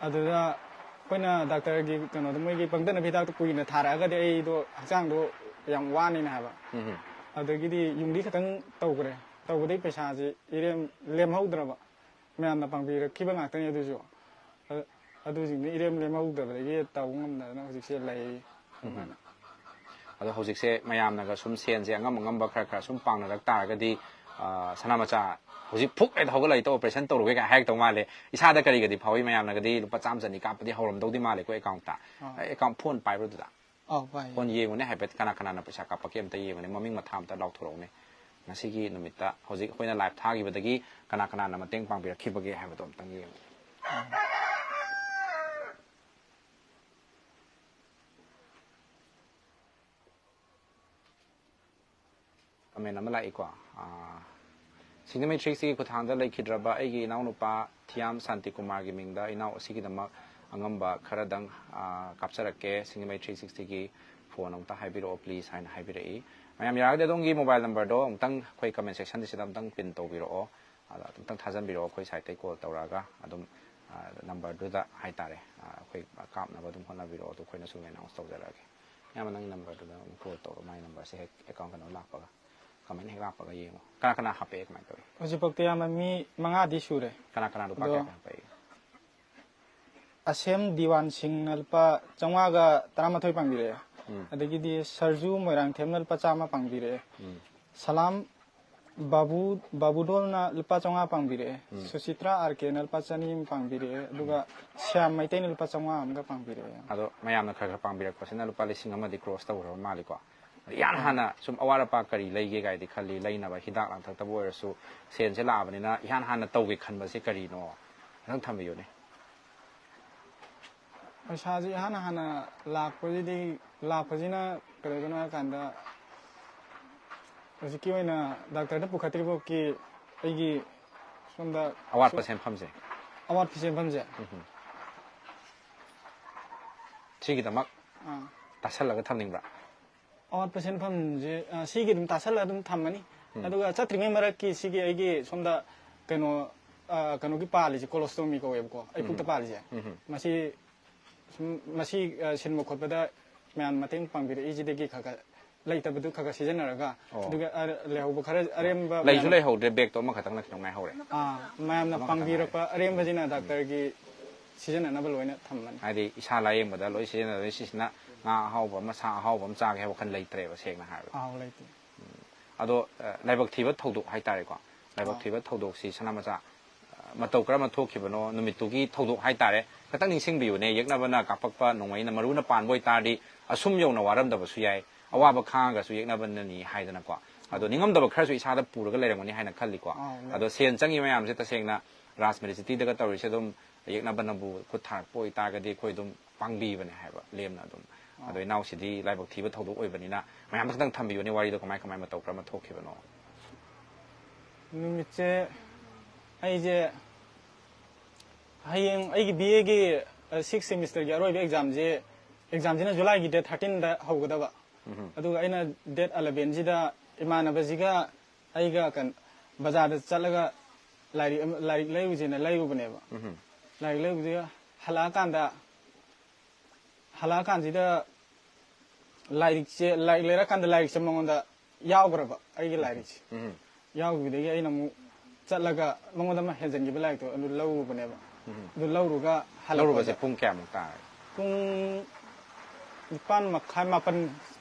ꯑꯗꯨꯗ ꯑꯩꯈꯣꯏꯅ ꯗꯥꯛꯇꯔꯒꯤ ꯀꯩꯅꯣꯗꯣ, ꯃꯣꯏꯒꯤ ꯄꯪꯊꯅꯕ ꯍꯤꯗꯥꯛꯇꯣ ꯀꯨꯏꯅ ꯊꯥꯔꯛꯑꯒꯗꯤ ꯑꯩꯗꯣ ꯍꯛꯆꯥꯡꯗꯣ ꯌꯥꯝ ꯋꯥꯅꯤꯅ ꯍꯥꯏꯕ꯫ ꯎꯝ꯫ ꯑꯗꯒꯤꯗꯤ ꯌꯨꯝꯕꯤ ꯈꯛꯇꯪ ꯇꯧꯈ꯭ꯔꯦ꯫ ꯇꯧꯕꯗꯩ ꯄꯩꯁꯥꯁꯤ ꯏꯔꯦꯝ ꯂꯦꯝꯍꯧꯗ꯭ꯔꯕ꯫ ꯃꯌꯥꯝꯅ ꯄꯥꯡꯕꯤꯔꯛꯈꯤꯕ ꯉꯥꯛꯇꯅꯤ ꯑꯗꯨꯁꯨ꯫ ꯑ-, ꯑꯗꯨꯁꯤꯡꯗꯨ ꯏꯔꯦꯝ ꯂꯦꯝꯍꯧꯗꯕꯗꯒꯤ ꯇꯧꯕ ꯉꯝꯗꯗꯅ ꯍꯧꯖꯤꯛꯁꯦ ꯂꯩ꯫ ꯑꯗꯨꯃꯥꯏꯅ꯫ ꯑꯗꯣ ꯍꯧꯖꯤꯛꯁꯦ ꯃꯌꯥꯝꯅꯒ ꯁꯨꯝ ꯁꯦꯟꯁꯦ ꯑꯉꯝ ꯑꯉꯝꯕ ꯈꯔ ꯈꯔ ꯁꯨꯝ ꯄꯥꯡꯅꯔꯛ ꯇꯥꯔꯒꯗꯤ, ꯑ, ꯁꯅꯥꯃꯆꯥ ꯍꯧꯖꯤꯛ ꯐꯨꯛ ꯍꯦꯛꯇ ꯍꯧꯒꯠꯂꯒ ꯍꯦꯛꯇ ꯑꯣꯄꯔꯦꯁꯟ ꯇꯧꯔꯨꯒꯦ ꯀꯥꯏ ꯍꯥꯏꯔꯛꯇꯧ ꯃꯥꯜꯂꯦ꯫ ꯏꯁꯥꯗ ꯀꯔꯤꯒꯗꯤ ꯐꯥꯎꯏ? ꯃꯌꯥꯝꯅꯒꯗꯤ ꯂꯨꯄꯥ ꯆꯥꯝꯃ ꯆꯅꯤ ꯀꯥꯞꯄꯗꯤ ꯍꯧꯔꯝꯗꯧꯗꯤ ꯃꯥꯜꯂꯦꯀꯣ ꯑꯦꯀꯥꯎꯟꯠꯇ꯫ ꯑꯥ꯫ ꯑꯦꯀꯥꯎꯟꯠ ꯐꯣꯟ ꯄꯥꯏꯕ꯭ꯔꯣ ꯑꯗꯨꯗ? ꯑꯧ, ꯄꯥꯏꯌꯦ꯫ ꯐꯣꯟ ꯌꯦꯡꯉꯨꯅꯦ ꯍꯥꯏꯐꯦꯠ, ꯀꯅꯥ ꯀꯅꯥꯅ ꯄꯩꯁꯥ ꯀꯥꯞꯄꯛꯀꯦ ꯑꯝꯇ ꯌꯦꯡꯉꯨꯅꯦ, ꯃꯃꯤꯡ ꯃꯊꯥ ꯑꯝꯇ ꯂꯥꯎꯊꯣꯔꯛꯎꯅꯦ꯫ ꯉꯁꯤꯒꯤ ꯅꯨꯃꯤꯠꯇ ꯍꯧꯖꯤꯛ ꯑꯩꯈꯣꯏꯅ ꯂꯥꯏꯚ ꯊꯥꯈꯤꯕꯗꯒꯤ ꯀꯅꯥ ꯀꯅꯥꯅ ꯃꯇꯦꯡ ꯄꯥꯡꯕꯤꯔꯛꯈꯤꯕꯒꯦ ꯍꯥꯏꯕꯗꯣ ꯑꯝꯇꯪ ꯌꯦꯡꯉꯨ꯫ ꯀꯃꯦꯟ ꯑꯃ ꯂꯥꯛꯏꯀꯣ꯫ ꯑꯥ, ꯁꯤꯡꯖꯃꯩ ꯊ꯭ꯔꯤ ꯁꯤꯛꯁꯇꯤꯒꯤ ꯈꯨꯠꯊꯥꯡꯗ ꯂꯩꯈꯤꯗ꯭ꯔꯕ ꯑꯩꯒꯤ ꯏꯅꯥꯎꯅꯨꯄꯥ ꯊꯤꯌꯥꯝ ꯁꯥꯟꯇꯤꯀꯨꯃꯥꯔꯒꯤ ꯃꯤꯡꯗ ꯏꯅꯥꯎ ꯑꯁꯤꯒꯤꯗꯃꯛ ꯑꯉꯝꯕ ꯈꯔꯗꯪ, ꯑꯥ, ꯀꯥꯞꯆꯔꯛꯀꯦ꯫ ꯁꯤꯡꯖꯃꯩ ꯊ꯭ꯔꯤ ꯁꯤꯛꯁꯇꯤꯒꯤ ꯐꯣꯟ ꯑꯃꯨꯛꯇ ꯍꯥꯏꯕꯤꯔꯛꯑꯣ please ꯍꯥꯏꯅ ꯍꯥꯏꯕꯤꯔꯛꯏ꯫ ꯃꯌꯥꯝ ꯌꯥꯔꯒꯗꯤ ꯑꯗꯣꯝꯒꯤ ꯃꯣꯕꯥꯏꯜ ꯅꯝꯕꯔꯗꯣ ꯑꯃꯨꯛꯇꯪ ꯑꯩꯈꯣꯏ ꯀꯃꯦꯟ ꯁꯦꯛꯁꯟꯁꯤꯗ ꯑꯃꯨꯛꯇꯪ ꯄꯤꯟ ꯇꯧꯕꯤꯔꯛꯑꯣ꯫ ꯑꯗ ꯑꯃꯨꯛꯇꯪ ꯊꯥꯖꯟꯕꯤꯔꯛꯑꯣ, ꯑꯩꯈꯣꯏ ꯁꯥꯏꯠꯇꯩ ꯀꯣꯜ ꯇꯧꯔꯛꯑꯒ ꯑꯗꯨꯝ, ꯑꯥ, ꯅꯝꯕꯔꯗꯨꯗ ꯍꯥꯏꯇꯥꯔꯦ, ꯑꯥ, ꯑꯩꯈꯣꯏ ꯀꯥꯞꯅꯕ ꯑꯗꯨꯝ ꯍꯣꯠꯅꯕꯤꯔꯛꯑꯣ꯫ ꯑꯗꯣ ꯑꯩꯈꯣꯏꯅꯁꯨ ꯑꯦꯅꯥꯎꯟꯁ ꯇꯧꯖꯔꯛꯑꯒꯦ꯫ ꯏꯌꯥꯝꯕ, ꯅꯪꯒꯤ ꯅꯝꯕꯔꯗꯨꯗ ꯑꯃꯨꯛ ꯀꯣꯜ ꯇꯧꯔꯣ, ꯃꯥꯏ ꯅꯝꯕꯔꯁꯦ ꯍꯦꯛ ꯑꯦꯀꯥꯎꯟ ꯀꯩꯅꯣ ꯂꯥꯛꯄꯒ, ꯀꯃꯦꯟ ꯍꯦꯛ ꯂꯥꯛꯄꯒ ꯌꯦꯡꯉꯣ꯫ ꯀꯅꯥ ꯀꯅꯥ ꯍꯥꯞꯄꯛꯑꯦ, ꯀꯃꯥꯏꯅ ꯇꯧꯏ? ꯍꯧꯖꯤꯛꯐꯥꯎꯗ ꯏꯌꯥꯝꯕ ꯃꯤ ꯃꯉꯥꯗꯤ ꯁꯨꯔꯦ꯫ ꯀꯅꯥ ꯀꯅꯥ ꯂꯨꯄꯥ ꯑꯗꯣ ꯀꯌꯥ ꯀꯌꯥ ꯍꯥꯞꯄꯛꯏ? ꯑꯁꯦꯝ ꯗꯤꯋꯥꯟ ꯁꯤꯡꯅ ꯂꯨꯄꯥ ꯆꯥꯝꯃꯉꯥꯒ ꯇꯔꯥꯃꯥꯊꯣꯏ ꯄꯥꯡꯕꯤꯔꯛꯑꯦ꯫ ꯎꯝ꯫ ꯑꯗꯒꯤꯗꯤ ꯁꯔꯖꯨ ꯃꯣꯏꯔꯥꯡꯊꯦꯝꯅ ꯂꯨꯄꯥ ꯆꯥꯝꯃ ꯄꯥꯡꯕꯤꯔꯛꯑꯦ꯫ ꯎꯝ꯫ ꯁꯂꯥꯝ ꯕꯥꯕꯨ, ꯕꯥꯕꯨꯗꯣꯜꯅ ꯂꯨꯄꯥ ꯆꯥꯝꯃꯉꯥ ꯄꯥꯡꯕꯤꯔꯛꯑꯦ꯫ ꯎꯝ꯫ ꯁꯨꯆꯤꯇ꯭ꯔꯥ ꯑꯥꯔ ꯀꯦꯅ ꯂꯨꯄꯥ ꯆꯅꯤ ꯑꯃ ꯄꯥꯡꯕꯤꯔꯛꯑꯦ꯫ ꯑꯗꯨꯒ ꯁ꯭ꯌꯥꯝ ꯃꯩꯇꯩꯅ ꯂꯨꯄꯥ ꯆꯥꯝꯃꯉꯥ ꯑꯃꯒ ꯄꯥꯡꯕꯤꯔꯛꯑꯦ꯫ ꯑꯗꯣ ꯃꯌꯥꯝꯅ ꯈꯔ ꯈꯔ ꯄꯥꯡꯕꯤꯔꯛꯄꯁꯤꯅ ꯂꯨꯄꯥ ꯂꯤꯁꯤꯡ ꯑꯃꯗꯤ ꯀ꯭ꯔꯣꯁ ꯇꯧꯈ꯭ꯔꯕ ꯃꯥꯜꯂꯤꯀꯣ꯫ ꯏꯍꯥꯟ ꯍꯥꯟꯅ ꯁꯨꯝ ꯑꯋꯥꯠ ꯑꯄꯥ ꯀꯔꯤ ꯂꯩꯒꯦ ꯀꯥꯏꯗꯤ ꯈꯜꯂꯤ? ꯂꯩꯅꯕ ꯍꯤꯗꯥꯛ ꯂꯥꯡꯊꯛꯇꯕꯨ ꯑꯣꯏꯔꯁꯨ ꯁꯦꯟꯁꯦ ꯂꯥꯛꯑꯕꯅꯤꯅ ꯏꯍꯥꯟ ꯍꯥꯟꯅ ꯇꯧꯒꯦ ꯈꯟꯕꯁꯦ ꯀꯔꯤꯅꯣ? ꯈꯤꯇꯪ ꯊꯝꯕꯤꯌꯨꯅꯦ꯫ ꯄꯩꯁꯥꯁꯦ ꯏꯍꯥꯟ ꯍꯥꯟꯅ ꯂꯥꯛꯄꯁꯤꯗꯤ, ꯂꯥꯛꯄꯁꯤꯅ ꯀꯩꯗꯧꯗꯣꯏꯅꯣ ꯍꯥꯏ ꯀꯥꯟꯗ, ꯍꯧꯖꯤꯛꯀꯤ ꯑꯣꯏꯅ ꯗꯥꯛꯇꯔꯗ ꯄꯨꯈꯠꯇ꯭ꯔꯤꯐꯥꯎꯀꯤ ꯑꯩꯒꯤ ꯁꯣꯝꯗ ꯑꯋꯥꯠꯄ ꯁꯨ- ꯁꯦꯟꯐꯝꯁꯦ꯫ ꯑꯋꯥꯠꯄ ꯁꯦꯟꯐꯝꯁꯦ꯫ ꯎꯝ꯫ ꯁꯤꯒꯤꯗꯃꯛ ꯑꯥ꯫ ꯇꯥꯁꯜꯂꯒ ꯊꯝꯅꯤꯡꯕ꯭ꯔꯥ? ꯑꯋꯥꯠꯄ ꯁꯦꯟꯐꯝꯁꯦ, ꯑ, ꯁꯤꯒꯤ ꯑꯗꯨꯝ ꯇꯥꯁꯜꯂꯒ ꯑꯗꯨꯝ ꯊꯝꯃꯅꯤ꯫ ꯎꯝ꯫ ꯑꯗꯨꯒ ꯆꯠꯇ꯭ꯔꯤꯉꯩ ꯃꯔꯛꯀꯤ ꯁꯤꯒꯤ ꯑꯩꯒꯤ ꯁꯣꯝꯗ ꯀꯩꯅꯣ, ꯑ, ꯀꯩꯅꯣꯒꯤ ꯄꯥꯜꯂꯤꯁꯦ, colostomy ꯀꯧꯋꯦꯕꯀꯣ, ꯑꯩ ꯄꯨꯛꯇ ꯎꯝ꯫ ꯄꯥꯜꯂꯤꯁꯦ꯫ ꯎꯝ꯫ ꯃꯁꯤ ꯁꯨꯝ, ꯃꯁꯤ, ꯑ, ꯁꯤꯟꯕ ꯈꯣꯠꯄꯗ ꯃꯌꯥꯝ ꯃꯇꯦꯡ ꯄꯥꯡꯕꯤꯔꯛꯏꯁꯤꯗꯒꯤ ꯈꯔ ꯈꯔ ꯂꯩꯇꯕꯗꯨ ꯈꯔ ꯈꯔ ꯁꯤꯖꯤꯟꯅꯔꯒ, ꯑꯣ꯫ ꯑꯗꯨꯒ, ꯑ, ꯂꯩꯍꯧꯕ ꯈꯔ ꯑꯔꯦꯝꯕ ꯂꯩꯁꯨ ꯃꯌꯥꯝ ꯂꯩꯍꯧꯗ꯭ꯔꯦ, ꯕꯦꯒꯇꯣ ꯑꯃꯈꯛꯇꯪ ꯅꯠꯇ꯭ꯔꯣ ꯉꯥꯏꯍꯧꯔꯦ? ꯑꯥ, ꯃꯌꯥꯝꯅ ꯑꯃꯈꯛꯇꯪ ꯄꯥꯡꯕꯤꯔꯛꯄ ꯉꯥꯏꯔꯦ꯫ ꯑꯔꯦꯝꯕꯁꯤꯅ ꯎꯝ꯫ ꯗꯥꯛꯇꯔꯒꯤ ꯁꯤꯖꯤꯟꯅꯅꯕ ꯂꯣꯏꯅ ꯊꯝꯃꯅꯤ꯫ ꯍꯥꯏꯗꯤ ꯏꯁꯥ ꯂꯥꯌꯦꯡꯕꯗ ꯂꯣꯏ ꯁꯤꯖꯤꯟꯅꯗꯣꯏ, ꯁꯤꯁꯤꯅ ꯉꯥ ꯑꯍꯥꯎꯕ ꯑꯃ, ꯁꯥ ꯑꯍꯥꯎꯕ ꯑꯃ ꯆꯥꯒꯦ ꯍꯥꯏꯕ ꯋꯥꯈꯜ ꯂꯩꯇ꯭ꯔꯦꯕ, ꯁꯦꯡꯅ ꯍꯥꯏꯔꯕꯗ꯫ ꯑꯥꯎ, ꯂꯩꯇꯦ꯫ ꯑꯗꯣ, ꯑ, ꯂꯥꯏꯕꯛ ꯊꯤꯕ ꯊꯧꯗꯣꯛ ꯍꯥꯏꯇꯥꯔꯦꯀꯣ, ꯂꯥꯏꯕꯛ ꯑꯥ꯫ ꯊꯤꯕ ꯊꯧꯗꯣꯛꯁꯤ ꯁꯅꯥꯃꯆꯥ, ꯑ, ꯃꯇꯧ ꯀꯔꯝꯅ ꯊꯣꯛꯈꯤꯕꯅꯣ, ꯅꯨꯃꯤꯠꯇꯨꯒꯤ ꯊꯧꯗꯣꯛ ꯍꯥꯏꯇꯥꯔꯦ, ꯈꯤꯇꯪ ꯅꯤꯡꯁꯤꯡꯕꯤꯌꯨꯅꯦ꯫ ꯌꯦꯛꯅꯕꯅ ꯀꯥꯞꯄꯛꯄ ꯅꯣꯡꯃꯩꯅ ꯃꯔꯨꯅ ꯄꯥꯟꯕ ꯑꯣꯏꯇꯥꯔꯗꯤ ꯑꯁꯨꯝ ꯌꯧꯅ ꯋꯥꯔꯝꯗꯕꯁꯨ ꯌꯥꯏ, ꯑꯋꯥꯕ ꯈꯥꯡꯉꯒꯁꯨ ꯌꯦꯛꯅꯕꯅꯅꯤ ꯍꯥꯏꯗꯅꯀꯣ꯫ ꯑꯗꯣ ꯅꯤꯡꯉꯝꯗꯕ ꯈꯔꯁꯨ ꯏꯁꯥꯗ ꯄꯨꯔꯒ ꯂꯩꯔꯝꯒꯅꯤ ꯍꯥꯏꯅ ꯈꯜꯂꯤꯀꯣ꯫ ꯑꯥ, ꯂꯩ꯫ ꯑꯗꯣ ꯁꯦꯟ ꯆꯪꯉꯤ ꯃꯌꯥꯝꯁꯦ ꯇꯁꯦꯡꯅ ꯔꯥꯖ ꯃꯦꯔꯤꯁꯤꯇꯤꯗꯒ ꯇꯧꯔꯤꯁꯦ ꯑꯗꯨꯝ ꯌꯦꯛꯅꯕꯅꯕꯨ ꯈꯨꯠ ꯊꯥꯔꯛꯄ ꯑꯣꯏꯇꯥꯔꯒꯗꯤ ꯑꯩꯈꯣꯏ ꯑꯗꯨꯝ ꯄꯥꯡꯕꯤꯕꯅꯦ ꯍꯥꯏꯕ, ꯂꯦꯝꯅ ꯑꯗꯨꯝ꯫ ꯑꯗꯣ ꯏꯅꯥꯎꯁꯤꯗꯤ ꯂꯥꯏꯕꯛ ꯊꯤꯕ ꯊꯧꯗꯣꯛ ꯑꯣꯏꯕꯅꯤꯅ ꯃꯌꯥꯝꯗ ꯈꯤꯇꯪ ꯊꯝꯕꯤꯌꯨꯅꯦ, ꯋꯥꯔꯤꯗꯣ ꯀꯃꯥꯏ ꯀꯃꯥꯏ ꯃꯇꯧ ꯀꯔꯝꯕ ꯊꯣꯛꯈꯤꯕꯅꯣ? ꯅꯨꯃꯤꯠꯁꯦ ꯑꯩꯁꯦ ꯍꯌꯦꯡ ꯑꯩꯒꯤ ꯕꯤ ꯑꯦꯒꯤ ꯁꯤꯛꯁ ꯁꯦꯃꯤꯁꯇꯔꯒꯤ ꯑꯔꯣꯏꯕ ꯑꯦꯛꯖꯥꯝꯁꯦ, ꯑꯦꯛꯖꯥꯝꯁꯤꯅ ꯖꯨꯂꯥꯏꯒꯤ ꯗꯦꯠ ꯊꯥꯔꯇꯤꯟꯗ ꯍꯧꯒꯗꯕ꯫ ꯑꯗꯨꯒ ꯑꯩꯅ ꯗꯦꯠ ꯑꯦꯂꯚꯦꯟꯁꯤꯗ ꯏꯃꯥꯟꯅꯕꯁꯤꯒ ꯑꯩꯒ ꯀꯩꯅꯣ ꯕꯖꯥꯔꯗ ꯆꯠꯂꯒ ꯂꯥꯏꯔꯤꯛ ꯑꯃ- ꯂꯥꯏꯔꯤꯛ ꯂꯩꯔꯨꯁꯦꯅ ꯂꯩꯔꯨꯕꯅꯦꯕ꯫ ꯂꯥꯏꯔꯤꯛ ꯂꯩꯔꯨꯕꯁꯤꯒ ꯍꯜꯂꯛꯑꯀꯥꯟꯗ ꯍꯜꯂꯛꯑꯀꯥꯟꯁꯤꯗ ꯂꯥꯏꯔꯤꯛꯁꯦ ꯂꯥꯏꯔꯤꯛ ꯂꯩꯔꯀꯥꯟꯗ ꯂꯥꯏꯔꯤꯛꯁꯦ ꯃꯉꯣꯟꯗ ꯌꯥꯎꯈ꯭ꯔꯕ, ꯑꯩꯒꯤ ꯂꯥꯏꯔꯤꯛꯁꯦ꯫ ꯌꯥꯎꯈꯤꯕꯗꯒꯤ ꯑꯩꯅ ꯑꯃꯨꯛ ꯆꯠꯂꯒ ꯃꯉꯣꯟꯗ ꯑꯃ ꯍꯦꯟꯖꯟꯈꯤꯕ ꯂꯥꯏꯔꯤꯛꯇꯣ ꯑꯗꯨ ꯂꯧꯔꯨꯕꯅꯦꯕ꯫ ꯑꯗꯨ ꯂꯧꯔꯨꯒ ꯂꯧꯔꯨꯕꯁꯦ ꯍꯜꯂꯛꯄꯗ ꯄꯨꯡ ꯀꯌꯥꯃꯨꯛ ꯇꯥꯔꯦ? ꯄꯨꯡ ꯅꯤꯄꯥꯟ ꯃꯈꯥꯏ, ꯃꯥꯄꯟ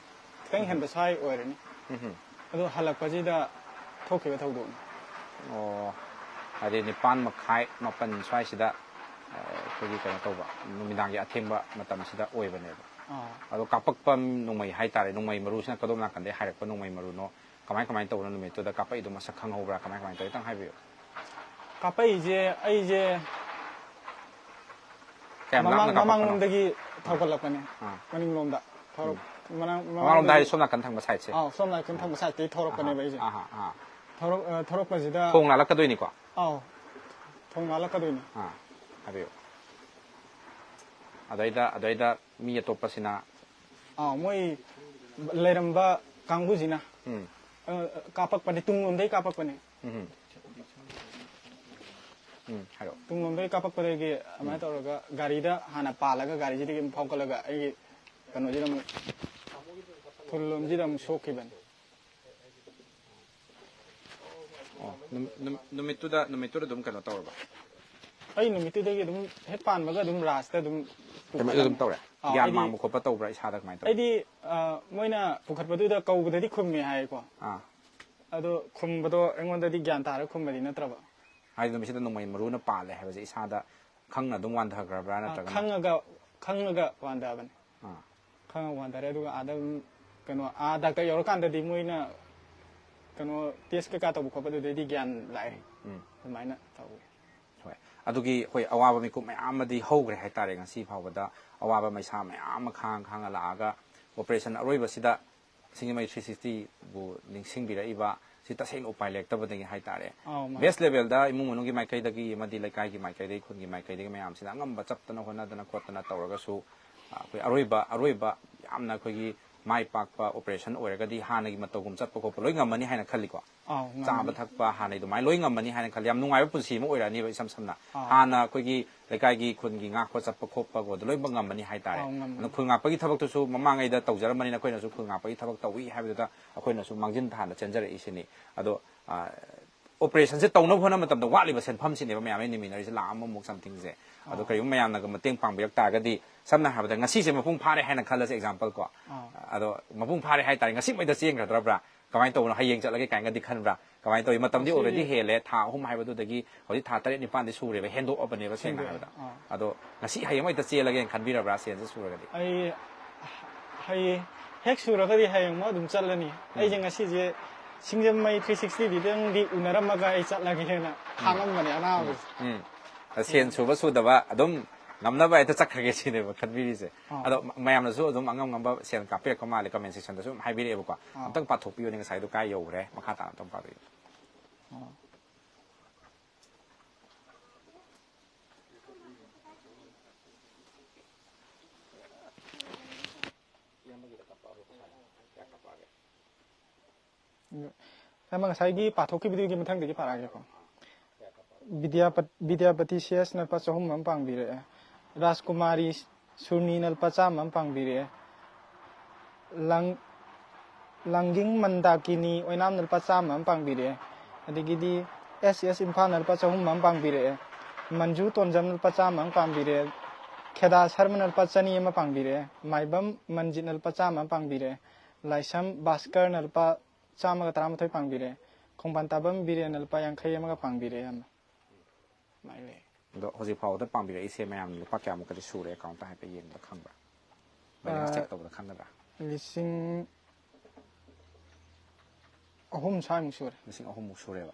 ꯈꯤꯇꯪ ꯍꯦꯟꯕ ꯁ꯭ꯋꯥꯏ ꯑꯣꯏꯔꯅꯤ꯫ ꯑꯗꯣ ꯍꯜꯂꯛꯄꯁꯤꯗ ꯊꯣꯛꯈꯤꯕ ꯊꯧꯗꯣꯛꯅꯤ꯫ ꯑꯣ, ꯍꯥꯏꯗꯤ ꯅꯤꯄꯥꯟ ꯃꯈꯥꯏ, ꯃꯥꯄꯟ ꯁ꯭ꯋꯥꯏꯁꯤꯗ, ꯑ, ꯑꯩꯈꯣꯏꯒꯤ ꯀꯩꯅꯣ ꯇꯧꯕ, ꯅꯨꯃꯤꯗꯥꯡꯒꯤ ꯑꯊꯦꯡꯕ ꯃꯇꯝꯁꯤꯗ ꯑꯣꯏꯕꯅꯦꯕ꯫ ꯑꯥ꯫ ꯑꯗꯣ ꯀꯥꯞꯄꯛꯄ ꯅꯣꯡꯃꯩ ꯍꯥꯏꯇꯥꯔꯦ, ꯅꯣꯡꯃꯩ ꯃꯔꯨꯁꯤꯅ ꯀꯗꯣꯝ ꯅꯥꯀꯟꯗꯩ ꯍꯥꯏꯔꯛꯄ ꯅꯣꯡꯃꯩ ꯃꯔꯨꯅꯣ? ꯀꯃꯥꯏ ꯀꯃꯥꯏꯅ ꯇꯧꯕꯅꯣ? ꯅꯨꯃꯤꯠꯇꯨꯗ ꯀꯥꯞꯄꯛꯏꯗꯣ ꯃꯁꯛ ꯈꯪꯍꯧꯕ꯭ꯔꯥ? ꯀꯃꯥꯏ ꯀꯃꯥꯏꯅ ꯇꯧꯋꯤ? ꯈꯤꯇꯪ ꯍꯥꯏꯕꯤꯌꯨ꯫ ꯀꯥꯞꯄꯛꯏꯁꯦ ꯑꯩꯁꯦ ꯀꯌꯥꯝ ꯃꯃꯥꯡ ꯂꯥꯞꯅ ꯀꯥꯞꯄꯛꯄꯅꯣ? ꯃꯃꯥꯡꯂꯣꯝꯗꯒꯤ ꯊꯧꯒꯠꯂꯛꯄꯅꯦ꯫ ꯃꯅꯤꯡꯂꯣꯝꯗ ꯊꯧꯔꯛ- ꯃꯅꯥ- ꯃꯃꯥꯡꯂꯣꯝꯗ ꯍꯥꯏꯗꯤ ꯃꯃꯥꯡꯂꯣꯝꯗꯒꯤ- ꯁꯣꯝ ꯅꯥꯀꯟ ꯊꯪꯕ ꯁꯥꯏꯠꯁꯦ? ꯑꯥꯎ, ꯁꯣꯝ ꯅꯥꯀꯟ ꯊꯪꯕ ꯁꯥꯏꯠꯇꯒꯤ ꯊꯧꯔꯛꯄꯅꯦꯕ ꯑꯩꯁꯦ꯫ ꯑꯍꯥ, ꯑꯍꯥ꯫ ꯊꯧꯔꯛ- ꯑ, ꯊꯧꯔꯛꯄꯁꯤꯗ ꯊꯣꯡ ꯂꯥꯜꯂꯛꯀꯗꯣꯏꯅꯤꯀꯣ? ꯑꯥꯎ, ꯊꯣꯡ ꯂꯥꯜꯂꯛꯀꯗꯣꯏꯅꯤ꯫ ꯑꯥ, ꯍꯥꯏꯕꯤꯌꯨ꯫ ꯑꯗꯩꯗ ꯑꯗꯩꯗ ꯃꯤ ꯑꯇꯣꯞꯄꯁꯤꯅ ꯑꯥꯎ, ꯃꯣꯏ ꯂꯩꯔꯝꯕ ꯀꯥꯡꯕꯨꯁꯤꯅ ꯎꯝ ꯑ, ꯀꯥꯞꯄꯛꯄꯅꯦ, ꯇꯨꯡꯂꯣꯝꯗꯒꯤ ꯀꯥꯞꯄꯛꯄꯅꯦ꯫ ꯎꯝ ꯎꯝ ꯍꯥꯏꯔꯛꯑꯣ꯫ ꯇꯨꯡꯂꯣꯝꯗꯒꯤ ꯀꯥꯞꯄꯛꯄꯗꯒꯤ ꯑꯗꯨꯃꯥꯏꯅ ꯇꯧꯔꯒ ꯒꯥꯔꯤꯗ ꯍꯥꯟꯅ ꯄꯥꯜꯂꯒ ꯒꯥꯔꯤꯁꯤꯗꯒꯤ ꯑꯃꯨꯛ ꯐꯥꯎꯒꯠꯂꯒ ꯑꯩꯒꯤ ꯀꯩꯅꯣꯁꯤꯗ ꯑꯃꯨꯛ ꯊꯨꯜꯂꯣꯝꯁꯤꯗ ꯑꯃꯨꯛ ꯁꯣꯛꯈꯤꯕꯅꯤ꯫ ꯑꯣ, ꯅꯨꯃꯤꯠ- ꯅꯨꯃꯤꯠ- ꯅꯨꯃꯤꯠꯇꯨꯗ ꯅꯨꯃꯤꯠꯇꯨꯗ ꯑꯗꯨꯝ ꯀꯩꯅꯣ ꯇꯧꯔꯕ? ꯑꯩ ꯅꯨꯃꯤꯠꯇꯨꯗꯒꯤ ꯑꯗꯨꯝ ꯍꯦꯛ ꯄꯥꯟꯕꯒ ꯑꯗꯨꯝ ꯔꯥꯁꯇ ꯑꯗꯨꯝ ꯀꯩꯅꯣ ꯑꯗꯨꯝ ꯇꯧꯔꯦ? ꯑꯥ, ꯒ꯭ꯌꯥꯟ ꯑꯩꯗꯤ- ꯃꯥꯡꯕ ꯈꯣꯠꯄ ꯇꯧꯕ꯭ꯔꯥ? ꯏꯁꯥꯗ ꯀꯃꯥꯏꯅ ꯇꯧꯋꯤ? ꯑꯩꯗꯤ ꯑ, ꯃꯣꯏꯅ ꯄꯨꯈꯠꯄꯗꯨꯗ ꯀꯧꯕꯗꯗꯤ ꯈꯨꯝꯃꯦ ꯍꯥꯏꯌꯦꯀꯣ꯫ ꯑꯥ, ꯑꯗꯣ ꯈꯨꯝꯕꯗꯣ ꯑꯩꯉꯣꯟꯗꯗꯤ ꯒ꯭ꯌꯥꯟ ꯇꯥꯔ ꯈꯨꯝꯕꯗꯤ ꯅꯠꯇ꯭ꯔꯕ꯫ ꯍꯥꯏꯗꯤ ꯅꯨꯃꯤꯠꯁꯤꯗ ꯅꯣꯡꯃꯩ ꯃꯔꯨꯅ ꯄꯥꯜꯂꯦ ꯍꯥꯏꯕꯁꯦ ꯏꯁꯥꯗ ꯈꯪꯅ ꯑꯗꯨꯝ ꯋꯥꯟꯊꯈ꯭ꯔꯕ꯭ꯔꯥ? ꯑ, ꯅꯠꯇ꯭ꯔꯒꯅ ꯈꯪꯉꯒ ꯈꯪꯉꯒ ꯋꯥꯟꯊꯕꯅꯦ꯫ ꯑꯥ, ꯈꯪꯉꯒ ꯋꯥꯟꯊꯔꯦ꯫ ꯑꯗꯨꯒ ꯑꯥꯗ ꯑꯗꯨꯝ ꯀꯩꯅꯣ ꯑꯥ ꯗꯥꯛꯇꯔ ꯌꯧꯔꯀꯥꯟꯗꯗꯤ ꯃꯣꯏꯅ ꯀꯩꯅꯣ ꯇꯦꯁ ꯀꯩꯀꯥ ꯇꯧꯕ ꯈꯣꯠꯄꯗꯨꯗꯩꯗꯤ ꯒ꯭ꯌꯥꯟ ꯂꯥꯛꯑꯦ꯫ ꯎꯝ ꯑꯗꯨꯃꯥꯏꯅ ꯇꯧꯋꯤ꯫ ꯍꯣꯏ꯫ ꯑꯗꯨꯒꯤ ꯑꯩꯈꯣꯏ ꯑꯋꯥꯕ ꯃꯤꯀꯨꯞ ꯃꯌꯥꯝ ꯑꯃꯗꯤ ꯍꯧꯈ꯭ꯔꯦ ꯍꯥꯏꯇꯥꯔꯦ꯫ ꯉꯁꯤ ꯐꯥꯎꯕꯗ ꯑꯋꯥꯕ ꯃꯩꯁꯥ ꯃꯌꯥꯝ ꯑꯃ ꯈꯥꯡ ꯈꯥꯡꯉ ꯂꯥꯛꯑꯒ operation ꯑꯔꯣꯏꯕꯁꯤꯗ ꯁꯤꯡꯖꯃꯩ three sixty ꯕꯨ ꯅꯤꯡꯁꯤꯡꯕꯤꯔꯛꯏꯕ ꯁꯤ ꯇꯁꯦꯡꯅ ꯎꯄꯥꯏ ꯂꯩꯔꯛꯇꯕꯗꯒꯤ ꯍꯥꯏꯇꯥꯔꯦ꯫ ꯑꯧ, ꯃꯥꯅꯦ꯫ Base level ꯗ ꯏꯃꯨꯡ ꯃꯅꯨꯡꯒꯤ ꯃꯥꯏꯀꯩꯗꯒꯤ ꯑꯃꯗꯤ ꯂꯩꯀꯥꯏꯒꯤ ꯃꯥꯏꯀꯩꯗꯒꯤ, ꯈꯨꯟꯒꯤ ꯃꯥꯏꯀꯩꯗꯒꯤ ꯃꯌꯥꯝꯁꯤꯅ ꯑꯉꯝꯕ ꯆꯞꯇꯅ ꯍꯣꯠꯅꯗꯅ ꯈꯣꯠꯇꯅ ꯇꯧꯔꯒꯁꯨ, ꯑ, ꯑꯩꯈꯣꯏ ꯑꯔꯣꯏꯕ, ꯑꯔꯣꯏꯕ ꯌꯥꯝꯅ ꯑꯩꯈꯣꯏꯒꯤ ꯃꯥꯏ ꯄꯥꯛꯄ operation ꯑꯣꯏꯔꯒꯗꯤ ꯍꯥꯟꯅꯒꯤ ꯃꯇꯧꯒꯨꯝ ꯆꯠꯄ ꯈꯣꯠꯄ ꯂꯣꯏ ꯉꯝꯃꯅꯤ ꯍꯥꯏꯅ ꯈꯜꯂꯤꯀꯣ꯫ ꯑꯧ, ꯉꯝꯃꯅꯤ꯫ ꯆꯥꯕ ꯊꯛꯄ ꯍꯥꯟꯅꯩ ꯑꯗꯨꯃꯥꯏꯅ ꯂꯣꯏ ꯉꯝꯃꯅꯤ ꯍꯥꯏꯅ ꯈꯜꯂꯤ꯫ ꯌꯥꯝ ꯅꯨꯡꯉꯥꯏꯕ ꯄꯨꯟꯁꯤ ꯑꯃ ꯑꯣꯏꯔꯛꯑꯅꯤꯕ, ꯏꯁꯝ ꯁꯝꯅ꯫ ꯑꯧ꯫ ꯍꯥꯟꯅ ꯑꯩꯈꯣꯏꯒꯤ ꯂꯩꯀꯥꯏꯒꯤ, ꯈꯨꯟꯒꯤ ꯉꯥꯛꯄ ꯆꯠꯄ ꯈꯣꯠꯄ ꯑꯗꯨ ꯂꯣꯏꯅꯃꯛ ꯉꯝꯃꯅꯤ ꯍꯥꯏꯇꯥꯔꯦ꯫ ꯑꯧ, ꯉꯝꯃꯅꯤ꯫ ꯑꯗꯣ ꯈꯨꯟ ꯉꯥꯛꯄꯒꯤ ꯊꯕꯛꯇꯨꯁꯨ ꯃꯃꯥꯡꯉꯩꯗ ꯇꯧꯖꯔꯝꯕꯅꯤꯅ ꯑꯩꯈꯣꯏꯅꯁꯨ ꯈꯨꯟ ꯉꯥꯛꯄꯒꯤ ꯊꯕꯛ ꯇꯧꯏ ꯍꯥꯏꯕꯗꯨꯗ ꯑꯩꯈꯣꯏꯅꯁꯨ ꯃꯥꯡꯖꯤꯟ ꯊꯥꯅ ꯆꯦꯟꯖꯔꯛꯏꯁꯤꯅꯤ꯫ ꯑꯗꯣ, ꯑ, operation ꯁꯦ ꯇꯧꯅꯕ ꯍꯣꯠꯅꯕ ꯃꯇꯝꯗ ꯋꯥꯠꯂꯤꯕ ꯁꯦꯟꯐꯝꯁꯤꯅꯦꯕ ꯃꯌꯥꯝ ꯂꯩꯅꯃꯤꯟꯅꯔꯤꯁꯦ, ꯂꯥꯈ ꯑꯃꯃꯨꯛ something ꯁꯦ꯫ ꯑꯗꯣ ꯑꯧ꯫ ꯀꯔꯤꯒꯨꯝꯕ ꯃꯌꯥꯝꯅꯒ ꯃꯇꯦꯡ ꯄꯥꯡꯕꯤꯔꯛ ꯇꯥꯔꯒꯗꯤ, ꯁꯝꯅ ꯍꯥꯏꯔꯕꯗ ꯉꯁꯤꯁꯦ ꯃꯄꯨꯡ ꯐꯥꯔꯦ ꯍꯥꯏꯅ ꯈꯜꯂꯁꯦ, example ꯀꯣ꯫ ꯑꯧ꯫ ꯑꯗꯣ ꯃꯄꯨꯡ ꯐꯥꯔꯦ ꯍꯥꯏꯇꯥꯔꯦ, ꯉꯁꯤꯃꯛ ꯍꯦꯛꯇ ꯆꯦꯟꯈ꯭ꯔꯗ꯭ꯔꯕ꯭ꯔꯥ? ꯀꯃꯥꯏꯅ ꯇꯧꯕꯅꯣ? ꯍꯌꯦꯡ ꯆꯠꯂꯒꯦ ꯀꯥꯏꯅꯒꯗꯤ ꯈꯟꯕ꯭ꯔꯥ? ꯀꯃꯥꯏꯅ ꯇꯧꯋꯤ? ꯃꯇꯝꯗꯤ ꯉꯁꯤ already ꯍꯦꯜꯂꯦ, ꯊꯥ ꯑꯍꯨꯝ ꯍꯥꯏꯕꯗꯨꯗꯒꯤ ꯍꯧꯖꯤꯛ ꯊꯥ ꯇꯔꯦꯠ ꯅꯤꯄꯥꯟꯗꯤ ꯁꯨꯔꯦꯕ, ꯍꯦꯟꯗꯣꯛꯑꯕꯅꯦꯕ ꯁꯦꯡꯅ ꯍꯦꯟꯗꯣꯛꯑꯦ꯫ ꯍꯥꯏꯕꯗ꯫ ꯑꯥ꯫ ꯑꯗꯣ ꯉꯁꯤ ꯍꯌꯦꯡꯃꯛ ꯍꯦꯛꯇ ꯆꯦꯜꯂꯒꯦꯅ ꯈꯟꯕꯤꯔꯕ꯭ꯔꯥ, ꯁꯦꯟꯁꯦ ꯁꯨꯔꯒꯗꯤ? ꯑꯩ ꯍꯌꯦꯡ ꯍꯦꯛ ꯁꯨꯔꯒꯗꯤ ꯍꯌꯦꯡꯃꯛ ꯑꯗꯨꯝ ꯆꯠꯂꯅꯤ꯫ ꯎꯝ꯫ ꯑꯩꯁꯦ ꯉꯁꯤꯁꯦ ꯁꯤꯡꯖꯃꯩ three sixty ꯗꯨꯗꯪꯗꯤ ꯎꯅꯔꯝꯃꯒ ꯑꯩ ꯆꯠꯂꯒꯦꯅ ꯎꯝ꯫ ꯈꯥꯡꯉꯝꯕꯅꯦ ꯑꯅꯥꯕꯁꯦ꯫ ꯎꯝ꯫ ꯑ, ꯁꯦꯟ ꯁꯨꯕ ꯁꯨꯗꯕ ꯑꯗꯨꯝ ꯉꯝꯅꯕ ꯍꯦꯛꯇ ꯆꯠꯈ꯭ꯔꯒꯦ ꯁꯤꯅꯦꯕ ꯈꯟꯕꯤꯔꯤꯁꯦ꯫ ꯑꯥ꯫ ꯑꯗꯣ ꯃ-, ꯃꯌꯥꯝꯅꯁꯨ ꯑꯗꯨꯝ ꯑꯉꯝ ꯉꯝꯕ ꯁꯦꯟ ꯀꯥꯞꯄꯤꯔꯛꯄ ꯃꯥꯜꯂꯦ, comment section ꯗꯁꯨ ꯑꯗꯨꯝ ꯍꯥꯏꯕꯤꯔꯛꯑꯦꯕꯀꯣ꯫ ꯑꯥ꯫ ꯑꯝꯇꯪ ꯄꯥꯊꯣꯛꯄꯤꯌꯨꯅꯦ, ꯉꯁꯥꯏꯗꯣ ꯀꯥꯏ ꯌꯧꯈ꯭ꯔꯦ? ꯃꯈꯥ ꯇꯥꯅ ꯑꯝꯇꯪ ꯄꯥꯕꯤꯌꯨ꯫ ꯑꯥ꯫ ꯏꯌꯥꯝꯕ, ꯉꯁꯥꯏꯒꯤ ꯄꯥꯊꯣꯛꯈꯤꯕꯗꯨꯒꯤ ꯃꯊꯪꯗꯒꯤ ꯄꯥꯔꯛꯑꯒꯦꯀꯣ꯫ ꯕꯤꯗ꯭ꯌꯥꯄ-, ꯕꯤꯗ꯭ꯌꯥꯄꯇꯤ ꯁꯤ ꯑꯦꯁꯅ ꯂꯨꯄꯥ ꯆꯍꯨꯝ ꯑꯃ ꯄꯥꯡꯕꯤꯔꯛꯑꯦ꯫ ꯔꯥꯖꯀꯨꯃꯥꯔꯤ ꯁꯨꯔꯅꯤꯅ ꯂꯨꯄꯥ ꯆꯥꯝꯃ ꯑꯃ ꯄꯥꯡꯕꯤꯔꯛꯑꯦ꯫ ꯂꯪ-, ꯂꯪꯒꯤꯡ ꯃꯟꯗꯥꯀꯤꯅꯤ ꯑꯣꯏꯅꯥꯝꯅ ꯂꯨꯄꯥ ꯆꯥꯝꯃ ꯑꯃ ꯄꯥꯡꯕꯤꯔꯛꯑꯦ꯫ ꯑꯗꯒꯤꯗꯤ ꯑꯦꯁ ꯑꯦꯁ ꯏꯝꯐꯥꯜꯅ ꯂꯨꯄꯥ ꯆꯍꯨꯝ ꯑꯃ ꯄꯥꯡꯕꯤꯔꯛꯑꯦ꯫ ꯃꯟꯖꯨ ꯇꯣꯟꯖꯝꯅ ꯂꯨꯄꯥ ꯆꯥꯝꯃ ꯑꯃ ꯄꯥꯡꯕꯤꯔꯛꯑꯦ꯫ ꯈꯦꯗꯥ ꯁꯔꯃꯅ ꯂꯨꯄꯥ ꯆꯅꯤ ꯑꯃ ꯄꯥꯡꯕꯤꯔꯛꯑꯦ꯫ ꯃꯥꯏꯕꯝ ꯃꯟꯖꯤꯠꯅ ꯂꯨꯄꯥ ꯆꯥꯝꯃ ꯑꯃ ꯄꯥꯡꯕꯤꯔꯛꯑꯦ꯫ ꯂꯥꯏꯁ꯭ꯔꯝ ꯚꯥꯁꯀꯔꯅ ꯂꯨꯄꯥ ꯆꯥꯝꯃꯒ ꯇꯔꯥꯃꯥꯊꯣꯏ ꯄꯥꯡꯕꯤꯔꯛꯑꯦ꯫ ꯈꯣꯡꯕꯥꯟ ꯇꯥꯕꯝ ꯕꯤꯔꯦꯟꯅ ꯂꯨꯄꯥ ꯌꯥꯡꯈꯩ ꯑꯃꯒ ꯄꯥꯡꯕꯤꯔꯛꯑꯦ ꯌꯥꯝꯅ꯫ ꯑꯗꯨꯃꯥꯏꯅ ꯂꯩ꯫ ꯑꯗꯣ ꯍꯧꯖꯤꯛ ꯐꯥꯎꯕꯗ ꯄꯥꯡꯕꯤꯔꯛꯏꯁꯦ ꯃꯌꯥꯝꯅ ꯂꯨꯄꯥ ꯀꯌꯥꯃꯨꯛꯀꯗꯤ ꯁꯨꯔꯦ? Account ꯇ ꯍꯥꯏꯐꯦꯠ ꯌꯦꯡꯕꯗ ꯈꯪꯕ꯭ꯔꯥ? Balance ꯑꯥ, check ꯇꯧꯕꯗ ꯈꯪꯒꯗ꯭ꯔꯥ? ꯂꯤꯁꯤꯡ ꯑꯍꯨꯝ ꯁ꯭ꯋꯥꯏꯃꯨꯛ ꯁꯨꯔꯦ꯫ ꯂꯤꯁꯤꯡ ꯑꯍꯨꯝꯃꯨꯛ ꯁꯨꯔꯦꯕ꯫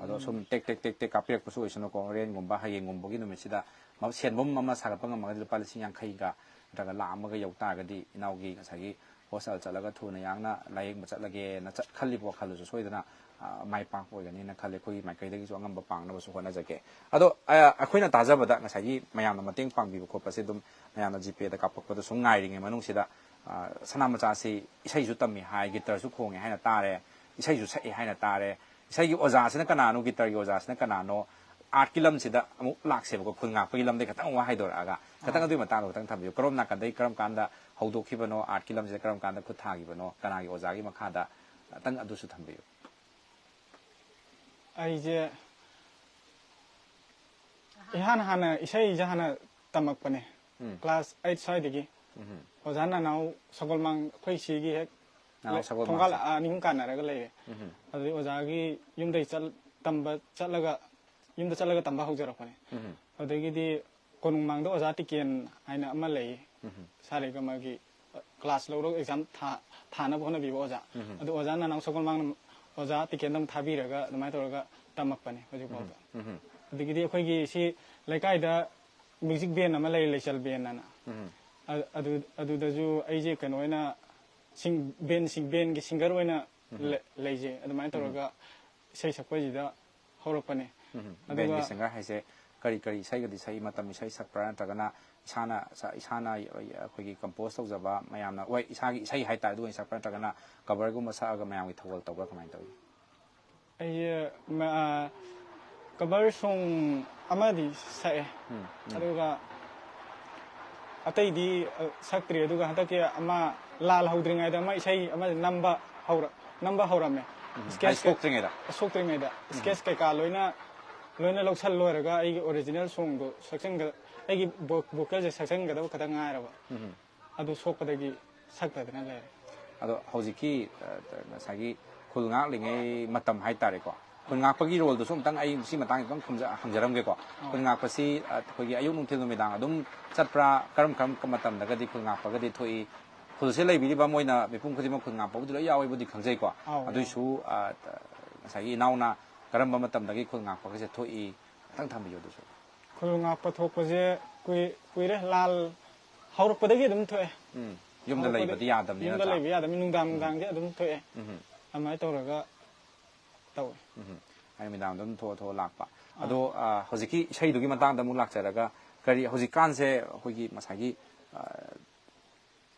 ꯑꯗꯣ ꯁꯨꯝ ꯇꯦꯛ ꯇꯦꯛ ꯇꯦꯛ ꯇꯦꯛ ꯀꯥꯞꯄꯤꯔꯛꯄꯁꯨ ꯑꯣꯏꯁꯅꯨꯀꯣ, ꯍꯣꯔꯦꯟꯒꯨꯝꯕ ꯍꯌꯦꯡꯒꯨꯝꯕꯒꯤ ꯅꯨꯃꯤꯠꯁꯤꯗ ꯃ- ꯁꯦꯟꯕꯨꯝ ꯑꯃ ꯁꯥꯒꯠꯄ ꯉꯝꯃꯒꯗꯤ ꯂꯨꯄꯥ ꯂꯤꯁꯤꯡ ꯌꯥꯡꯈꯩꯒ ꯅꯠꯇ꯭ꯔꯒ ꯂꯥꯈ ꯑꯃꯒ ꯌꯧ ꯇꯥꯔꯒꯗꯤ ꯏꯅꯥꯎꯒꯤ ꯉꯁꯥꯏꯒꯤ ꯍꯣꯁꯄꯤꯇꯥꯜ ꯆꯠꯂꯒ ꯊꯨꯅ ꯌꯥꯡꯅ ꯂꯥꯌꯦꯡꯕ ꯆꯠꯂꯒꯦꯅ ꯆꯠ- ꯈꯜꯂꯤꯕ ꯋꯥꯈꯜꯗꯨꯁꯨ ꯁꯣꯏꯗꯅ, ꯑ, ꯃꯥꯏ ꯄꯥꯛꯄ ꯑꯣꯏꯒꯅꯤꯅ ꯈꯜꯂꯤ꯫ ꯑꯩꯈꯣꯏꯒꯤ ꯃꯥꯏꯀꯩꯗꯒꯤꯁꯨ ꯑꯉꯝꯕ ꯄꯥꯡꯅꯕꯁꯨ ꯍꯣꯠꯅꯖꯒꯦ꯫ ꯑꯗꯣ, ꯑ, ꯑꯩꯈꯣꯏꯅ ꯇꯥꯖꯕꯗ ꯉꯁꯥꯏꯒꯤ ꯃꯌꯥꯝꯅ ꯃꯇꯦꯡ ꯄꯥꯡꯕꯤꯕ ꯈꯣꯠꯄꯁꯦ ꯑꯗꯨꯝ ꯃꯌꯥꯝꯅ ꯖꯤꯄꯦꯗ ꯀꯥꯞꯄꯛꯄꯗ ꯁꯨꯝ ꯉꯥꯏꯔꯤꯉꯩ ꯃꯅꯨꯡꯁꯤꯗ, ꯑ, ꯁꯅꯥ ꯃꯆꯥꯁꯤ ꯏꯁꯩꯁꯨ ꯇꯝꯃꯤ ꯍꯥꯏ, ꯒꯤꯇꯔꯁꯨ ꯈꯣꯡꯉꯦ ꯍꯥꯏꯅ ꯇꯥꯔꯦ, ꯏꯁꯩꯁꯨ ꯁꯛꯑꯦ ꯍꯥꯏꯅ ꯇꯥꯔꯦ꯫ ꯏꯁꯩꯒꯤ ꯑꯣꯖꯥꯁꯤꯅ ꯀꯅꯥꯅꯣ, ꯒꯤꯇꯔꯒꯤ ꯑꯣꯖꯥꯁꯤꯅ ꯀꯅꯥꯅꯣ, ꯑꯥꯔꯠꯀꯤ ꯂꯝꯁꯤꯗ ꯑꯃꯨꯛ ꯂꯥꯛꯁꯦꯕꯀꯣ, ꯈꯨꯜ ꯉꯥꯛꯄꯒꯤ ꯂꯝꯗꯒꯤ ꯈꯤꯇꯪ ꯑꯃꯨꯛ ꯍꯥꯏꯗꯣꯔꯛꯑꯒ, ꯈꯤꯇꯪ ꯑꯗꯨꯒꯤ ꯃꯇꯥꯡꯗꯣ ꯈꯤꯇꯪ ꯊꯝꯕꯤꯌꯨ꯫ ꯀꯔꯣꯝ ꯅꯥꯀꯟꯗꯒꯤ ꯀꯔꯝ ꯀꯥꯟꯗ ꯍꯧꯗꯣꯛꯈꯤꯕꯅꯣ, ꯑꯥꯔꯠꯀꯤ ꯂꯝꯁꯤꯗ ꯀꯔꯝ ꯀꯥꯟꯗ ꯈꯨꯠ ꯊꯥꯈꯤꯕꯅꯣ, ꯀꯅꯥꯒꯤ ꯑꯣꯖꯥꯒꯤ ꯃꯈꯥꯗ, ꯈꯤꯇꯪ ꯑꯗꯨꯁꯨ ꯊꯝꯕꯤꯌꯨ꯫ ꯑꯩꯁꯦ ꯏꯍꯥꯟ ꯍꯥꯟꯅ ꯏꯁꯩꯁꯦ ꯍꯥꯟꯅ ꯇꯝꯃꯛꯄꯅꯦ꯫ ꯀ꯭ꯂꯥꯁ ꯑꯩꯠ ꯁ꯭ꯋꯥꯏꯗꯒꯤ꯫ ꯑꯣꯖꯥ ꯅꯅꯥꯎ ꯁꯒꯣꯜꯃꯥꯡ, ꯑꯩꯈꯣꯏ ꯁꯤꯒꯤ ꯍꯦꯛ ꯅꯅꯥꯎ ꯁꯒꯣꯜꯃꯥꯡꯁꯦ꯫ ꯊꯣꯡꯒꯥꯜ ꯑꯅꯤ ꯑꯍꯨꯝ ꯀꯥꯟꯅꯔꯒ ꯂꯩꯔꯦ꯫ ꯑꯗꯨꯗꯩ ꯑꯣꯖꯥꯒꯤ ꯌꯨꯝꯗꯩ ꯆꯠ- ꯇꯝꯕ ꯆꯠꯂꯒ, ꯌꯨꯝꯗ ꯆꯠꯂꯒ ꯇꯝꯕ ꯍꯧꯖꯔꯛꯄꯅꯦ꯫ ꯑꯗꯨꯗꯒꯤꯗꯤ ꯀꯣꯅꯨꯡꯃꯥꯡꯗ ꯑꯣꯖꯥ ꯇꯤꯀꯦꯟ ꯍꯥꯏꯅ ꯑꯃ ꯂꯩ꯫ ꯁꯥꯔꯦꯒꯃꯒꯤ ꯀ꯭ꯂꯥꯁ ꯂꯧꯔꯒ ꯑꯦꯛꯖꯥꯝ ꯊꯥ- ꯊꯥꯅꯕ ꯍꯣꯠꯅꯕꯤꯕ ꯑꯣꯖꯥ꯫ ꯑꯗꯨ ꯑꯣꯖꯥ ꯅꯅꯥꯎ ꯁꯒꯣꯜꯃꯥꯡꯅ ꯑꯣꯖꯥ ꯇꯤꯀꯦꯟꯗ ꯑꯃꯨꯛ ꯊꯥꯕꯤꯔꯒ ꯑꯗꯨꯃꯥꯏꯅ ꯇꯧꯔꯒ ꯇꯝꯃꯛꯄꯅꯦ ꯍꯧꯖꯤꯛꯐꯥꯎꯗ꯫ ꯑꯗꯒꯤꯗꯤ ꯑꯩꯈꯣꯏꯒꯤ ꯁꯤ ꯂꯩꯀꯥꯏꯗ ꯃ꯭ꯌꯨꯖꯤꯛ ꯕꯦꯟ ꯑꯃ ꯂꯩ, ꯂꯩꯆꯜ ꯕꯦꯟ ꯑꯅ꯫ ꯑ- ꯑꯗꯨ- ꯑꯗꯨꯗꯁꯨ ꯑꯩꯁꯦ ꯀꯩꯅꯣ ꯑꯣꯏꯅ ꯁꯤꯡ- ꯕꯦꯟ ꯁꯤꯡ- ꯕꯦꯟꯒꯤ ꯁꯤꯡꯒꯔ ꯑꯣꯏꯅ ꯂꯩ- ꯂꯩꯖꯩ꯫ ꯑꯗꯨꯃꯥꯏꯅ ꯇꯧꯔꯒ ꯏꯁꯩ ꯁꯛꯄꯁꯤꯗ ꯍꯧꯔꯛꯄꯅꯦ꯫ ꯑꯗꯨꯒ ꯕꯦꯟꯒꯤ ꯁꯤꯡꯒꯔ ꯍꯥꯏꯁꯦ ꯀꯔꯤ ꯀꯔꯤ ꯏꯁꯩꯒꯗꯤ ꯁꯛꯏ? ꯃꯇꯝ ꯏꯁꯩ ꯁꯛꯄ꯭ꯔꯥ, ꯅꯠꯇ꯭ꯔꯒꯅ ꯏꯁꯥꯅ ꯏꯁꯥ- ꯏꯁꯥꯅ ꯑꯩꯈꯣꯏꯒꯤ ꯀꯝꯄꯣꯖ ꯇꯧꯖꯕ ꯃꯌꯥꯝꯅ, ꯍꯣꯏ, ꯏꯁꯥꯒꯤ ꯏꯁꯩ ꯍꯥꯏꯇꯥꯔꯦ, ꯑꯗꯨ ꯑꯣꯏꯅ ꯁꯛꯄ꯭ꯔꯥ, ꯅꯠꯇ꯭ꯔꯒꯅ ꯀꯕꯔꯒꯨꯝꯕ ꯁꯛꯑꯒ ꯃꯌꯥꯝꯒꯤ ꯊꯧꯒꯜ ꯇꯧꯕ꯭ꯔꯥ, ꯀꯃꯥꯏꯅ ꯇꯧꯏ? ꯑꯩꯁꯦ ꯃ- ꯑ, ꯀꯕꯔ ꯁꯣꯡ ꯑꯃꯗꯤ ꯁꯛꯑꯦ꯫ ꯑꯗꯨꯒ ꯑꯇꯩꯗꯤ, ꯑ, ꯁꯛꯇ꯭ꯔꯤ꯫ ꯑꯗꯨꯒ ꯍꯟꯗꯛꯀꯤ ꯑꯃ ꯂꯥꯜ ꯍꯧꯗ꯭ꯔꯤꯉꯩꯗ ꯑꯃ ꯏꯁꯩ ꯑꯃ ꯅꯝꯕ ꯍꯧꯔ- ꯅꯝꯕ ꯍꯧꯔꯝꯃꯦ꯫ ꯍꯥꯏꯗꯤ ꯁ꯭ꯀꯦꯠꯁ ꯀꯩ- ꯁꯣꯛꯇ꯭ꯔꯤꯉꯩꯗ? ꯁꯣꯛꯇ꯭ꯔꯤꯉꯩꯗ ꯁ꯭ꯀꯦꯠꯁ ꯀꯩꯀꯥ ꯂꯣꯏꯅ ꯂꯣꯏꯅ ꯂꯧꯁꯜ ꯂꯣꯏꯔꯒ ꯑꯩꯒꯤ ꯑꯣꯔꯤꯖꯤꯅꯦꯜ ꯁꯣꯡꯗꯣ ꯁꯛꯆꯟꯒ- ꯑꯩꯒꯤ ꯚꯣ- ꯚꯣꯀꯦꯜꯁꯦ ꯁꯛꯆꯟꯒꯗꯕ ꯈꯛꯇ ꯉꯥꯏꯔꯕ꯫ ꯑꯗꯨ ꯁꯣꯛꯄꯗꯒꯤ ꯁꯛꯇꯗꯅ ꯂꯩꯔꯦ꯫ ꯑꯗꯣ ꯍꯧꯖꯤꯛꯀꯤ, ꯑ, ꯉꯁꯥꯏꯒꯤ ꯈꯨꯜ ꯉꯥꯛꯂꯤꯉꯩ ꯃꯇꯝ ꯍꯥꯏꯇꯥꯔꯦꯀꯣ, ꯈꯨꯜ ꯉꯥꯛꯄꯒꯤ ꯔꯣꯜꯗꯨꯁꯨ ꯑꯃꯨꯛꯇꯪ ꯑꯩ ꯁꯤ ꯃꯇꯥꯡꯗ ꯈꯤꯇꯪ ꯈꯨꯝꯖ- ꯍꯪꯖꯔꯝꯒꯦꯀꯣ꯫ ꯈꯨꯜ ꯉꯥꯛꯄꯁꯤ, ꯑ, ꯑꯩꯈꯣꯏꯒꯤ ꯑꯌꯨꯛ ꯅꯨꯡꯊꯤꯜ ꯅꯨꯃꯤꯗꯥꯡ ꯑꯗꯨꯝ ꯆꯠꯄ꯭ꯔꯥ? ꯀꯔꯝ ꯀꯔꯝꯕ ꯃꯇꯝꯗꯒꯗꯤ ꯈꯨꯜ ꯉꯥꯛꯄꯒꯗꯤ ꯊꯣꯛꯏ? ꯈꯨꯜꯁꯦ ꯂꯩꯕꯤꯔꯤꯕ ꯃꯣꯏꯅ ꯃꯤꯄꯨꯝ ꯈꯨꯗꯤꯡꯃꯛ ꯈꯨꯜ ꯉꯥꯛꯄꯕꯨꯗꯤ ꯂꯣꯏ ꯌꯥꯎꯋꯦꯕꯨꯗꯤ ꯈꯪꯖꯩꯀꯣ꯫ ꯑꯧ, ꯑꯗꯨꯏꯁꯨ, ꯑ, ꯉꯁꯥꯏꯒꯤ ꯏꯅꯥꯎꯅ ꯀꯔꯝꯕ ꯃꯇꯝꯗꯒꯤ ꯈꯨꯜ ꯉꯥꯛꯄꯒꯁꯦ ꯊꯣꯛꯏ? ꯈꯤꯇꯪ ꯊꯝꯕꯤꯌꯨ ꯑꯗꯨꯁꯨ꯫ ꯈꯨꯜ ꯉꯥꯛꯄ ꯊꯣꯛꯄꯁꯦ ꯀꯨꯏ-, ꯀꯨꯏꯔꯦ꯫ ꯂꯥꯜ ꯍꯧꯔꯛꯄꯗꯒꯤ ꯑꯗꯨꯝ ꯊꯣꯛꯑꯦ꯫ ꯎꯝ꯫ ꯌꯨꯝꯗ ꯍꯧꯔꯛꯄꯗ-, ꯂꯩꯕꯗꯤ ꯌꯥꯗꯕꯅꯤꯅ ꯌꯨꯝꯗ ꯅꯠꯇ꯭ꯔꯥ? ꯂꯩꯕ ꯌꯥꯗꯕꯅꯤ꯫ ꯅꯨꯡꯗꯥꯡ, ꯎꯝ꯫ ꯅꯨꯡꯗꯥꯡꯗꯤ ꯑꯗꯨꯝ ꯊꯣꯛꯑꯦ꯫ ꯎꯝ꯫ ꯑꯗꯨꯃꯥꯏꯅ ꯇꯧꯔꯒ ꯇꯧꯋꯦ꯫ ꯎꯝ꯫ ꯑꯩ ꯅꯨꯃꯤꯗꯥꯡꯗ ꯑꯗꯨꯝ ꯊꯣꯛꯑ ꯊꯣꯛꯑ ꯂꯥꯛꯄ꯫ ꯑꯥ꯫ ꯑꯗꯣ, ꯑ, ꯍꯧꯖꯤꯛꯀꯤ ꯏꯁꯩꯗꯨꯒꯤ ꯃꯇꯥꯡꯗ ꯑꯃꯨꯛ ꯂꯥꯛꯆꯔꯒ, ꯀꯔꯤ ꯍꯧꯖꯤꯛꯀꯥꯟꯁꯦ ꯑꯩꯈꯣꯏꯒꯤ ꯉꯁꯥꯏꯒꯤ, ꯑ,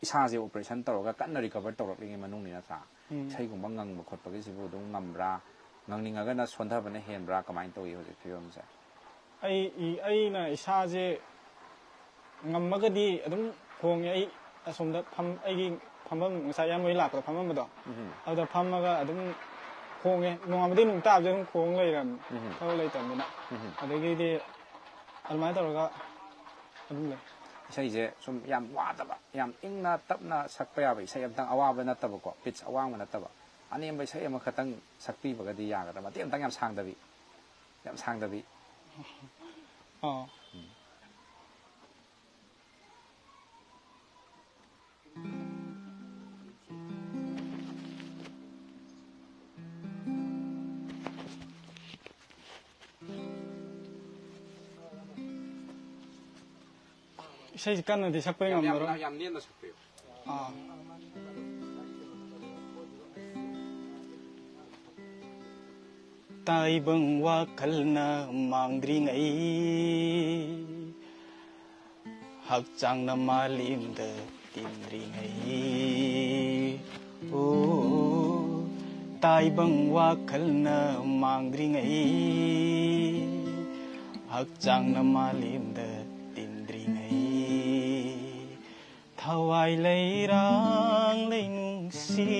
ꯏꯁꯥꯁꯦ operation ꯇꯧꯔꯒ ꯀꯟꯅ recover ꯇꯧꯔꯛꯂꯤꯉꯩ ꯃꯅꯨꯡꯅꯤ ꯅꯠꯇ꯭ꯔꯥ? ꯎꯝ꯫ ꯏꯁꯩꯒꯨꯝꯕ ꯉꯪꯕ ꯈꯣꯠꯄꯒꯤꯁꯤꯕꯨ ꯑꯗꯨꯝ ꯉꯝꯕ꯭ꯔꯥ? ꯉꯪꯅꯤꯡꯉꯒꯅ ꯁꯣꯟꯊꯕꯅ ꯍꯦꯟꯕ꯭ꯔꯥ? ꯀꯃꯥꯏꯅ ꯇꯧꯏ ꯍꯧꯖꯤꯛ ꯐꯤꯕꯝꯁꯦ? ꯑꯩ, ꯏ-, ꯑꯩꯅ ꯏꯁꯥꯁꯦ ꯉꯝꯃꯒꯗꯤ ꯑꯗꯨꯝ ꯈꯣꯡꯉꯦ꯫ ꯑꯩ ꯑꯁꯣꯝꯗ ꯐꯝ-, ꯑꯩꯒꯤ ꯐꯝꯐꯝ, ꯉꯁꯥꯏ ꯏꯌꯥꯝꯕ ꯍꯣꯏ ꯂꯥꯛꯄꯗ ꯐꯝꯃꯝꯕꯗꯣ, ꯎꯝ꯫ ꯑꯗꯨꯗ ꯐꯝꯃꯒ ꯑꯗꯨꯝ ꯈꯣꯡꯉꯦ꯫ ꯅꯣꯡꯉꯥꯟꯕꯗꯩ ꯅꯨꯃꯤꯠ ꯇꯥꯕꯁꯦ ꯑꯗꯨꯝ ꯈꯣꯡ ꯂꯩꯔꯕꯅꯤ, ꯎꯝ꯫ ꯊꯕꯛ ꯂꯩꯇꯕꯅꯤꯅ꯫ ꯎꯝ꯫ ꯑꯗꯒꯤꯗꯤ ꯑꯗꯨꯃꯥꯏꯅ ꯇꯧꯔꯒ ꯑꯗꯨꯝ ꯂꯩ꯫ ꯏꯁꯩꯁꯦ ꯁꯨꯝ ꯌꯥꯝ ꯋꯥꯗꯕ, ꯌꯥꯝ ꯏꯪꯅ ꯇꯞꯅ ꯁꯛꯄ ꯌꯥꯕ ꯏꯁꯩ ꯑꯝꯇꯪ, ꯑꯋꯥꯕ ꯅꯠꯇꯕꯀꯣ, pitch ꯑꯋꯥꯡꯕ ꯅꯠꯇꯕ, ꯑꯅꯦꯝꯕ ꯏꯁꯩ ꯑꯃꯈꯛꯇꯪ ꯁꯛꯄꯤꯕꯒꯗꯤ ꯌꯥꯒꯗ꯭ꯔꯥ? ꯃꯇꯦꯛ ꯑꯝꯇꯪ, ꯌꯥꯝ ꯁꯥꯡꯗꯕꯤ, ꯌꯥꯝ ꯁꯥꯡꯗꯕꯤ꯫ ꯑꯥ꯫ ꯎꯝ꯫ ꯏꯁꯩꯁꯤ ꯀꯟꯅꯗꯤ ꯁꯛꯄ ꯌꯥꯝ, ꯌꯥꯝ, ꯉꯝꯃꯔꯣꯏ꯫ ꯌꯥꯝ ꯅꯦꯝꯅ ꯁꯛꯄꯤꯌꯨ꯫ ꯑꯥ꯫ ꯇꯥꯏꯕꯪ ꯋꯥꯈꯜꯅ ꯃꯥꯡꯗ꯭ꯔꯤꯉꯩ, ꯍꯛꯆꯥꯡꯅ ꯃꯥꯂꯦꯝꯗ ꯇꯤꯟꯗ꯭ꯔꯤꯉꯩ꯫ ꯑꯣ, ꯇꯥꯏꯕꯪ ꯋꯥꯈꯜꯅ ꯃꯥꯡꯗ꯭ꯔꯤꯉꯩ, ꯍꯛꯆꯥꯡꯅ ꯃꯥꯂꯦꯝꯗ ꯇꯤꯟꯗ꯭ꯔꯤꯉꯩ꯫ ꯊꯋꯥꯏ ꯂꯩꯔꯥꯡ ꯂꯩꯅꯨꯡꯁꯤ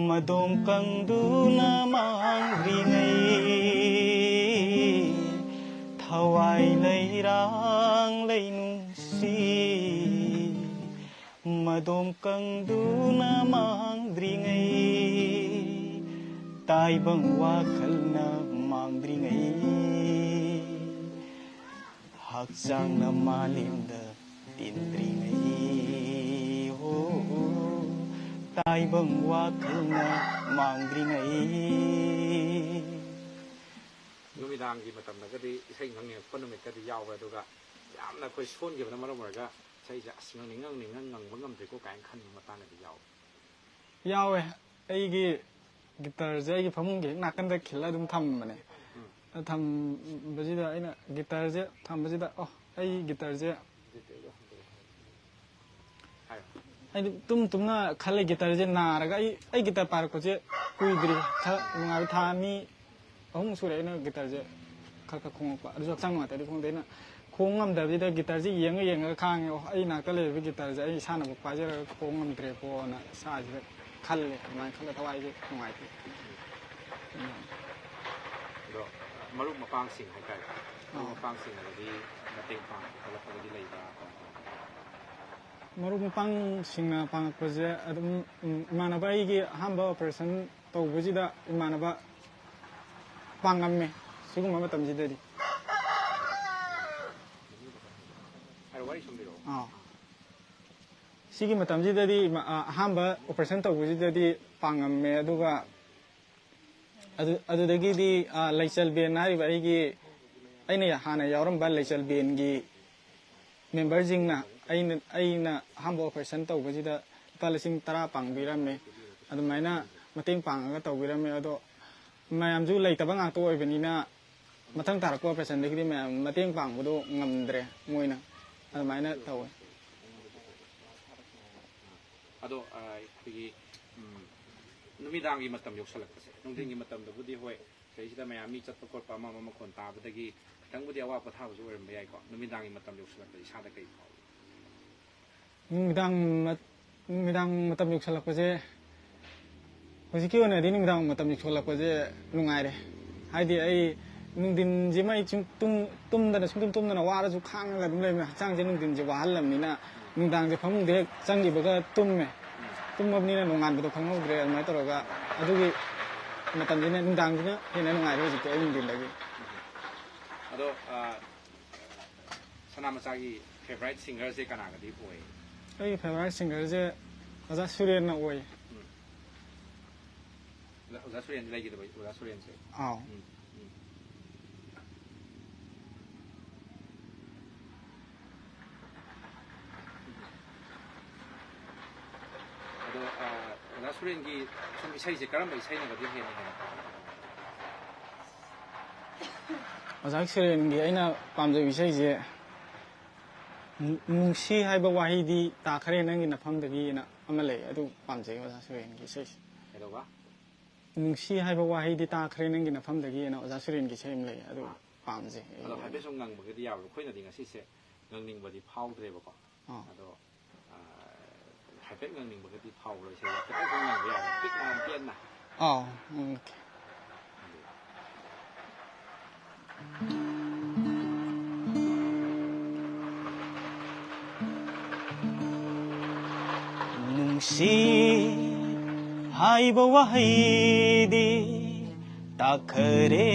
ꯃꯗꯣꯝ ꯀꯪꯗꯨꯅ ꯃꯥꯡꯗ꯭ꯔꯤꯉꯩ, ꯊꯋꯥꯏ ꯂꯩꯔꯥꯡ ꯂꯩꯅꯨꯡꯁꯤ ꯃꯗꯣꯝ ꯀꯪꯗꯨꯅ ꯃꯥꯡꯗ꯭ꯔꯤꯉꯩ, ꯇꯥꯏꯕꯪ ꯋꯥꯈꯜꯅ ꯃꯥꯡꯗ꯭ꯔꯤꯉꯩ, ꯍꯛꯆꯥꯡꯅ ꯃꯥꯂꯦꯝꯗ ꯇꯤꯟꯗ꯭ꯔꯤꯉꯩ꯫ ꯇꯥꯏꯕꯪ ꯋꯥꯈꯜꯅ ꯃꯥꯡꯗ꯭ꯔꯤꯉꯩ꯫ ꯅꯨꯃꯤꯗꯥꯡꯒꯤ ꯃꯇꯝꯗꯒꯗꯤ ꯏꯁꯩ ꯉꯪꯅꯤꯡꯉꯛꯄ ꯅꯨꯃꯤꯠꯀꯗꯤ ꯌꯥꯎꯕ꯭ꯔꯥ? ꯑꯗꯨꯒ ꯌꯥꯝꯅ ꯑꯩꯈꯣꯏ ꯁꯣꯟꯈꯤꯕꯅ ꯃꯔꯝ ꯑꯣꯏꯔꯒ ꯏꯁꯩꯁꯦ ꯑꯁ ꯉꯪꯅꯤꯡ ꯉꯪꯅꯤꯡ ꯉꯪ-, ꯉꯪꯕ ꯉꯝꯗ꯭ꯔꯦꯀꯣ ꯀꯥꯏꯅ ꯈꯟꯕ ꯃꯇꯥꯡꯒꯗꯤ ꯌꯥꯎꯕ꯭ꯔꯥ? ꯌꯥꯎꯋꯦ꯫ ꯑꯩꯒꯤ ꯒꯤꯇꯔꯁꯦ ꯑꯩꯒꯤ ꯐꯃꯨꯡꯒꯤ ꯍꯦꯛ ꯅꯥꯀꯟꯗ ꯈꯤꯜꯂ ꯑꯗꯨꯝ ꯊꯝꯕꯅꯦ꯫ ꯎꯝ꯫ ꯑꯗ ꯊꯝꯕꯁꯤꯗ ꯑꯩꯅ ꯒꯤꯇꯔꯁꯦ ꯊꯝꯕꯁꯤꯗ, "ꯑꯣ, ꯑꯩ ꯒꯤꯇꯔꯁꯦ" ꯍꯥꯏꯔꯣ꯫ ꯑꯩꯗꯤ ꯇꯨꯝ ꯇꯨꯝꯅ ꯈꯜꯂꯦ, ꯒꯤꯇꯔꯁꯦ ꯅꯥꯔꯒ ꯑꯩ, ꯑꯩ ꯒꯤꯇꯔ ꯄꯥꯏꯔꯛꯄꯁꯦ ꯀꯨꯏꯗ꯭ꯔꯤ꯫ ꯈꯔ ꯅꯨꯡꯉꯥꯏꯕ ꯊꯥ ꯑꯅꯤ ꯑꯍꯨꯝ ꯁꯨꯔꯦ ꯑꯩꯅ ꯒꯤꯇꯔꯁꯦ ꯈꯔ ꯈꯔ ꯈꯣꯡꯉꯛꯄ꯫ ꯑꯗꯨꯁꯨ ꯍꯛꯆꯥꯡ ꯅꯨꯡꯉꯥꯏꯇ꯭ꯔꯗꯤ ꯈꯣꯡꯗꯦ꯫ ꯑꯩꯅ ꯈꯣꯡ ꯉꯝꯗꯕꯁꯤꯗ ꯒꯤꯇꯔꯁꯦ ꯌꯦꯡꯉ ꯌꯦꯡꯉꯒ ꯈꯥꯡꯉꯦ꯫ "ꯑꯣ, ꯑꯩ ꯏꯅꯥꯛꯇ ꯂꯩꯔꯤꯕ ꯒꯤꯇꯔꯁꯦ ꯑꯩ ꯏꯁꯥꯅꯕꯨ ꯄꯥꯏꯖꯔꯒ ꯈꯣꯡ ꯉꯝꯗ꯭ꯔꯦꯀꯣꯅ" ꯏꯁꯥꯁꯤꯗ ꯈꯜꯂꯦ꯫ ꯑꯗꯨꯃꯥꯏꯅ ꯈꯜꯂ ꯊꯋꯥꯏꯁꯦ ꯅꯨꯡꯉꯥꯏꯇꯦ꯫ ꯎꯝ꯫ ꯑꯗꯣ ꯃꯔꯨꯞ ꯃꯄꯥꯡꯁꯤꯡ ꯍꯥꯏꯇꯥꯔꯦ, ꯃꯔꯨꯞ ꯑꯥ꯫ ꯃꯄꯥꯡꯁꯤꯡꯅꯗꯤ ꯃꯇꯦꯡ ꯄꯥꯡꯕ ꯈꯣꯠꯂꯛꯄꯒꯗꯤ ꯂꯩꯕ꯭ꯔꯥ? ꯀꯃꯥꯏ ꯇꯧꯕ? ꯃꯔꯨꯞ ꯃꯄꯥꯡꯁꯤꯡꯅ ꯄꯥꯡꯉꯛꯄꯁꯦ ꯑꯗꯨꯝ, ꯎꯝ, ꯏꯃꯥꯟꯅꯕ ꯑꯩꯒꯤ ꯑꯍꯥꯟꯕ ꯑꯣꯄꯔꯦꯁꯟ ꯇꯧꯕꯁꯤꯗ ꯏꯃꯥꯟꯅꯕ ꯄꯥꯡꯉꯝꯃꯦ꯫ ꯁꯤꯒꯨꯝꯕ ꯃꯇꯝꯁꯤꯗꯗꯤ꯫ ꯍꯥꯏꯔꯣ, ꯋꯥꯔꯤ ꯁꯨꯝ ꯂꯤꯔꯛꯑꯣ꯫ ꯑꯥ꯫ ꯁꯤꯒꯤ ꯃꯇꯝꯁꯤꯗꯗꯤ ꯏꯃꯥ-, ꯑ-, ꯑꯍꯥꯟꯕ ꯑꯣꯄꯔꯦꯁꯟ ꯇꯧꯕꯁꯤꯗꯗꯤ ꯄꯥꯡꯉꯝꯃꯦ, ꯑꯗꯨꯒ ꯑꯗꯨ, ꯑꯗꯨꯗꯒꯤꯗꯤ, ꯑ, ꯂꯩꯆꯜ ꯕꯦꯟ ꯍꯥꯏꯔꯤꯕ ꯑꯩꯒꯤ, ꯑꯩꯅ ꯍꯥꯟꯅ ꯌꯥꯎꯔꯝꯕ ꯂꯩꯆꯜ ꯕꯦꯟꯒꯤ ꯃꯦꯝꯕꯔꯁꯤꯡꯅ ꯑꯩꯅ, ꯑꯩꯅ ꯑꯍꯥꯟꯕ ꯑꯣꯄꯔꯦꯁꯟ ꯇꯧꯕꯁꯤꯗ ꯂꯨꯄꯥ ꯂꯤꯁꯤꯡ ꯇꯔꯥ ꯄꯥꯡꯕꯤꯔꯝꯃꯦ꯫ ꯑꯗꯨꯃꯥꯏꯅ ꯃꯇꯦꯡ ꯄꯥꯡꯉꯒ ꯇꯧꯕꯤꯔꯝꯃꯦ꯫ ꯑꯗꯣ ꯃꯌꯥꯝꯁꯨ ꯂꯩꯇꯕ ꯉꯥꯛꯇ ꯑꯣꯏꯕꯅꯤꯅ ꯃꯊꯪ ꯇꯥꯔꯛꯄ ꯑꯣꯄꯔꯦꯁꯟꯗꯒꯤꯗꯤ ꯃꯌꯥꯝ ꯃꯇꯦꯡ ꯄꯥꯡꯕꯗꯣ ꯉꯝꯗ꯭ꯔꯦ ꯃꯣꯏꯅ꯫ ꯑꯗꯨꯃꯥꯏꯅ ꯇꯧꯋꯦ꯫ ꯑꯗꯣ, ꯑ, ꯑꯩꯈꯣꯏꯒꯤ, ꯎꯝ, ꯅꯨꯃꯤꯗꯥꯡꯒꯤ ꯃꯇꯝ ꯌꯧꯁꯜꯂꯛꯄꯁꯦ, ꯅꯨꯡꯊꯤꯟꯒꯤ ꯃꯇꯝꯗꯕꯨꯗꯤ ꯍꯣꯏ, ꯁꯤꯗꯩꯁꯤꯗ ꯃꯌꯥꯝ ꯃꯤ ꯆꯠꯄ ꯈꯣꯠꯄ ꯑꯃ ꯑꯃ ꯃꯈꯣꯟ ꯇꯥꯕꯗꯒꯤ ꯈꯤꯇꯪꯕꯨꯗꯤ ꯑꯋꯥ ꯄꯣꯊꯥꯕꯁꯨ ꯑꯣꯏꯔꯝꯕ ꯌꯥꯏꯀꯣ꯫ ꯅꯨꯃꯤꯗꯥꯡꯒꯤ ꯃꯇꯝ ꯌꯧꯁꯜꯂꯛꯄꯗ ꯏꯁꯥꯗ ꯀꯩ ꯐꯥꯎꯏ? ꯅꯨꯃꯤꯗꯥꯡ ꯃꯠ-, ꯅꯨꯃꯤꯗꯥꯡ ꯃꯇꯝ ꯌꯧꯁꯜꯂꯛꯄꯁꯦ, ꯍꯧꯖꯤꯛꯀꯤ ꯑꯣꯏꯅꯗꯤ ꯅꯨꯃꯤꯗꯥꯡ ꯃꯇꯝ ꯌꯧꯁꯜꯂꯛꯄꯁꯦ ꯅꯨꯡꯉꯥꯏꯔꯦ꯫ ꯍꯥꯏꯗꯤ ꯑꯩ ꯅꯨꯡꯊꯤꯟꯁꯤꯃ ꯑꯩ ꯁꯨꯝ ꯇꯨꯝ-, ꯇꯨꯝꯗꯅ, ꯁꯨꯡꯇꯨꯝ ꯇꯨꯝꯗꯅ ꯋꯥꯔꯁꯨ ꯈꯥꯡꯉꯒ ꯑꯗꯨꯝ ꯂꯩꯕꯅꯤꯅ ꯍꯛꯆꯥꯡꯁꯦ ꯅꯨꯡꯊꯤꯟꯁꯦ ꯋꯥꯍꯜꯂꯕꯅꯤꯅ ꯅꯨꯡꯗꯥꯡꯁꯦ ꯐꯃꯨꯡꯗ ꯍꯦꯛ ꯆꯪꯈꯤꯕꯒ ꯇꯨꯝꯃꯦ꯫ ꯇꯨꯝꯃꯕꯅꯤꯅ ꯅꯣꯡꯉꯥꯟꯕꯗꯣ ꯈꯪꯍꯧꯗ꯭ꯔꯦ꯫ ꯑꯗꯨꯃꯥꯏꯅ ꯇꯧꯔꯒ ꯑꯗꯨꯒꯤ ꯃꯇꯝꯁꯤꯅ, ꯅꯨꯡꯗꯥꯡꯁꯤꯅ ꯍꯦꯟꯅ ꯅꯨꯡꯉꯥꯏꯔꯦ ꯍꯧꯖꯤꯛꯇꯤ ꯑꯩ ꯅꯨꯡꯊꯤꯟꯗꯒꯤ꯫ ꯑꯗꯣ, ꯑ, ꯁꯅꯥꯃꯆꯥꯒꯤ ꯐꯦꯚꯣꯔꯥꯏꯠ ꯁꯤꯡꯒꯔꯁꯦ ꯀꯅꯥꯒꯗꯤ ꯑꯣꯏ? ꯑꯩꯒꯤ ꯐꯦꯚꯣꯔꯥꯏꯠ ꯁꯤꯡꯒꯔꯁꯦ ꯑꯣꯖꯥ ꯁꯨꯔꯦꯟꯅ ꯑꯣꯏ꯫ ꯑꯣꯖꯥ ꯁꯨꯔꯦꯟꯗꯤ ꯂꯩꯈꯤꯗꯕ, ꯑꯣꯖꯥ ꯁꯨꯔꯦꯟꯁꯦ꯫ ꯑꯥꯎ꯫ ꯎꯝ, ꯎꯝ꯫ ꯑꯗꯣ ꯑ, ꯑꯣꯖꯥ ꯁꯨꯔꯦꯟꯒꯤ ꯁꯨꯝ ꯏꯁꯩꯁꯦ ꯀꯔꯝꯕ ꯏꯁꯩꯅꯒꯗꯤ ꯍꯦꯟꯅ ꯍꯦꯟꯅ ꯄꯥꯝꯒꯦ? ꯑꯣꯖꯥ ꯁꯨꯔꯦꯟꯒꯤ ꯑꯩꯅ ꯄꯥꯝꯖꯕ ꯏꯁꯩꯁꯦ ꯅꯨꯡꯁꯤ ꯍꯥꯏꯕ ꯋꯥꯍꯩꯗꯤ ꯇꯥꯈ꯭ꯔꯦ ꯅꯪꯒꯤ ꯅꯐꯝꯗꯒꯤꯅ ꯑꯃ ꯂꯩ, ꯑꯗꯨ ꯄꯥꯝꯖꯩ ꯑꯣꯖꯥ ꯁꯨꯔꯦꯟꯒꯤ ꯏꯁꯩꯁꯦ꯫ ꯀꯩꯗꯧꯕ? ꯅꯨꯡꯁꯤ ꯍꯥꯏꯕ ꯋꯥꯍꯩꯗꯤ ꯇꯥꯈ꯭ꯔꯦ ꯅꯪꯒꯤ ꯅꯐꯝꯗꯒꯤꯅ ꯑꯣꯖꯥ ꯁꯨꯔꯦꯟꯒꯤ ꯏꯁꯩ ꯑꯃ ꯂꯩ, ꯑꯗꯨ ꯄꯥꯝꯖꯩ꯫ ꯑꯗꯣ ꯍꯥꯏꯐꯦꯠ ꯁꯨꯝ ꯉꯪꯕꯒꯗꯤ ꯌꯥꯕ꯭ꯔꯣ? ꯑꯩꯈꯣꯏꯅꯗꯤ ꯉꯁꯤꯁꯦ ꯉꯪꯅꯤꯡꯕꯗꯤ ꯐꯥꯎꯗ꯭ꯔꯦꯕꯀꯣ꯫ ꯑꯥ꯫ ꯑꯗꯣ ꯑ, ꯍꯥꯏꯐꯦꯠ ꯉꯪꯅꯤꯡꯕꯒꯗꯤ ꯐꯥꯎꯕ꯭ꯔꯣ? ꯏꯁꯩ ꯍꯥꯏꯐꯦꯠ ꯁꯨꯝ ꯉꯪꯕ ꯌꯥꯕ꯭ꯔꯣ? ꯄꯤꯛꯅ ꯄꯦꯟꯅ꯫ ꯑꯥꯎ, ꯎꯝ, ꯑꯣꯀꯦ꯫ ꯅꯨꯡꯁꯤ ꯍꯥꯏꯕ ꯋꯥꯍꯩꯗꯤ ꯇꯥꯈꯔꯦ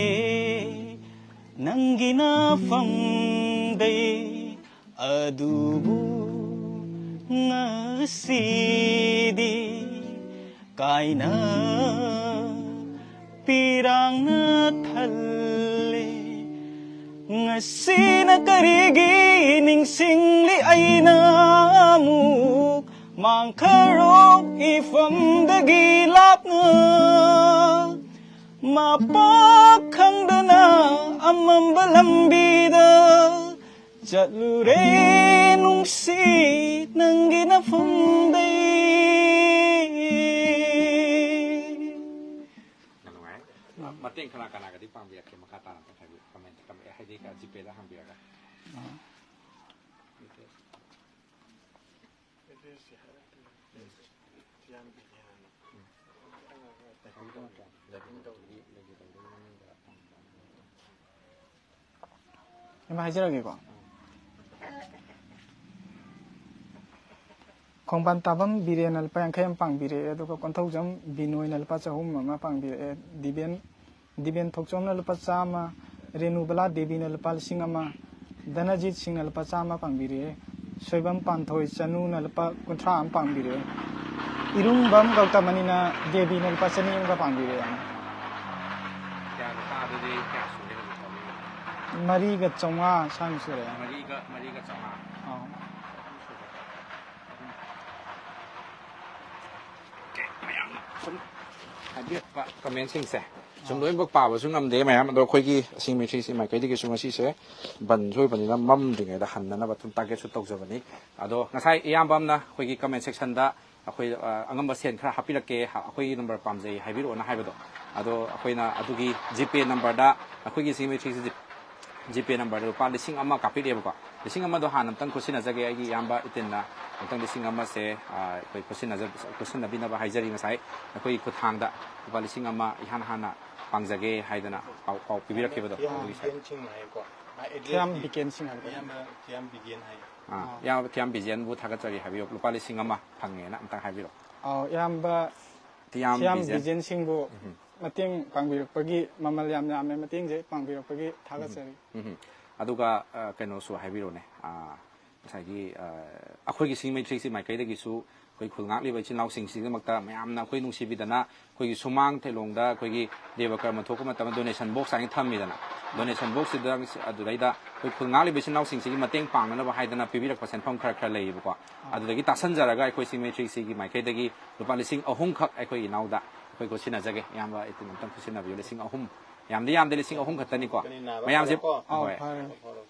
ꯅꯪꯒꯤ ꯅꯐꯝꯗꯩ, ꯑꯗꯨꯕꯨ ꯉꯁꯤꯗꯤ ꯀꯥꯏꯅ ꯄꯤꯔꯥꯡꯅ ꯊꯜꯂꯦ꯫ ꯉꯁꯤꯅ ꯀꯔꯤꯒꯤ ꯅꯤꯡꯁꯤꯡꯂꯤ ꯑꯩꯅ ꯑꯃꯨꯛ ꯃꯥꯡꯈꯔꯣꯛ ꯏꯐꯝꯗꯒꯤ ꯂꯥꯞꯅ, ꯃꯄꯥ ꯈꯪꯗꯅ ꯑꯃꯝꯕ ꯂꯝꯕꯤꯗ ꯆꯠꯂꯨꯔꯦ ꯅꯨꯡꯁꯤ ꯅꯪꯒꯤ ꯅꯐꯝꯗꯩ꯫ ꯌꯥꯝ ꯅꯨꯡꯉꯥꯏ꯫ ꯑ, ꯃꯇꯦꯡ ꯀꯅꯥ ꯀꯅꯥꯒꯗꯤ ꯄꯥꯡꯕꯤꯔꯛꯀꯦ? ꯃꯈꯥ ꯇꯥꯅ ꯑꯝꯇꯪ ꯍꯥꯏꯕꯤꯌꯨ꯫ ꯀꯃꯦꯟ, ꯀꯃꯦꯟ, ꯍꯥꯏꯗꯤ ꯖꯤꯄꯦꯗ ꯍꯥꯡꯕꯤꯔꯒ꯫ ꯑꯃ ꯍꯥꯏꯖꯔꯛꯑꯒꯦꯀꯣ꯫ ꯈꯣꯡꯕꯥꯟ ꯇꯥꯕꯝ ꯕꯤꯔꯦꯟꯅ ꯂꯨꯄꯥ ꯌꯥꯡꯈꯩ ꯑꯃ ꯄꯥꯡꯕꯤꯔꯛꯑꯦ, ꯑꯗꯨꯒ ꯀꯣꯟꯊꯧꯖꯝ ꯕꯤꯅꯣꯏꯅ ꯂꯨꯄꯥ ꯆꯍꯨꯝ ꯑꯃ ꯄꯥꯡꯕꯤꯔꯛꯑꯦ, ꯗꯤꯕꯦꯟ, ꯗꯤꯕꯦꯟ ꯊꯣꯛꯆꯣꯝꯅ ꯂꯨꯄꯥ ꯆꯥꯝꯃ, ꯔꯦꯅꯨꯕꯂꯥ ꯗꯦꯕꯤꯅ ꯂꯨꯄꯥ ꯂꯤꯁꯤꯡ ꯑꯃ, ꯙꯅꯖꯤꯠ ꯁꯤꯡꯅ ꯂꯨꯄꯥ ꯆꯥꯝꯃ ꯄꯥꯡꯕꯤꯔꯛꯑꯦ, ꯁꯣꯏꯕꯝ ꯄꯥꯟꯊꯣꯏ ꯆꯅꯨꯅ ꯂꯨꯄꯥ ꯀꯨꯟꯊ꯭ꯔꯥ ꯑꯃ ꯄꯥꯡꯕꯤꯔꯛꯑꯦ꯫ ꯏꯔꯨꯡꯕꯝ ꯒꯧꯇꯃꯅꯤꯅ ꯗꯦꯕꯤꯅ ꯂꯨꯄꯥ ꯆꯅꯤ ꯑꯃꯒ ꯄꯥꯡꯕꯤꯔꯦ, ꯌꯥꯝ꯫ ꯀꯌꯥꯒ ꯇꯥꯕꯗꯤ ꯀꯌꯥ ꯁꯨꯔꯦ ꯍꯧꯖꯤꯛ ꯐꯥꯎꯕ? ꯃꯔꯤꯒ ꯆꯥꯝꯃꯉꯥ ꯁ꯭ꯋꯥꯏꯃꯨꯛ ꯁꯨꯔꯦ꯫ ꯃꯔꯤꯒ ꯃꯔꯤꯒ ꯆꯥꯝꯃꯉꯥ꯫ ꯑꯥ꯫ ꯃꯌꯥꯝꯅ ꯁꯨꯝ ꯍꯥꯏꯕꯤꯔꯛꯄ ꯀꯃꯦꯟꯁꯤꯡꯁꯦ ꯁꯨꯝ ꯂꯣꯏꯅꯃꯛ ꯄꯥꯕꯁꯨ ꯉꯝꯗꯦ ꯃꯌꯥꯝ꯫ ꯑꯗꯣ ꯑꯩꯈꯣꯏꯒꯤ ꯁꯤꯡ ꯃꯩ ꯊ꯭ꯔꯤꯁꯤ ꯃꯥꯏꯀꯩꯗꯒꯤꯁꯨ ꯉꯁꯤꯁꯦ ꯕꯟꯁꯨ ꯑꯣꯏꯕꯅꯤꯅ ꯃꯝꯗ꯭ꯔꯤꯉꯩꯗ ꯍꯟꯅꯅꯕ ꯑꯗꯨꯝ ꯇꯥꯔꯒꯦꯠꯁꯨ ꯇꯧꯖꯕꯅꯤ꯫ ꯑꯗꯣ ꯉꯁꯥꯏ ꯏꯌꯥꯝꯕ ꯑꯃꯅ ꯑꯩꯈꯣꯏꯒꯤ ꯀꯃꯦꯟ ꯁꯦꯛꯁꯟꯗ ꯑꯩꯈꯣꯏ ꯑ, ꯑꯉꯝꯕ ꯁꯦꯟ ꯈꯔ ꯍꯥꯞꯄꯤꯔꯛꯀꯦ, ꯍ- ꯑꯩꯈꯣꯏꯒꯤ ꯅꯝꯕꯔ ꯄꯥꯝꯖꯩ ꯍꯥꯏꯕꯤꯔꯛꯑꯣꯅ ꯍꯥꯏꯕꯗꯣ, ꯑꯗꯣ ꯑꯩꯈꯣꯏꯅ ꯑꯗꯨꯒꯤ ꯖꯤꯄꯦ ꯅꯝꯕꯔꯗ ꯑꯩꯈꯣꯏꯒꯤ ꯁꯤꯡ ꯃꯩ ꯊ꯭ꯔꯤꯁꯤ ꯖꯤꯄꯦ ꯅꯝꯕꯔꯗ ꯂꯨꯄꯥ ꯂꯤꯁꯤꯡ ꯑꯃ ꯀꯥꯞꯄꯤꯔꯛꯑꯦꯕꯀꯣ꯫ ꯂꯤꯁꯤꯡ ꯑꯃꯗꯣ ꯍꯥꯟꯅ ꯑꯝꯇꯪ ꯈꯨꯠꯁꯤꯟꯅꯖꯒꯦ, ꯑꯩꯒꯤ ꯏꯌꯥꯝꯕ ꯏꯇꯤꯟꯅ ꯑꯝꯇꯪ ꯂꯤꯁꯤꯡ ꯑꯃꯁꯦ ꯑ, ꯑꯩꯈꯣꯏ ꯈꯨꯠꯁꯤꯟꯅꯖ- ꯈꯨꯠꯁꯤꯟꯅꯕꯤꯅꯕ ꯍꯥꯏꯖꯔꯤ꯫ ꯉꯁꯥꯏ ꯑꯩꯈꯣꯏꯒꯤ ꯈꯨꯠꯊꯥꯡꯗ ꯂꯨꯄꯥ ꯂꯤꯁꯤꯡ ꯑꯃ ꯏꯍꯥꯟ ꯍꯥꯟꯅ ꯄꯥꯡꯖꯒꯦ ꯍꯥꯏꯗꯅ ꯄꯥꯎ ꯄꯥꯎ ꯄꯤꯕꯤꯔꯛꯈꯤꯕꯗꯣ ꯑꯗꯨꯒꯤ ꯁꯥꯏ- ꯊꯤꯌꯥꯝ ꯕꯤꯀꯦꯟ ꯁꯤꯡ ꯍꯥꯏꯕ꯫ ꯑꯥ, ꯏꯌꯥꯝꯕ ꯊꯤꯌꯥꯝ ꯕꯤꯖꯦꯟꯕꯨ ꯊꯥꯒꯠꯆꯔꯤ ꯍꯥꯏꯕꯤꯌꯨ꯫ ꯂꯨꯄꯥ ꯂꯤꯁꯤꯡ ꯑꯃ ꯐꯪꯉꯦꯅ ꯑꯝꯇꯪ ꯍꯥꯏꯕꯤꯔꯛꯑꯣ꯫ ꯑꯥꯎ, ꯏꯌꯥꯝꯕ ꯊꯤꯌꯥꯝ ꯊꯤꯌꯥꯝ ꯕꯤꯖꯦꯟ꯫ ꯕꯤꯖꯦꯟ ꯁꯤꯡꯕꯨ ꯃꯇꯦꯡ ꯄꯥꯡꯕꯤꯔꯛꯄꯒꯤ, ꯃꯃꯜ ꯌꯥꯝ ꯌꯥꯝꯃꯦ, ꯃꯇꯦꯡꯁꯦ ꯄꯥꯡꯕꯤꯔꯛꯄꯒꯤ ꯊꯥꯒꯠꯆꯔꯤ꯫ ꯎꯝ꯫ ꯑꯗꯨꯒ ꯑ, ꯀꯩꯅꯣꯁꯨ ꯍꯥꯏꯕꯤꯔꯣꯅꯦ꯫ ꯑ, ꯉꯁꯥꯏꯒꯤ ꯑ, ꯑꯩꯈꯣꯏꯒꯤ ꯁꯤꯡ ꯃꯩ ꯊ꯭ꯔꯤꯁꯤ ꯃꯥꯏꯀꯩꯗꯒꯤꯁꯨ ꯑꯩꯈꯣꯏ ꯈꯨꯜ ꯉꯥꯛꯂꯤꯕ ꯏꯆꯤꯜ ꯏꯅꯥꯎꯁꯤꯡꯁꯤꯒꯤꯗꯃꯛꯇ ꯃꯌꯥꯝꯅ ꯑꯩꯈꯣꯏ ꯅꯨꯡꯁꯤꯕꯤꯗꯅ ꯑꯩꯈꯣꯏꯒꯤ ꯁꯨꯃꯥꯡ ꯊꯦꯂꯣꯡꯗ ꯑꯩꯈꯣꯏꯒꯤ ꯗꯦꯕ ꯀꯔꯃ ꯊꯣꯛꯄ ꯃꯇꯝꯗ ꯗꯣꯅꯦꯁꯟ ꯕꯣꯛꯁ ꯍꯥꯏꯅ ꯊꯝꯃꯤꯗꯅ, ꯗꯣꯅꯦꯁꯟ ꯕꯣꯛꯁꯁꯤꯗ ꯑꯗꯨꯗꯩꯗ ꯑꯩꯈꯣꯏ ꯈꯨꯜ ꯉꯥꯛꯂꯤꯕ ꯏꯆꯤꯜ ꯏꯅꯥꯎꯁꯤꯡꯁꯤꯒꯤ ꯃꯇꯦꯡ ꯄꯥꯡꯅꯅꯕ ꯍꯥꯏꯗꯅ ꯄꯤꯕꯤꯔꯛꯄ ꯁꯦꯟꯐꯝ ꯈꯔ ꯈꯔ ꯂꯩꯌꯦꯕꯀꯣ꯫ ꯑꯗꯨꯗꯒꯤ ꯇꯥꯁꯟꯖꯔꯒ ꯑꯩꯈꯣꯏ ꯁꯤꯡ ꯃꯩ ꯊ꯭ꯔꯤꯁꯤꯒꯤ ꯃꯥꯏꯀꯩꯗꯒꯤ ꯂꯨꯄꯥ ꯂꯤꯁꯤꯡ ꯑꯍꯨꯝꯈꯛ ꯑꯩꯈꯣꯏ ꯏꯅꯥꯎꯗ ꯑꯩꯈꯣꯏ ꯈꯨꯠꯁꯤꯟꯅꯖꯒꯦ꯫ ꯏꯌꯥꯝꯕ ꯏꯇꯤꯟ ꯑꯝꯇꯪ ꯈꯨꯠꯁꯤꯟꯅꯕꯤꯌꯨ꯫ ꯂꯤꯁꯤꯡ ꯑꯍꯨꯝ, ꯌꯥꯝꯗꯤ ꯌꯥꯝꯗꯦ, ꯂꯤꯁꯤꯡ ꯑꯍꯨꯝ ꯈꯛꯇꯅꯤꯀꯣ꯫ ꯃꯌꯥꯝꯁꯦ ꯑꯥꯎ, ꯍꯣꯏ꯫ ꯐꯔꯦ꯫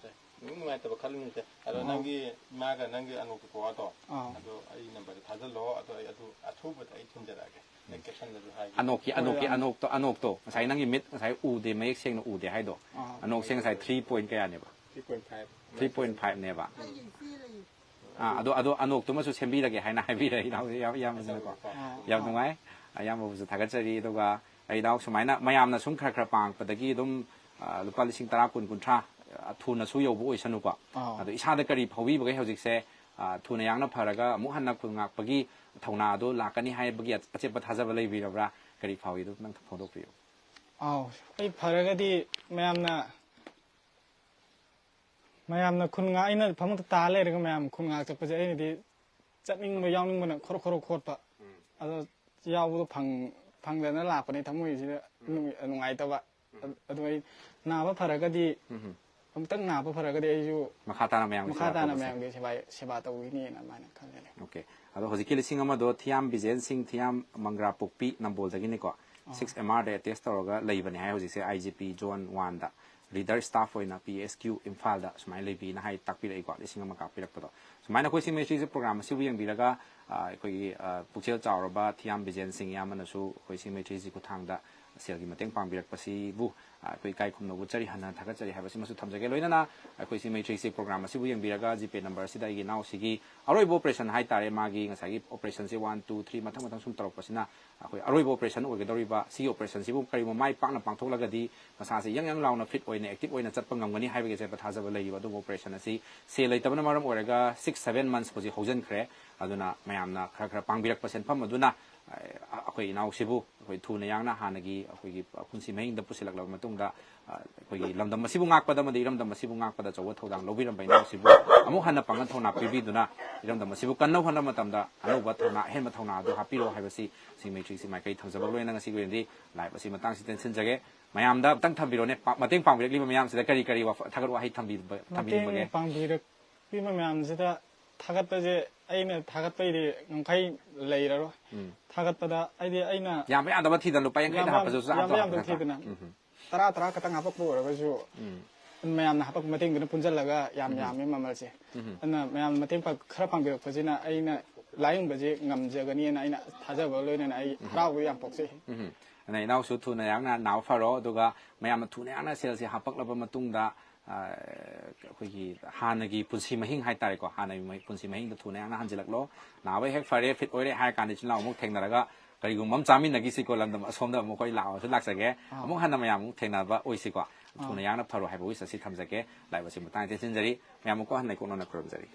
ꯅꯨꯡ ꯅꯨꯡꯉꯥꯏꯇꯕ ꯈꯜꯂꯨꯅꯨꯁꯦ꯫ ꯑꯗꯣ ꯅꯪꯒꯤ ꯏꯃꯥꯒ ꯅꯪꯒꯤ ꯑꯅꯣꯛꯀꯤ ꯀꯣꯛ ꯑꯗꯣ ꯑꯥꯎ꯫ ꯑꯗꯣ ꯑꯩ ꯅꯝꯕꯔꯗ ꯊꯥꯖꯤꯜꯂꯣ꯫ ꯑꯗꯣ ꯑꯩ ꯑꯗꯨ ꯑꯊꯨꯕꯗ ꯑꯩ ꯊꯤꯟꯖꯔꯛꯑꯒꯦ꯫ ꯅꯪ ꯀꯦꯞꯁꯟꯗꯁꯨ ꯍꯥꯏꯒꯦ꯫ ꯑꯅꯣꯛꯀꯤ ꯑꯅꯣꯛꯀꯤ ꯍꯣꯏ, ꯑꯅꯣꯛꯇꯣ ꯑꯅꯣꯛꯇꯣ ꯉꯁꯥꯏ ꯅꯪꯒꯤ ꯃꯤꯠ ꯉꯁꯥꯏ ꯎꯗꯦ, ꯃꯌꯦꯛ ꯁꯦꯡꯅ ꯎꯗꯦ ꯍꯥꯏꯗꯣ꯫ ꯑꯥ꯫ ꯑꯅꯣꯛꯁꯦ ꯉꯁꯥꯏ ꯊ꯭ꯔꯤ ꯄꯣꯏꯟ ꯀꯌꯥꯅꯦꯕ? Three point five. Three point ꯐꯥꯏꯚꯅꯦꯕ꯫ ꯑꯥ, ꯑꯗꯣ ꯑꯗꯣ ꯑꯅꯣꯛꯇꯨꯃꯁꯨ ꯁꯦꯝꯕꯤꯔꯒꯦ ꯍꯥꯏꯅ ꯍꯥꯏꯕꯤꯔꯦ ꯏꯅꯥꯎ ꯏꯌꯥꯝ- ꯏꯌꯥꯝꯕꯁꯤꯅꯀꯣ꯫ ꯑꯥ, ꯌꯥꯝ ꯑꯥ꯫ ꯅꯨꯡꯉꯥꯏ꯫ ꯑꯌꯥꯝꯕꯕꯨꯁꯨ ꯊꯥꯒꯠꯆꯔꯤ꯫ ꯑꯗꯨꯒ ꯑꯩ ꯏꯅꯥꯎ ꯁꯨꯃꯥꯏꯅ ꯃꯌꯥꯝꯅ ꯁꯨꯝ ꯈꯔ ꯈꯔ ꯄꯥꯡꯉꯛꯄꯗꯒꯤ ꯑꯗꯨꯝ ꯑ, ꯂꯨꯄꯥ ꯂꯤꯁꯤꯡ ꯇꯔꯥ, ꯀꯨꯟ, ꯀꯨꯟꯊ꯭ꯔꯥ, ꯑ, ꯊꯨꯅꯁꯨ ꯌꯧꯕ ꯑꯣꯏꯁꯅꯨꯀꯣ꯫ ꯑꯥ꯫ ꯑꯗꯣ ꯏꯁꯥꯗ ꯀꯔꯤ ꯐꯥꯎꯕꯤꯕꯒꯦ ꯍꯧꯖꯤꯛꯁꯦ? ꯑ, ꯊꯨꯅ ꯌꯥꯡꯅ ꯐꯔꯒ ꯑꯃꯨꯛ ꯍꯟꯅ ꯈꯨꯜ ꯉꯥꯛꯄꯒꯤ ꯊꯧꯅꯥ ꯑꯗꯨ ꯂꯥꯛꯀꯅꯤ ꯍꯥꯏꯕꯒꯤ ꯑꯆꯦꯠꯄ ꯊꯥꯖꯕ ꯂꯩꯕꯤꯔꯕ꯭ꯔꯥ? ꯀꯔꯤ ꯐꯥꯎꯏ ꯑꯗꯨ ꯅꯪ ꯐꯣꯡꯗꯣꯛꯄꯤꯌꯨ꯫ ꯑꯥꯎ, ꯑꯩ ꯐꯔꯒꯗꯤ ꯃꯌꯥꯝꯅ ꯃꯌꯥꯝꯅ ꯈꯨꯟ ꯉꯥꯛ ꯑꯩꯅ ꯐꯃꯨꯡꯗ ꯇꯥ ꯂꯩꯔꯒ ꯃꯌꯥꯝ ꯈꯨꯟ ꯉꯥꯛ ꯆꯠꯄꯁꯦ ꯑꯩꯅꯗꯤ ꯆꯠꯅꯤꯡꯕ ꯌꯥꯎꯅꯤꯡꯕꯅ ꯈꯣꯔꯣ ꯈꯣꯔꯣ ꯈꯣꯠꯄ꯫ ꯑꯗꯣ ꯌꯥꯎꯕꯗꯣ ꯐꯪ ꯐꯪꯗꯅ ꯂꯥꯛꯄꯅꯦ, ꯊꯃꯣꯏꯁꯤꯗ ꯅꯨꯡ- ꯅꯨꯡꯉꯥꯏꯇꯕ꯫ ꯑꯗꯨ ꯑꯩ ꯅꯥꯕ ꯐꯔꯒꯗꯤ, ꯎꯝ ꯑꯃꯨꯛꯇꯪ ꯅꯥꯕ ꯐꯔꯒꯗꯤ ꯑꯩꯁꯨ ꯃꯈꯥ ꯇꯥꯅ ꯃꯌꯥꯝꯒꯤ ꯃꯈꯥ ꯁꯦꯕꯥ ꯇꯥꯅ ꯇꯧꯕꯁꯦ꯫ ꯃꯌꯥꯝꯒꯤ ꯁꯦꯕꯥ ꯁꯦꯕꯥ ꯇꯧꯕꯤꯅꯦꯅ ꯑꯗꯨꯃꯥꯏꯅ ꯈꯜꯂꯦ꯫ ꯑꯣꯀꯦ꯫ ꯑꯗꯣ ꯍꯧꯖꯤꯛꯀꯤ ꯂꯤꯁꯤꯡ ꯑꯃꯗꯣ ꯊꯤꯌꯥꯝ ꯕꯤꯖꯦꯟ ꯁꯤꯡ, ꯊꯤꯌꯥꯝ ꯃꯪꯒ꯭ꯔꯥ ꯄꯣꯛꯄꯤ, ꯅꯝꯕꯣꯜꯗꯒꯤꯅꯤꯀꯣ꯫ ꯁꯤꯛꯁ ꯑꯦꯝ ꯑꯥꯔꯗ ꯑꯦꯇꯦꯁ ꯇꯧꯔꯒ ꯂꯩꯕꯅꯦ ꯍꯥꯏ ꯍꯧꯖꯤꯛꯁꯦ, ꯑꯥꯏ ꯖꯤ ꯄꯤ ꯖꯣꯟ ꯋꯥꯟꯗ ꯔꯤꯗꯔ ꯁ꯭ꯇꯥꯐ ꯑꯣꯏꯅ ꯄꯤ ꯑꯦꯁ ꯀ꯭ꯌꯨ ꯏꯝꯐꯥꯜꯗ ꯁꯨꯃꯥꯏꯅ ꯂꯩꯕꯤꯅ ꯍꯥꯏ ꯇꯥꯛꯄꯤꯔꯛꯏꯀꯣ, ꯂꯤꯁꯤꯡ ꯑꯃ ꯀꯥꯞꯄꯤꯔꯛꯄꯗꯣ꯫ ꯁꯨꯃꯥꯏꯅ ꯑꯩꯈꯣꯏ ꯁꯤꯡ ꯃꯩꯇ꯭ꯔꯤꯁꯦ ꯄ꯭ꯔꯣꯒ꯭ꯔꯥꯝ ꯑꯁꯤꯕꯨ ꯌꯦꯡꯕꯤꯔꯒ, ꯑ, ꯑꯩꯈꯣꯏꯒꯤ, ꯑ, ꯄꯨꯛꯆꯦꯜ ꯆꯥꯎꯔꯕ ꯊꯤꯌꯥꯝ ꯕꯤꯖꯦꯟ ꯁꯤꯡ ꯏꯌꯥꯝꯕꯅꯁꯨ ꯑꯩꯈꯣꯏ ꯁꯤꯡ ꯃꯩꯇ꯭ꯔꯤꯁꯤ ꯈꯨꯠꯊꯥꯡꯗ ꯁꯦꯜꯒꯤ ꯃꯇꯦꯡ ꯄꯥꯡꯕꯤꯔꯛꯄꯁꯤꯕꯨ, ꯑ, ꯑꯩꯈꯣꯏ ꯏꯀꯥꯏ ꯈꯨꯝꯅꯕ ꯎꯠꯆꯔꯤ, ꯍꯟꯅ ꯊꯥꯒꯠꯆꯔꯤ ꯍꯥꯏꯕꯁꯤꯃꯁꯨ ꯊꯝꯖꯒꯦ꯫ ꯂꯣꯏꯅꯅ ꯑꯩꯈꯣꯏ ꯁꯤꯡ ꯃꯩꯇ꯭ꯔꯤꯁꯤ ꯄ꯭ꯔꯣꯒ꯭ꯔꯥꯝ ꯑꯁꯤꯕꯨ ꯌꯦꯡꯕꯤꯔꯒ ꯖꯤꯄꯦ ꯅꯝꯕꯔ ꯑꯁꯤꯗ ꯑꯩꯒꯤ ꯏꯅꯥꯎꯁꯤꯒꯤ ꯑꯔꯣꯏꯕ ꯑꯣꯄꯔꯦꯁꯟ ꯍꯥꯏꯇꯥꯔꯦ, ꯃꯥꯒꯤ ꯉꯁꯥꯏꯒꯤ ꯑꯣꯄꯔꯦꯁꯟꯁꯤ ꯋꯥꯟ, ꯇꯨ, ꯊ꯭ꯔꯤ ꯃꯊꯪ ꯃꯊꯪ ꯁꯨꯝ ꯇꯧꯔꯛꯄꯁꯤꯅ ꯑꯩꯈꯣꯏ ꯑꯔꯣꯏꯕ ꯑꯣꯄꯔꯦꯁꯟ ꯑꯣꯏꯒꯗꯧꯔꯤꯕ ꯁꯤꯒꯤ ꯑꯣꯄꯔꯦꯁꯟꯁꯤꯕꯨ ꯀꯔꯤꯒꯨꯝꯕ ꯃꯥꯏ ꯄꯥꯛꯅ ꯄꯥꯡꯊꯣꯛꯂꯒꯗꯤ ꯃꯁꯥꯁꯦ ꯌꯪ ꯌꯪ ꯂꯥꯎꯅ ꯐꯤꯠ ꯑꯣꯏꯅ ꯑꯦꯛꯇꯤꯚ ꯑꯣꯏꯅ ꯆꯠꯄ ꯉꯝꯒꯅꯤ ꯍꯥꯏꯕꯒꯤ ꯑꯆꯦꯠꯄ ꯊꯥꯖꯕ ꯂꯩꯔꯤꯕ ꯑꯗꯨꯒꯨꯝꯕ ꯑꯣꯄꯔꯦꯁꯟ ꯑꯁꯤ ꯁꯦꯜ ꯂꯩꯇꯕꯅ ꯃꯔꯝ ꯑꯣꯏꯔꯒ ꯁꯤꯛꯁ ꯁꯚꯦꯟ ꯃꯟꯁ ꯍꯧꯖꯤꯛ ꯍꯧꯖꯤꯟꯈ꯭ꯔꯦ꯫ ꯑꯗꯨꯅ ꯃꯌꯥꯝꯅ ꯈꯔ ꯈꯔ ꯄꯥꯡꯕꯤꯔꯛꯄ ꯁꯦꯟꯐꯝ ꯑꯗꯨꯅ, ꯑ, ꯑꯩꯈꯣꯏ ꯏꯅꯥꯎꯁꯤꯕꯨ ꯑꯩꯈꯣꯏ ꯊꯨꯅ ꯌꯥꯡꯅ ꯍꯥꯟꯅꯒꯤ ꯑꯩꯈꯣꯏꯒꯤ ꯄꯨꯟꯁꯤ ꯃꯍꯤꯡꯗ ꯄꯨꯁꯤꯜꯂꯛꯂꯕ ꯃꯇꯨꯡꯗ, ꯑ, ꯑꯩꯈꯣꯏꯒꯤ ꯂꯝꯗꯝ ꯑꯁꯤꯕꯨ ꯉꯥꯛꯄꯗ ꯑꯃꯗꯤ ꯏꯔꯝꯗꯝ ꯑꯁꯤꯕꯨ ꯉꯥꯛꯄꯗ ꯑꯆꯧꯕ ꯊꯧꯗꯥꯡ ꯂꯧꯕꯤꯔꯝꯕ ꯏꯅꯥꯎꯁꯤꯕꯨ ꯑꯃꯨꯛ ꯍꯟꯅ ꯄꯥꯡꯒꯜ ꯊꯧꯅꯥ ꯄꯤꯕꯤꯗꯨꯅ ꯏꯔꯝꯗꯝ ꯑꯁꯤꯕꯨ ꯀꯟꯅꯕ ꯍꯣꯠꯅꯕ ꯃꯇꯝꯗ ꯑꯅꯧꯕ ꯊꯧꯅꯥ, ꯑꯍꯦꯟꯕ ꯊꯧꯅꯥ ꯑꯗꯨ ꯍꯥꯞꯄꯤꯔꯣ ꯍꯥꯏꯕꯁꯤ ꯁꯤꯡ ꯃꯩꯇ꯭ꯔꯤꯁꯤ ꯃꯥꯏꯀꯩ ꯊꯝꯖꯕ ꯂꯣꯏꯅ ꯉꯁꯤꯒꯤ ꯑꯣꯏꯅꯗꯤ ꯂꯥꯏꯞ ꯑꯁꯤ ꯃꯇꯥꯡꯁꯤ ꯇꯦꯟꯁꯤꯟꯖꯒꯦ꯫ ꯃꯌꯥꯝꯗ ꯑꯝꯇꯪ ꯊꯝꯕꯤꯔꯣꯅꯦ, ꯄꯥ- ꯃꯇꯦꯡ ꯄꯥꯡꯕꯤꯔꯛꯂꯤꯕ ꯃꯌꯥꯝꯁꯤꯗ ꯀꯔꯤ ꯀꯔꯤ ꯋꯥꯐ- ꯊꯥꯒꯠ ꯋꯥꯍꯩ ꯊꯝꯕꯤꯕ- ꯊꯝꯕꯤꯅꯤꯡꯕꯒꯦ? ꯃꯇꯦꯡ ꯄꯥꯡꯕꯤꯔꯛꯄꯤꯕ ꯃꯌꯥꯝꯁꯤꯗ ꯊꯥꯒꯠꯄꯁꯦ ꯑꯩꯅ ꯊꯥꯒꯠꯄꯩꯗꯤ ꯉꯝꯈꯩ ꯂꯩꯔꯔꯣꯏ꯫ ꯎꯝ꯫ ꯊꯥꯒꯠꯄꯗ ꯑꯩꯗꯤ ꯑꯩꯅ ꯌꯥꯝꯕ ꯌꯥꯝꯗꯕ ꯊꯤꯗꯅ ꯂꯨꯄꯥ ꯌꯥꯡꯈꯩꯗ ꯌꯥꯝꯕ- ꯍꯥꯞꯄꯁꯨ ꯆꯞ ꯌꯥꯝꯕ ꯆꯥꯕ ꯌꯥꯝꯗꯕ ꯅꯠꯇ꯭ꯔꯥ? ꯊꯤꯗꯅ ꯎꯝ ꯍꯝ꯫ ꯇꯔꯥ ꯇꯔꯥ ꯈꯛꯇꯪ ꯍꯥꯞꯄꯛꯄ ꯑꯣꯏꯔꯒꯁꯨ ꯎꯝ꯫ ꯃꯌꯥꯝꯅ ꯍꯥꯞꯄꯛꯄ ꯃꯇꯦꯡꯗꯨꯅ ꯄꯨꯟꯁꯤꯜꯂꯒ ꯌꯥꯝ ꯌꯥꯝꯃꯤ ꯃꯃꯜꯁꯦ꯫ ꯎꯝ꯫ ꯑꯗꯨꯅ ꯃꯌꯥꯝꯅ ꯃꯇꯦꯡ ꯄꯥꯡ- ꯈꯔ ꯄꯥꯡꯕꯤꯔꯛꯄꯁꯤꯅ ꯑꯩꯅ ꯂꯥꯏꯌꯦꯡꯕꯁꯦ ꯉꯝꯖꯒꯅꯤꯅ ꯑꯩꯅ ꯊꯥꯖꯕ ꯂꯣꯏꯅꯅ ꯑꯩ ꯍꯔꯥꯎꯕ ꯌꯥꯝ ꯄꯣꯛꯆꯩ꯫ ꯎꯝ꯫ ꯑꯗꯨꯅ ꯏꯅꯥꯎꯁꯨ ꯊꯨꯅ ꯌꯥꯡꯅ ꯅꯥꯕ ꯐꯔꯣ, ꯑꯗꯨꯒ ꯃꯌꯥꯝꯅ ꯊꯨꯅ ꯌꯥꯡꯅ ꯁꯦꯜꯁꯦ ꯍꯥꯄꯛꯂꯕ ꯃꯇꯨꯡꯗ, ꯑ, ꯑꯩꯈꯣꯏꯒꯤ ꯍꯥꯟꯅꯒꯤ ꯄꯨꯟꯁꯤ ꯃꯍꯤꯡ ꯍꯥꯏꯇꯥꯔꯦꯀꯣ, ꯍꯥꯟꯅꯒꯤ ꯃꯍꯤ- ꯄꯨꯟꯁꯤ ꯃꯍꯤꯡꯗꯣ ꯊꯨꯅ ꯌꯥꯡꯅ ꯍꯟꯖꯤꯜꯂꯛꯂꯣ꯫ ꯅꯥꯕ ꯍꯦꯛ ꯐꯔꯦ, ꯐꯤꯠ ꯑꯣꯏꯔꯦ ꯍꯥꯏꯔ ꯀꯥꯟꯗ ꯏꯆꯤꯜ ꯏꯅꯥꯎ ꯑꯃꯨꯛ ꯊꯦꯡꯅꯔꯒ ꯀꯔꯤꯒꯨꯝꯕ ꯑꯃ ꯆꯥꯃꯤꯟꯅꯒꯤꯁꯤꯀꯣ, ꯂꯝꯗꯝ ꯑꯁꯣꯝꯗ ꯑꯃꯨꯛ ꯑꯩꯈꯣꯏ ꯂꯥꯛꯑꯁꯨ ꯂꯥꯛꯆꯒꯦ꯫ ꯑꯃꯨꯛ ꯍꯟꯅ ꯃꯌꯥꯝ ꯑꯃꯨꯛ ꯊꯦꯡꯅꯕ ꯑꯣꯏꯁꯤꯀꯣ꯫ ꯊꯨꯅ ꯌꯥꯡꯅ ꯐꯔꯣ ꯍꯥꯏꯕ ꯋꯤꯁ ꯑꯁꯤ ꯊꯝꯖꯒꯦ꯫ ꯂꯥꯏꯕ ꯑꯁꯤ ꯃꯇꯥꯡ ꯇꯦꯟꯁꯤꯟꯖꯔꯤ꯫ ꯃꯌꯥꯝ ꯑꯃꯨꯛꯀ ꯍꯟꯅ ꯀꯣꯛꯅꯅ ꯈꯨꯔꯨꯝꯖꯔꯤ꯫